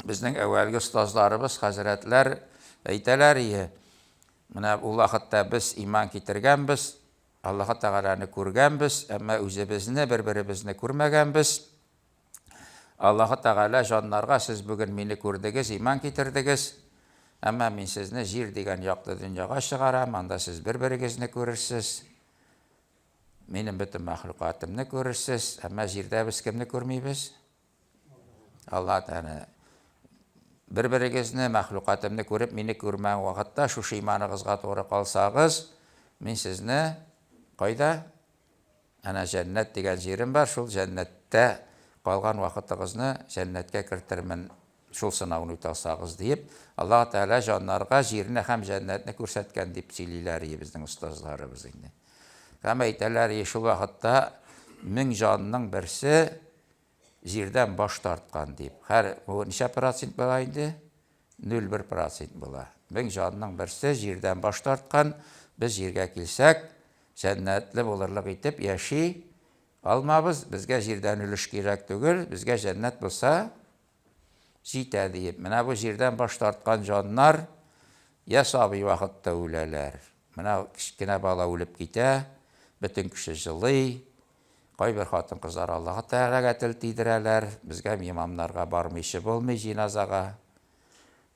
S1: Безнең әүвәлге остазларыбыз, хәзрәтләр әйтәләр ие. Менә ул вакытта без иман китергәнбез, Аллаһ Тәгаләне күргәнбез, әмма үзебезне, бер-беребезне күрмәгәнбез. Аллаһ Тәгалә җаннарга сез бүген мине күрдегез, иман китердегез, әмма мин сезне җир дигән якты дөньяга чыгарам, анда сез бер-берегезне күрерсез. Минем бөтен мәхлукатымны күрерсез, әмма җирдә без кемне күрмибез? Алла Тәгалә. Бер-берегезне, мәхлукатымны күреп, мине күрмәгән вакытта шушы иманыгызга туры калсагыз, мин сезне кайда? Әнә җәннәт дигән җирем бар, шул җәннәттә калган вакытыгызны җәннәткә кертермен. Шул сынауны үтә алсагыз, диеп, Аллаһ Тәгалә җаннарга җирне һәм җәннәтне күрсәткән, дип сөйлиләр ие безнең остазларыбыз инде. Һәм әйтәләр ие, шул вакытта 1000 җанның берсе җирдән баш тарткан, дип. Һәр, бу ничә процент була инде? 0,1 процент була. 1000 җанның берсе җирдән баш тарткан, без җиргә килсәк, җәннәтле булырлык итеп яши алмабыз, безгә җирдән өлеш кирәк түгел, безгә җәннәт булса җитә диеп. Менә бу җирдән баш тарткан җаннар я сабый вакытта үләләр. Менә кечкенә бала үлеп китә, бөтен кеше җылый. Кайбер хатын-кызлар Аллаһы Тәгаләгә тел тидерәләр. Безгә имамнарга бармыйча булмый җиназага.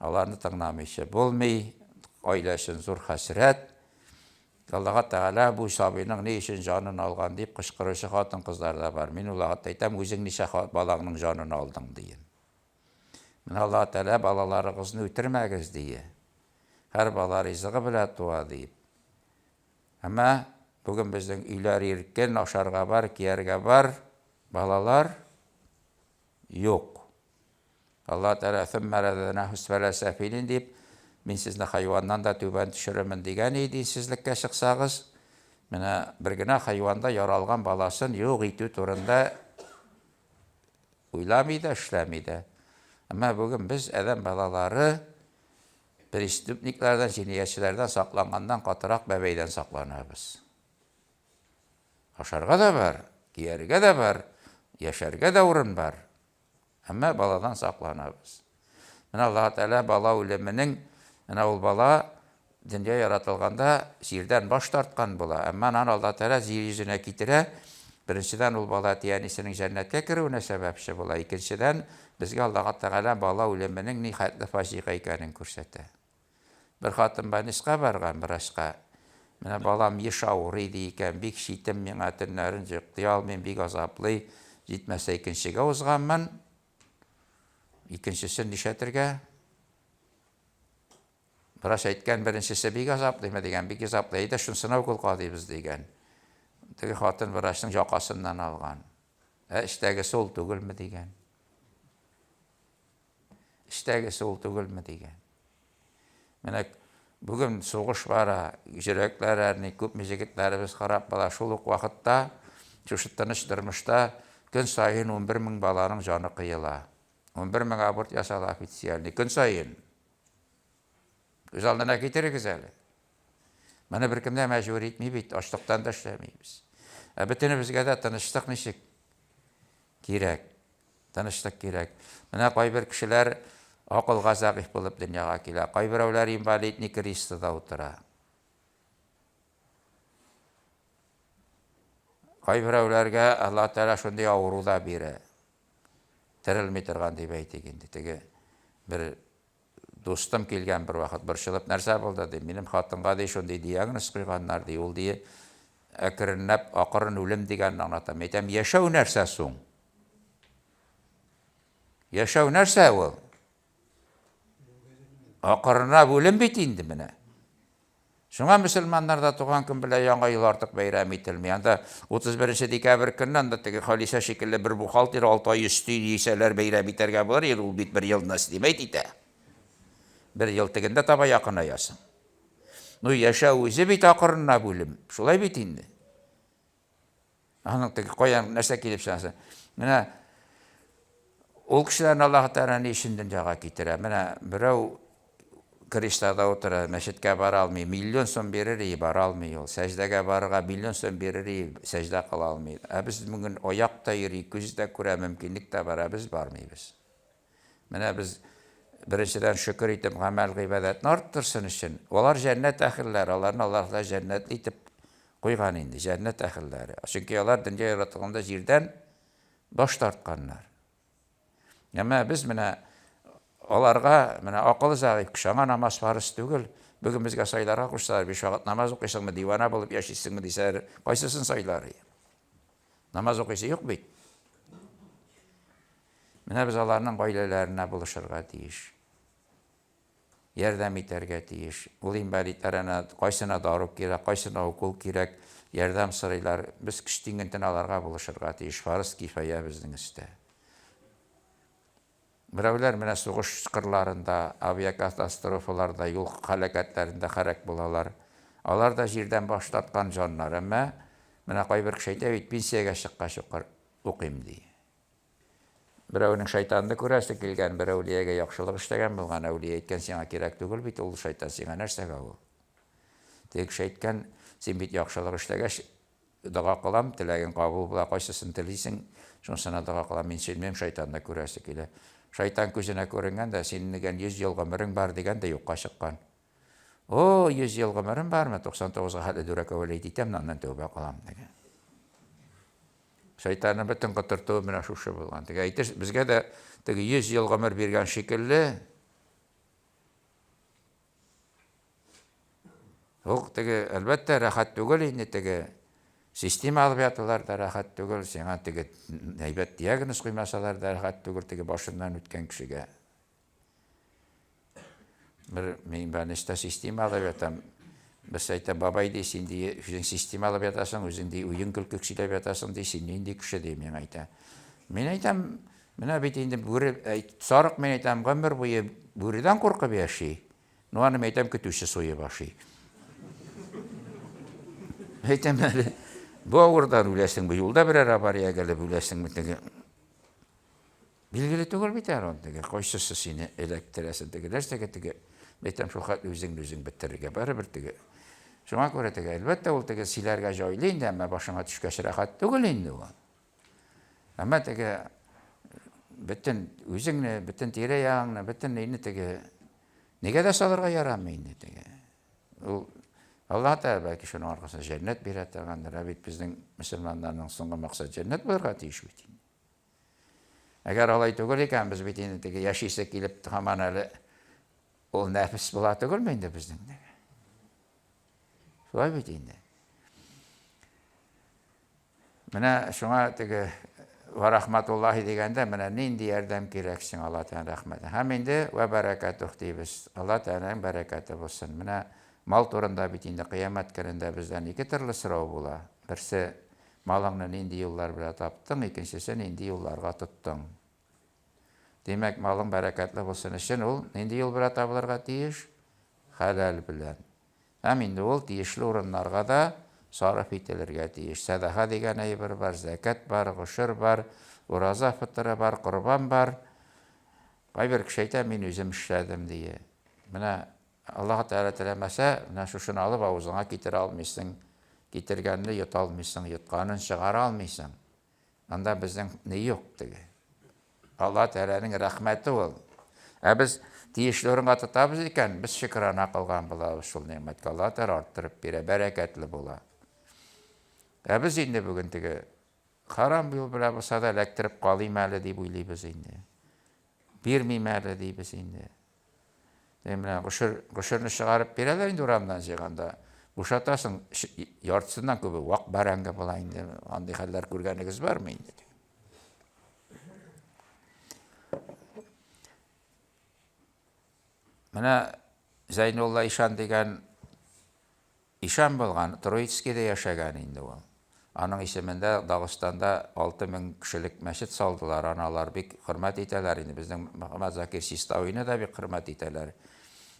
S1: Аларны тыңламыйча булмый. Гаилә өчен зур хәсрәт. Аллаһы Тәгалә бу сабыйның ни өчен җанын алган дип кычкыручы хатын-кызлар да бар. Мин ул вакытта әйтәм, үзең ничә балаңның җанын алдың, дием. Менә Аллаһы Тәгалә балаларыгызны үтермәгез, дие. Һәр бала ризыгы белән туа, диеп. Әмма бүген безнең өйләр иркен, ашарга бар, кияргә бар, балалар юк. Аллаһ Тәгалә Сүммә рәдәднәһү әсфәлә сәфилин дип, мин сезне хайваннан да түбән төшерермен дигән иде, динсезлеккә чыксагыз. Менә бер генә хайван да яралган баласын юк итү турында уйламый да, эшләми дә. Әмма бүген без, адәм балалары, преступниклардан, җинаятьчеләрдән сакланганнан катырак бәбәйдән сакланабыз. Ашарга да бар, кияргә дә бар, яшәргә дә урын бар. Әмма баладан сакланабыз. Менә Аллаһ Тәгалә бала үлеменең, менә ул бала дөнья яратылганда җирдән баш тарткан була. Әмма аны Аллаһ Тәгалә җир йөзенә китерә. Беренчедән, ул бала әти-әнисенең җәннәткә керүенә сәбәпче була. Икенчедән, безгә Аллаһ Тәгалә бала үлеменең ни хәтле фаҗига икәнен күрсәтә. Бер хатын больницка барган, врачка. Менә балам еш авырый, ди икән, бик читен миңа, төннәрен йоклый алмыйм, бик азаплый. Җитмәсә икенчегә узганмын. Икенчесен нишләтергә? Врач әйткән, беренчесе бик азаплыймы дигән, бик азаплый. Әйдә, шунысына укол кадыйбыз дигән. Теге хатын врачның якасыннан алган. Ә эчтәгесе ул түгелме дигән. Эчтәгесе ул түгелме дигән. Менә бүген сугыш бара, йөрәкләр әрни, күпме җегетләребез харап була. Шул ук вакытта шушы тыныч тормышта көн саен 11 мең баланың җаны кыела. 11 мең аборт ясала официальный көн саен. Күз алдына китерегез әле. Моны беркем дә мәҗбүр итми бит, ачлыктан да эшләмибез. Ә бөтенебезгә дә тынычлык ничек кирәк? Тынычлык кирәк. Менә кайбер кешеләр акылга зәгыйфь булып дөньяга килә, кайберәүләр инвалидный креслода утыра. Кайберәүләргә Аллаһ Тәгалә шундый авыру да бирә. Терелми торган дип әйтик инде. Теге бер Дустым килгән бервакыт, борчылып, нәрсә булды, ди. Минем хатынга, ди, шундый диагноз куйганнар, ди. Ул, ди, әкренләп акрын үлем дигәнне аңлата. Мин әйтәм, яшәү нәрсә соң? Яшәү нәрсә ул? Акрынлап үлем бит инде менә. Шуңа мөселманнарда туган көн белән Яңа ел артык бәйрәм ителми. Анда 31 декабрь көнне анда теге Халисә шикелле бер бухгалтер 6 ай өсти дисәләр бәйрәм итәргә булыр, ел ул бит бер елны снимать итә. Бер ел тегендә таба якынаясың. Ну, яшәү үзе бит акырынлап үлем. Шулай бит инде. Аның теге каян нәрсә килеп чыгасы. Менә ул кешеләрне Аллаһ Тәгалә ни өчен дөньяга китерә? Менә берәү креслода утыра, мәчеткә бара алмый, миллион сум бирер и бара алмый ул. Сәҗдәгә барырга миллион сум бирер и сәҗдә кыла алмый. Ә без бүген аяк та йөри, күз дә күрә, мөмкинлек тә бар, ә без бармыйбыз. Менә без беренчедән шөкер итеп гамәл гыйбадәтне арттырсын өчен, алар җәннәт әһелләре, аларны Аллаһ Тәгалә җәннәтле итеп куйган инде, җәннәт әһелләре. Чөнки алар дөнья яратылганда җирдән баш тартканнар. Әмма без менә аларга, менә акылы зәгыйфь кеше, аңа намаз фарыз түгел. Бүген безгә сайларга кушсалар, биш вакыт намаз укыйсыңмы, дивана булып яшисеңме дисәләр, кайсысын сайлар? Намаз укыйсы юк бит. Менә без аларның гаиләләренә булышырга тиеш. Ярдәм итәргә тиеш. Ул инвалидлар әнә кайсына дару кирәк, кайсына укол кирәк, ярдәм сорыйлар. Без көч тиңентен аларга булышырга тиеш. Фарыз кифая безнең өстә. Берәүләр менә сугыш кырларында, авиакатастрофаларда, юл һәлакәтләрендә һәлак булалар. Алар да җирдән баш тарткан җаннар. Әмма менә кайбер кеше әйтә бит, пенсиягә чыккач укыр, укыйм ди. Берәүнең шайтанны күрәсе килгән, бер әүлиягә яхшылык эшләгән булган, әүлия әйткән, сиңа кирәк түгел бит ул шайтан, сиңа нәрсәгә ул? Теге кеше әйткән, син бит яхшылык эшләгәч, дога кылам, теләгең кабул була, кайсысын телисең, шунысына дога кылам, мин сөйлмим, шайтанны күрәсе килә. Шайтан күзенә күренгән дә, синең дигән 100 ел гомерең бар дигән дә юкка чыккан. О, 100 ел гомерем бармы, 99-га хәтле дүрәкәвәләйт итәм, аннан тәүбә кылам дигән. Шайтанның бөтен котыртуы менә шушы булган. Теге әйтер, безгә дә теге 100 ел гомер биргән шикелле. Ул теге, әлбәттә, рәхәт түгел инде теге. Система алып яталар да рәхәт түгел, сиңа теге әйбәт диагноз куймасалар да рәхәт түгел теге башыннан үткән кешегә. Бер мин больницада система алып ятам. Берсе әйтә, бабай ди, син ди, үзең система алып ятасың, үзең ди, уен көлке сөйләп ятасың ди, син нинди кеше ди, миңа әйтә. Мин әйтәм, менә бит инде бүре, сарык мин әйтәм, гомер буе бүредән куркып яши. Ну, аны мин әйтәм, көтүче суеп ашый. Әйтәм әле, бу авырдан үләсең, бу юлда берәр авариягә элеп үләсеңме теге. Билгеле түгел бит әле ул теге, кайсысы сине эләктерәсен теге, нәрсәгә теге, әйтәм, шул хәтле үзеңне үзең бетерергә, барыбер теге. Шуңа күрә теге, әлбәттә, ул теге сөйләргә җайлы инде, әмма башыңа төшкәч рәхәт түгел инде ул. Әмма теге бөтен үзеңне, бөтен тирә-ягыңны, бөтен нейне теге нигә дә салырга ярамый инде теге. Ул Аллаһ Тәгалә бәлки шуның аркасында җәннәт бирә торгандыр. Ә бит безнең мөселманнарның соңгы максат җәннәт булырга тиеш бит инде. Әгәр алай түгел икән, без бит инде теге яшисе килеп һаман әле ул нәфес була түгелме инде безнең? Шулай бит инде. Менә шуңа теге ва рахматуллаһи дигәндә менә нинди ярдәм кирәк сиңа Алла Тәгалә рәхмәте. Һәм инде вә бәрәкәтух дибез. Алла Тәгаләнең бәрәкәте булсын. Менә мал турында бит инде кыямәт көнендә бездән ике төрле сорау була. Берсе Малыңны нинди юллар белән таптың, икенчесе нинди юлларга тоттың. Димәк, малың бәрәкәтле булсын өчен ул нинди юл белән табылырга тиеш? Хәләл белән. Һәм инде ул тиешле урыннарга да сарыф ителергә тиеш. Сәдаха дигән әйбер бар, зәкят бар, гошер бар, ураза фытыры бар, корбан бар. Кайбер кеше әйтә, мин үзем эшләдем, ди. Менә Аллаһы Тәгалә теләмәсә, менә шушыны алып авызыңа китерә алмыйсың, китергәнне йота алмыйсың, йотканын чыгара алмыйсың. Анда безнең ни юк теге. Аллаһы Тәгаләнең рәхмәте ул. Ә без тиешле урынга тотабыз икән, без шөкрана кылган булабыз шул нигъмәткә. Аллаһы Тәгалә арттырып бирә, бәрәкәтле була. Ә без инде бүген теге харам юл белән булса да эләктереп калыйм әле дип уйлыйбыз инде. Бирмим әле дибез инде. Менә гошер, гошерне чыгарып бирәләр инде урамнан җыйганда. Бушатасың, яртысыннан күбе вак бәрәңге була инде. Андый хәлләр күргәнегез бармы инде? Менә Зәйнулла ишан дигән Ишан булган, Троицкийда яшәгән инде ул. Аның исемендә Дагыстанда 6000 кешелек мәчет салдылар, аны алар бик хөрмәт итәләр инде. Безнең Мөхәммәд Закир Систауины да бик хөрмәт итәләр.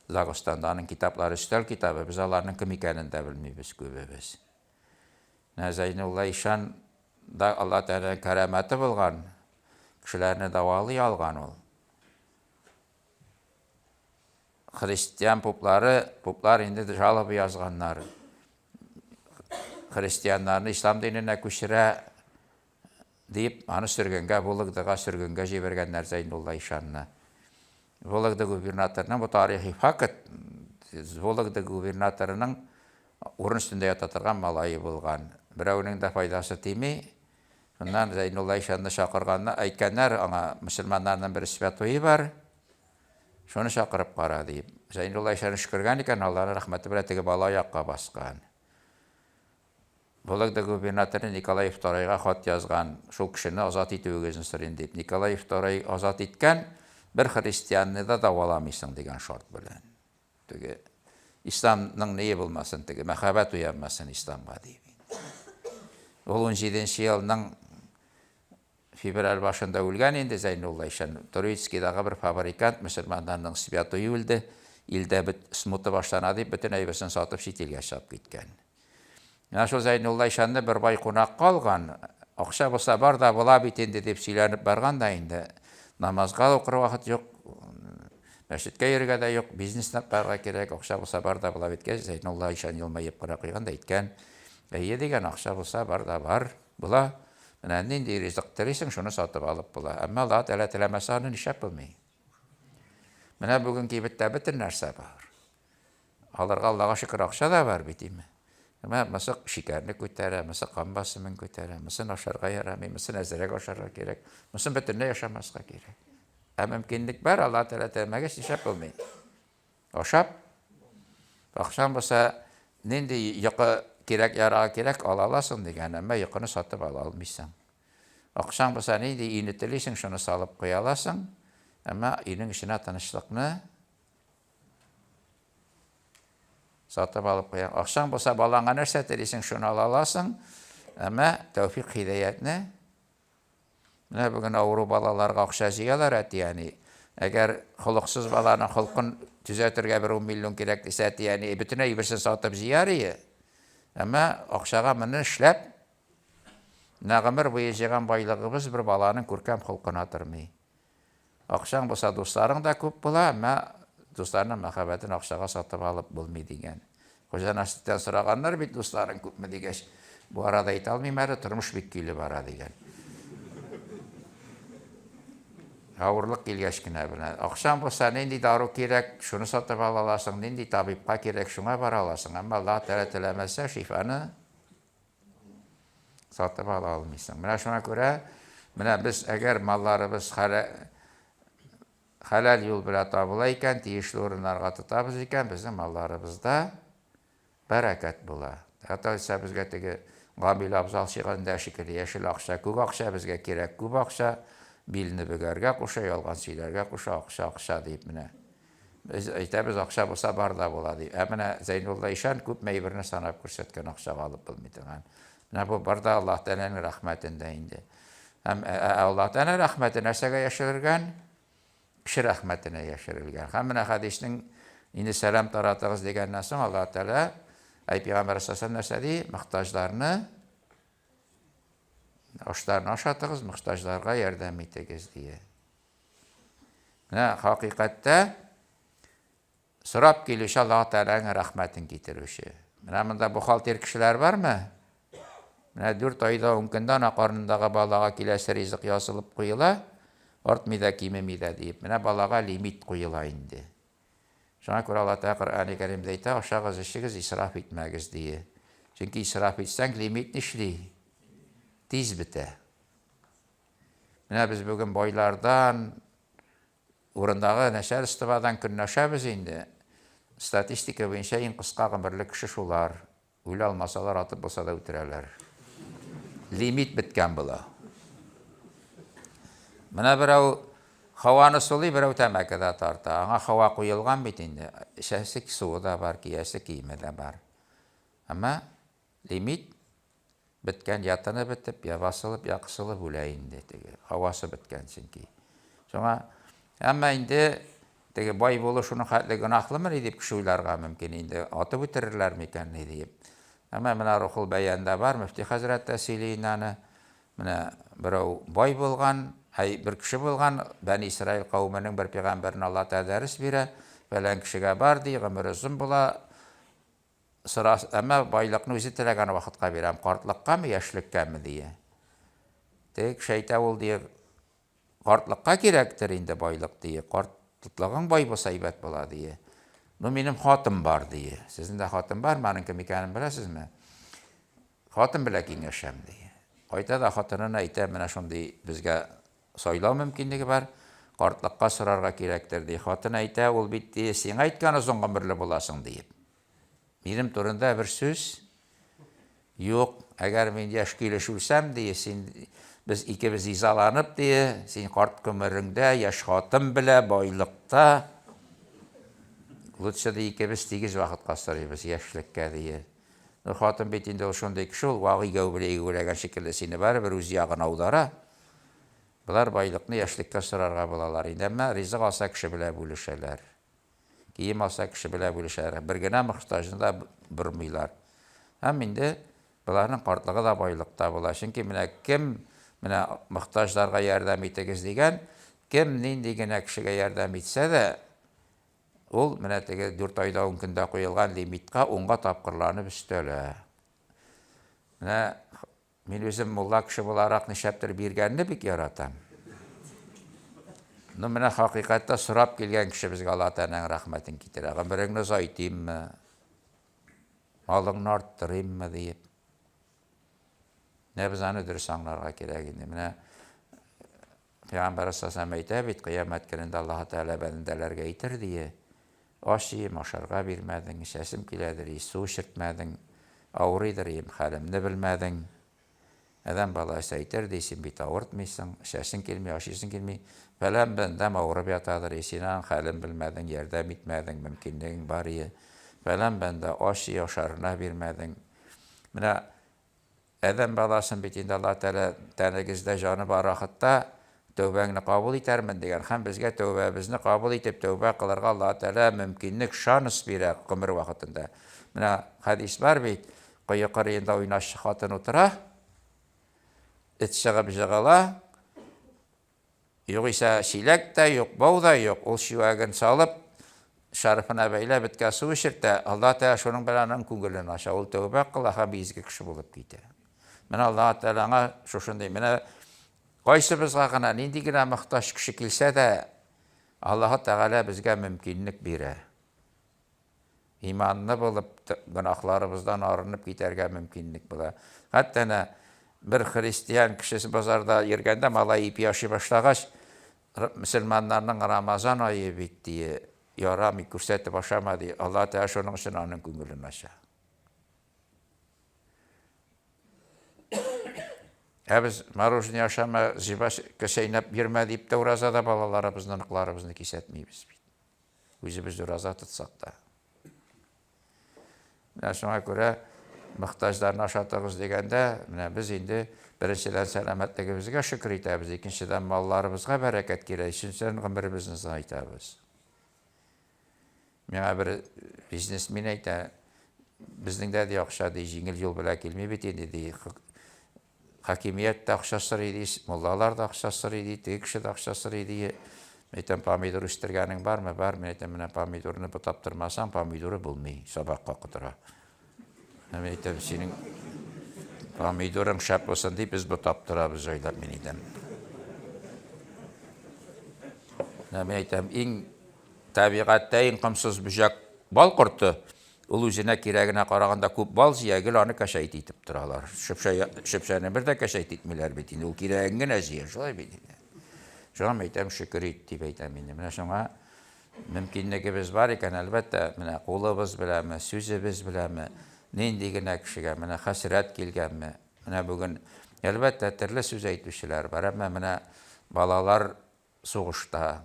S1: Дагыстанда аның китаплары өстәл китабы, без аларның кем икәнен дә белмибез күбебез. Менә Зәйнулла ишан да Алла Тәгаләнең кәрамәте булган, кешеләрне дәвалый алган ул. Христиан поплары, поплар инде жалоба язганнар. Христианнарны ислам диненә күчерә дип, аны сөргенгә, Вологдага сөргенгә җибәргәннәр Зәйнулла ишанны. Вологда губернаторының, бу тарихи факт, Вологда губернаторының урын өстендә ята торган малае булган. Берәүнең дә файдасы тими. Шуннан Зәйнулла ишанны чакырганнар, әйткәннәр аңа, мөселманнарның бер святое бар, шуны чакырып кара, дип. Зәйнулла ишан өшкергән икән, Алланың рәхмәте белән теге бала аякка баскан. Вологда губернаторы Николай Второйга хат язган, шул кешене азат итүегезне сорыйм дип. Николай Второй азат иткән, бер христианны да дәваламыйсың дигән шарт белән. Теге исламның ние булмасын, теге мәхәббәт уянмасын исламга дип. Ул 17 елның Февраль башында үлгән инде Зәйнулла ишан. Троицкийдагы бер фабрикант мөселманнарның святое үлде, илдә бет смута башлана дип, бөтен әйберсен сатып чит илгә чыгып киткән. Менә шул Зәйнулла ишанны бер бай кунакка алган, акча булса бар да була бит инде дип сөйләнеп барган да инде. Намазга да укыр вакыт юк, мәчеткә йөрергә дә юк, бизнесны карарга кирәк, акча булса бар да була бит дигәч, Зәйнулла ишан елмаеп кына куйган да әйткән, әйе дигән, акча булса бар да бар була. Менә нинди ризык телисең, шуны сатып алып була. Әмма Аллаһ Тәгалә теләмәсә, аны нишләп булмый? Менә бүген кибеттә бөтен нәрсә бар. Алырга Аллаһка шөкер акча да бар бит име. Әмма мысы шикәрне күтәрә, мысы кан басымын күтәрә, мысын ашарга ярамый, мысын әзрәк ашарга кирәк, мысын бөтенләй ашамаска кирәк. Ә мөмкинлек бар, Аллаһ Тәгалә теләмәгәч, нишләп булмый? Ашап, акчаң булса, нинди йокы кирәк-ярагы кирәк, ала аласың дигән, әмма йокыны сатып ала алмыйсың. Акчаң булса, нинди өйне телисең, шуны салып куя аласың, әмма өйнең эченә тынычлыкны сатып алып куя. Акчаң булса, балаңа нәрсә телисең, шуны ала аласың, әмма тәүфик-һидәятне Менә бүген авыру балаларга акча җыялар әти-әни. Әгәр холыксыз баланың холкын төзәтергә бер ун миллион кирәк дисә, әти-әни бөтен әйберсен сатып җыяр ие. Әмма акчага моны эшләп, менә гомер буе җыйган байлыгыбыз бер баланың күркәм холкына тормый. Акчаң булса, дусларың да күп була, әмма дусларның мәхәббәтен акчага сатып алып булмый дигән. Хуҗа Насыйптан сораганнар бит, дусларың күпме дигәч, бу арада әйтә алмыйм әле, тормыш бик көйле бара дигән. Авырлык килгәч кенә белә. Акчаң булса, нинди дару кирәк, шуны сатып ала аласың, нинди табибка кирәк, шуңа бара аласың. Әмма Аллаһ Тәгалә теләмәсә, шифаны Сатып ала алмыйсың. Менә шуңа күрә, менә без әгәр малларыбыз хәләл юл белән табыла икән, тиешле урыннарга тотабыз икән, безнең малларыбызда бәрәкәт була. Хәтта әйтсә безгә теге Гамил Абзал шигырендә шикелле яшел акча, күк акча безгә кирәк, күп акча, билне бөгәргә куша, ялган сөйләргә куша, акча, акча дип менә. Без әйтәбез, акча булса бар да була дип. Ә менә Зәйнулла ишан күпме әйберне санап күрсәткән акчага алып булмый торган. Менә бу бар да Аллаһ Тәгаләнең рәхмәтендә инде. Һәм Аллаһ Тәгалә рәхмәте нәрсәгә яшерелгән? Кеше рәхмәтенә яшерелгән. Һәм менә хәдиснең инде сәлам таратыгыз дигәннән соң Аллаһ Тәгалә әй пәйгамбәр саллаллаһу нәрсә ди? Мохтаҗларны ашларны ашатыгыз, мохтаҗларга ярдәм итегез дия. Менә хакыйкатьтә сорап килүче Аллаһ Тәгаләнең рәхмәтен китерүче. Менә монда бухгалтер кешеләр бармы? Менә 4 айда 10 көндә ана карынындагы балага киләсе ризык язылып куела, артмый да, кимеми дә диеп. Менә балага лимит куела инде. Шуңа күрә Аллаһ Тәгалә Коръәни Кәримдә әйтә, ашагыз, эчегез, исраф итмәгез дие. Чөнки исраф итсәң, лимит нишли? Тиз бетә. Менә без бүген байлардан, урындагы начальстводан көнләшәбез инде. Статистика буенча иң кыска гомерле кеше шулар. Үлә алмасалар, атып булса да үтерәләр. Лимит беткән була. Менә берәү һаваны сулый, берәү тәмәке дә тарта. Аңа һава куелган бит инде. Эчәсе суы да бар, киясе киеме дә бар. Әмма лимит Беткән, я тыны бетеп, я басылып, я кысылып үлә инде теге. Һавасы беткән чөнки. Шуңа әмма инде Теге бай булу шуның хәтле гөнаһлымыни дип кеше уйларга мөмкин инде, атып үтерерләр микәнни диеп. Әмма менә Рухул бәянда бар, мөфти хәзрәт тә сөйли инде аны. Менә берәү бай булган, әй, бер кеше булган, Бәни Исраил кавеменең бер пигамбәренә Алла Тәгалә дәрес бирә, фәлән кешегә бар, ди, гомере озын була, сора, әмма байлыкны үзе теләгән вакытка бирәм, картлыккамы, яшьлеккәме, ди. Теге кеше әйтә, ул, ди, Картлыкка кирәктер инде байлык, дие. Картлыгың бай булса әйбәт була, дие. Ну, минем хатын бар, дие. Сезнең дә хатын бармы? Аның кем икәнен беләсезме? Хатын белән киңәшәм, дие. Кайта да хатынына әйтә, менә шундый безгә сайлау мөмкинлеге бар, картлыкка сорарга кирәктер, ди. Хатын әйтә, ул бит, дие, сиңа әйткән озын гомерле буласың, диеп. Минем турында бер сүз юк. Әгәр мин яшь килеш үлсәм, ди, син без икебез изаланып, ди, син карт гомереңдә яшь хатын белә байлыкта. Лучше, ди, икебез тигез вакытка сорыйбыз яшьлеккә, ди. Ну, хатын бит инде ул шундый кеше, ул вак игәү белән игүләгән шикелле сине барыбер үз ягына аудара. Болар байлыкны яшьлеккә сорарга булалар инде, әмма ризык алса кеше белән бүлешәләр. Кием алса, кеше белән бүлешәләр. Бер генә мохтаҗны да бормыйлар. Һәм инде боларның картлыгы да байлыкта була. Чөнки менә кем менә мохтаҗларга ярдәм итегез дигән, кем нинди генә кешегә ярдәм итсә дә, ул менә теге дүрт айда ун көндә куелган лимитка унга тапкырланып өстәлә. Менә Мин үзем мулла кеше буларак нишләптер биргәнне бик яратам. Ну, менә хакыйкатьтә сорап килгән кеше безгә Алла Тәгаләнең рәхмәтен китерә. Гомереңне озайтыйммы? Малыңны арттырыйммы диеп. Менә без аны дөрес аңларга кирәк инде. Менә Пәйгамбәр саллаллаху әйтә бит, кыямәт көнендә Аллаһ Тәгалә бәндәләргә әйтер дие. Ач ием, ашарга бирмәдең, эчәсем киләдер, и су эчертмәдең, авырыйдыр ием, хәлемне белмәдең. Адәм баласы әйтер ди, син бит авыртмыйсың, эчәсең килми, ашыйсың килми. Фәлән бәндәм авырып ятадыр, и син аның хәлен белмәдең, ярдәм итмәдең, мөмкинлегең бар ие. Фәлән бәндә ач и, ашарына бирмәдең. Менә Адәм баласын бит инде Аллаһ Тәгалә тәнегездә җаны бар вакытта тәүбәңне кабул итәрмен дигән һәм безгә тәүбәбезне кабул итеп тәүбә кылырга Аллаһ Тәгалә мөмкинлек, шанс бирә гомер вакытында. Менә хәдис бар бит, кое кырыенда уйнашчы хатын утыра, эт чыгып җыгыла, Югыйсә чиләк тә юк, бау да юк, ул чүәген салып, шарфына бәйләп, эткә су эчертә, Аллаһ Тәгалә шуның белән аның күңелен ача, ул тәүбә кыла һәм изге кеше булып китә. Менә Аллаһ Тәгалә аңа шушындый, менә кайсыбызга гына, нинди генә мохтаҗ кеше килсә дә, Аллаһ Тәгалә безгә мөмкинлек бирә. Иманлы булып, гөнаһларыбыздан арынып китәргә мөмкинлек була. Хәтта әнә бер христиан кешесе базарда йөргәндә малай ипи ашый башлагач, мөселманнарның Рамазан ае бит, ди, ярамый, күрсәтеп ашама, ди. Алла Тәгалә шуның өчен аның күңелен ача. Ә без мороженое ашама, жвачка чәйнәп йөрмә дип тә уразада балаларыбызны, оныкларыбызны кисәтмибез бит. Үзебез ураза тотсак та. Менә шуңа күрә мохтаҗларны ашатыгыз дигәндә, менә без инде беренчедән сәламәтлегебезгә шөкер итәбез, икенчедән малларыбызга бәрәкәт килә, өченчедән гомеребезне озайтабыз. Миңа бер бизнесмен әйтә, безнең дә ди акча ди җиңел юл белән килми бит инде ди. Хакимият тә акча сорый ди, муллалар да акча сорый ди, теге кеше дә акча сорый ди. Мин әйтәм, помидор үстергәнең бармы? Бар. Мин әйтәм, менә помидорны ботап тормасаң, помидоры булмый, сабакка котыра. Мин әйтәм, синең помидорың шәп булсын дип, без ботап торабыз җайлап, мин әйтәм. Мин әйтәм, иң табигатьтә иң комсыз бөҗәк бал корты. Ул үзенә кирәгенә караганда күп бал җыя, гел аны кәшәйт итеп торалар. Шөпшә, шөпшәне бер дә кәшәйт итмиләр бит инде, ул кирәген генә җыя, шулай бит инде. Шуңа мин әйтәм, шөкер ит дип әйтәм инде. Менә шуңа мөмкинлегебез бар икән, әлбәттә, менә кулыбыз беләнме, сүзебез беләнме, нинди генә кешегә, менә хәсрәт килгәнме, менә бүген, әлбәттә, төрле сүз әйтүчеләр бар, әмма менә балалар сугышта,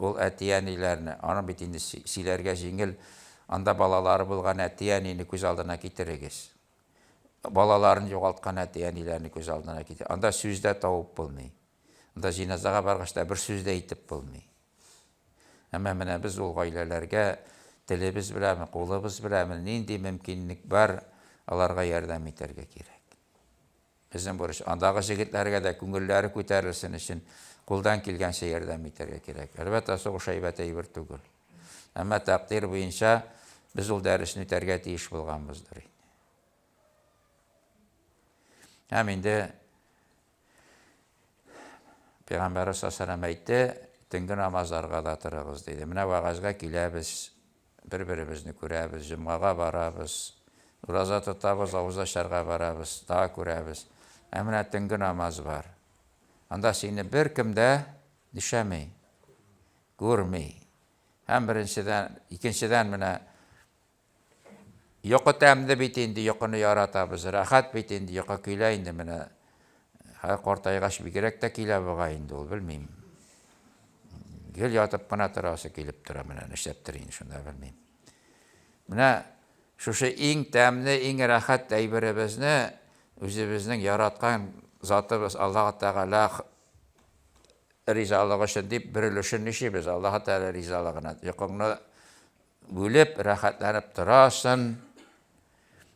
S1: ул әти-әниләрне, аны бит инде сөйләргә җиңел, анда балалары булган әти-әнине күз алдына китерегез. Балаларын югалткан әти-әниләрне күз алдына китер. Анда сүз дә табып булмый. Анда җиназага баргач та бер сүз дә әйтеп булмый. Әмма менә без ул гаиләләргә телебез беләнме, кулыбыз беләнме, нинди мөмкинлек бар, аларга ярдәм итәргә кирәк. Безнең бурыч, андагы җегетләргә дә күңелләре күтәрелсен өчен кулдан килгәнчә ярдәм итәргә кирәк. Әлбәттә, сугыш әйбәт әйбер түгел. Әмма тәкъдир буенча без ул дәресне үтәргә тиеш булганбыздыр инде. Һәм инде Пәйгамбәрбез саллаллаху әйтте, төнге намазларга да торыгыз, диде. Менә вәгазьгә киләбез, бер-беребезне күрәбез, җомгага барабыз, ураза тотабыз, авыз ачарга барабыз, тагы күрәбез. Ә менә төнге намаз бар. Анда сине беркем дә дишәми, күрми. Һәм беренчедән, икенчедән менә Йокы тәмле бит инде, йокыны яратабыз. Рәхәт бит инде, йокы килә инде менә. Хәзер картайгач бигрәк тә килә бугай инде ул, белмим. Гел ятып кына торасы килеп тора менә, нишләптер инде шунда, белмим. Менә шушы иң тәмле, иң рәхәт әйберебезне үзебезнең яраткан затыбыз Аллаһ Тәгалә ризалыгы өчен дип бер өлешен нишибез Аллаһ Тәгалә ризалыгына. Йокыңны Бүлеп, рәхәтләнеп торасың,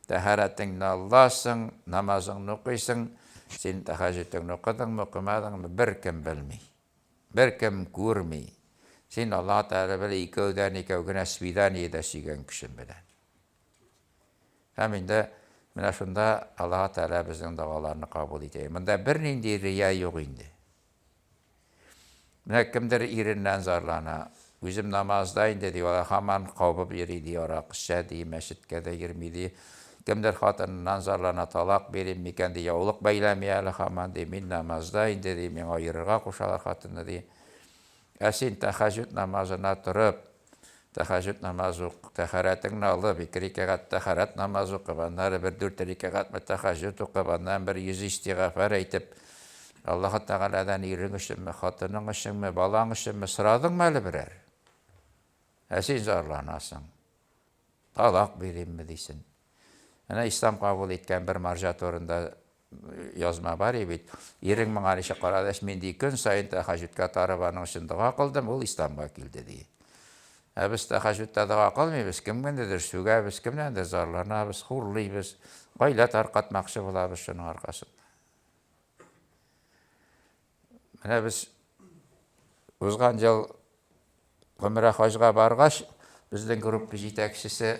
S1: тәһарәтеңне аласың, намазыңны укыйсың, син тәһәҗҗүдеңне укыдыңмы, укымадыңмы, беркем белми. Беркем күрми. Син Аллаһ Тәгалә белән икәүдән-икәү генә свиданиедә сөйгән кешең белән. Һәм инде менә шунда Аллаһ Тәгалә безнең догаларны кабул итә. Монда бернинди рия юк инде. Менә кемдер иреннән зарлана. Үзем намазда инде, ди, алар һаман кабып йөри, ди, аракы эчә, ди, мәчеткә дә йөрми, ди. Кемдер хатыныннан зарлана, талак бирим микән, ди, яулык бәйләми әле һаман, ди, мин намазда инде, ди, миңа аерырга кушалар хатынны, ди. Ә син тәһәҗҗүд намазына торып, Тәһәҗҗүд намазы ук, тәһарәтеңне алып, ике рикәгать тәһарәт намазы укып, аннары бер дүрт рикәгатьме тәһәҗҗүд укып, аннан бер йөз истигъфар әйтеп, Аллаһы Тәгаләдән ирең өченме, хатының өченме, балаң өченме сорадыңмы әле берәр? Ә син зарланасың. Талак биримме дисен. Әнә ислам кабул иткән бер марҗа турында язма бар и бит. Ирең моңа ничек карады? Мин ди көн саен тәһәҗҗүдкә тарып аның өчен дога кылдым, ул исламга килде ди. Ә без тәһәҗҗүдтә дога кылмыйбыз, кемгәндер сүгәбез, кемнәндер зарланабыз, хурлыйбыз, гаилә таркатмакчы булабыз шуның аркасында. Менә без узган ел гомрә хаҗга баргач, безнең группа җитәкчесе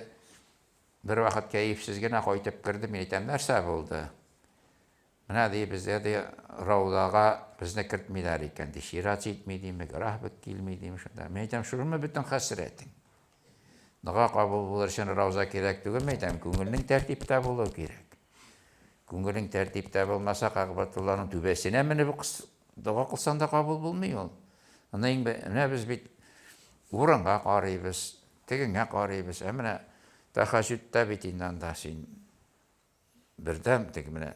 S1: Бервакыт кәефсез генә кайтып керде, мин әйтәм, нәрсә булды? Менә, ди, бездә, ди, Раудага безне кертмиләр икән, ди, чират җитми, диме, график килми, диме, шунда. Мин әйтәм, шулмы бөтен хәсрәтең? Дога кабул булыр өчен рауза кирәк түгел, мин әйтәм, күңелнең тәртиптә булуы кирәк. Күңелең тәртиптә булмаса, Кәгъбәтулланың түбәсенә менеп дога кылсаң да кабул булмый ул. Аны менә без бит урынга карыйбыз, Тегеңә карыйбыз, ә менә тәһәҗҗүдтә бит инде анда син бердәм теге менә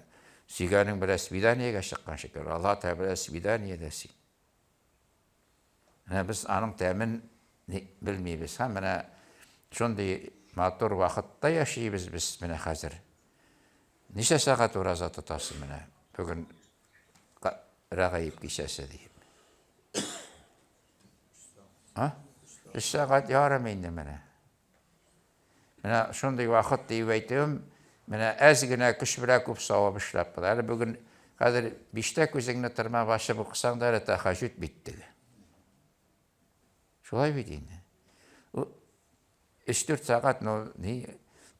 S1: сөйгәнең белән свиданиегә чыккан шикелле, Алла Тәгалә белән свиданиедә син. Менә без аның тәмен белмибез. Һәм менә шундый матур вакытта яшибез без менә хәзер. Ничә сәгать ураза тотасың менә бүген Рәгаиб кичәсе диеп. А? Өч сәгать ярым инде менә. Менә шундый вакыт диеп әйтүем, менә әз генә көч белән күп савап эшләп була. Әле бүген хәзер биштә күзеңне тырмап ачып укысаң да әле тәһәҗҗүд бит теге. Шулай бит инде. Өч-дүрт сәгать, ну, ни,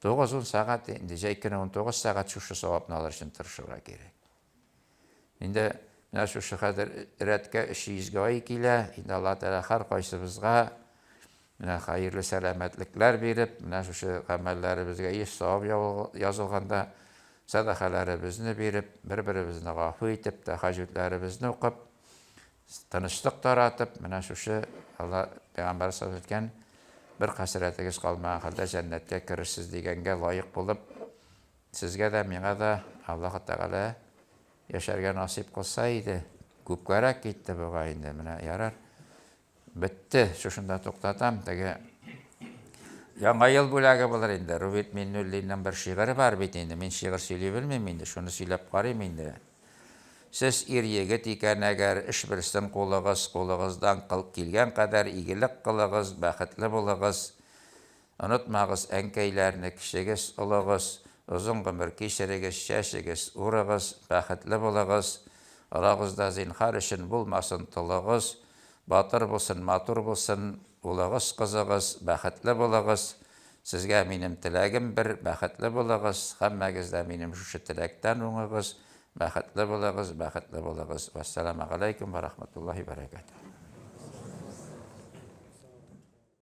S1: тугыз-ун сәгать инде, җәй көне 19 сәгать шушы савапны алыр өчен тырышырга кирәк. Инде менә шушы хәзер рәткә 300 гә ай килә. Инде Алла Тәгалә һәркайсыбызга менә хәерле сәламәтлекләр биреп, менә шушы гамәлләребезгә еш савап язылганда сәдакаләребезне биреп, бер-беребезне гафу итеп, тәһәҗҗүдләребезне укып, тынычлык таратып, менә шушы Алла пәйгамбәр саллаллаху әйткән бер хәсрәтегез калмаган хәлдә җәннәткә керерсез дигәнгә лаек булып, Сезгә дә, миңа да Аллаһы Тәгалә яшәргә насыйп кылса иде. Күпкәрәк китте бугай инде. Менә ярар. Бетте. Шушында туктатам. Теге Яңа ел бүләге булыр инде. Рубит Миннуллинның бер шигыре бар бит инде. Мин шигырь сөйли белмим инде. Шуны сөйләп карыйм инде. Сез ир-егет икән әгәр, эш белсен кулыгыз, кулыгыздан килгән кадәр игелек кылыгыз, бәхетле булыгыз. Онытмагыз әнкәйләрне, кечегез, олыгыз, озын гомер кичерегез, чәчегез, урыгыз, бәхетле булыгыз. Арагызда зинһар өчен булмасын толыгыз, батыр булсын, матур булсын улыгыз, кызыгыз, бәхетле булыгыз. Сезгә минем теләгем бер, бәхетле булыгыз, һәммәгез дә минем шушы теләктән уңыгыз, бәхетле булыгыз, бәхетле булыгыз. Вәссәламегаләйкүм вә рахматуллаһи вә бәрәкәтүһ.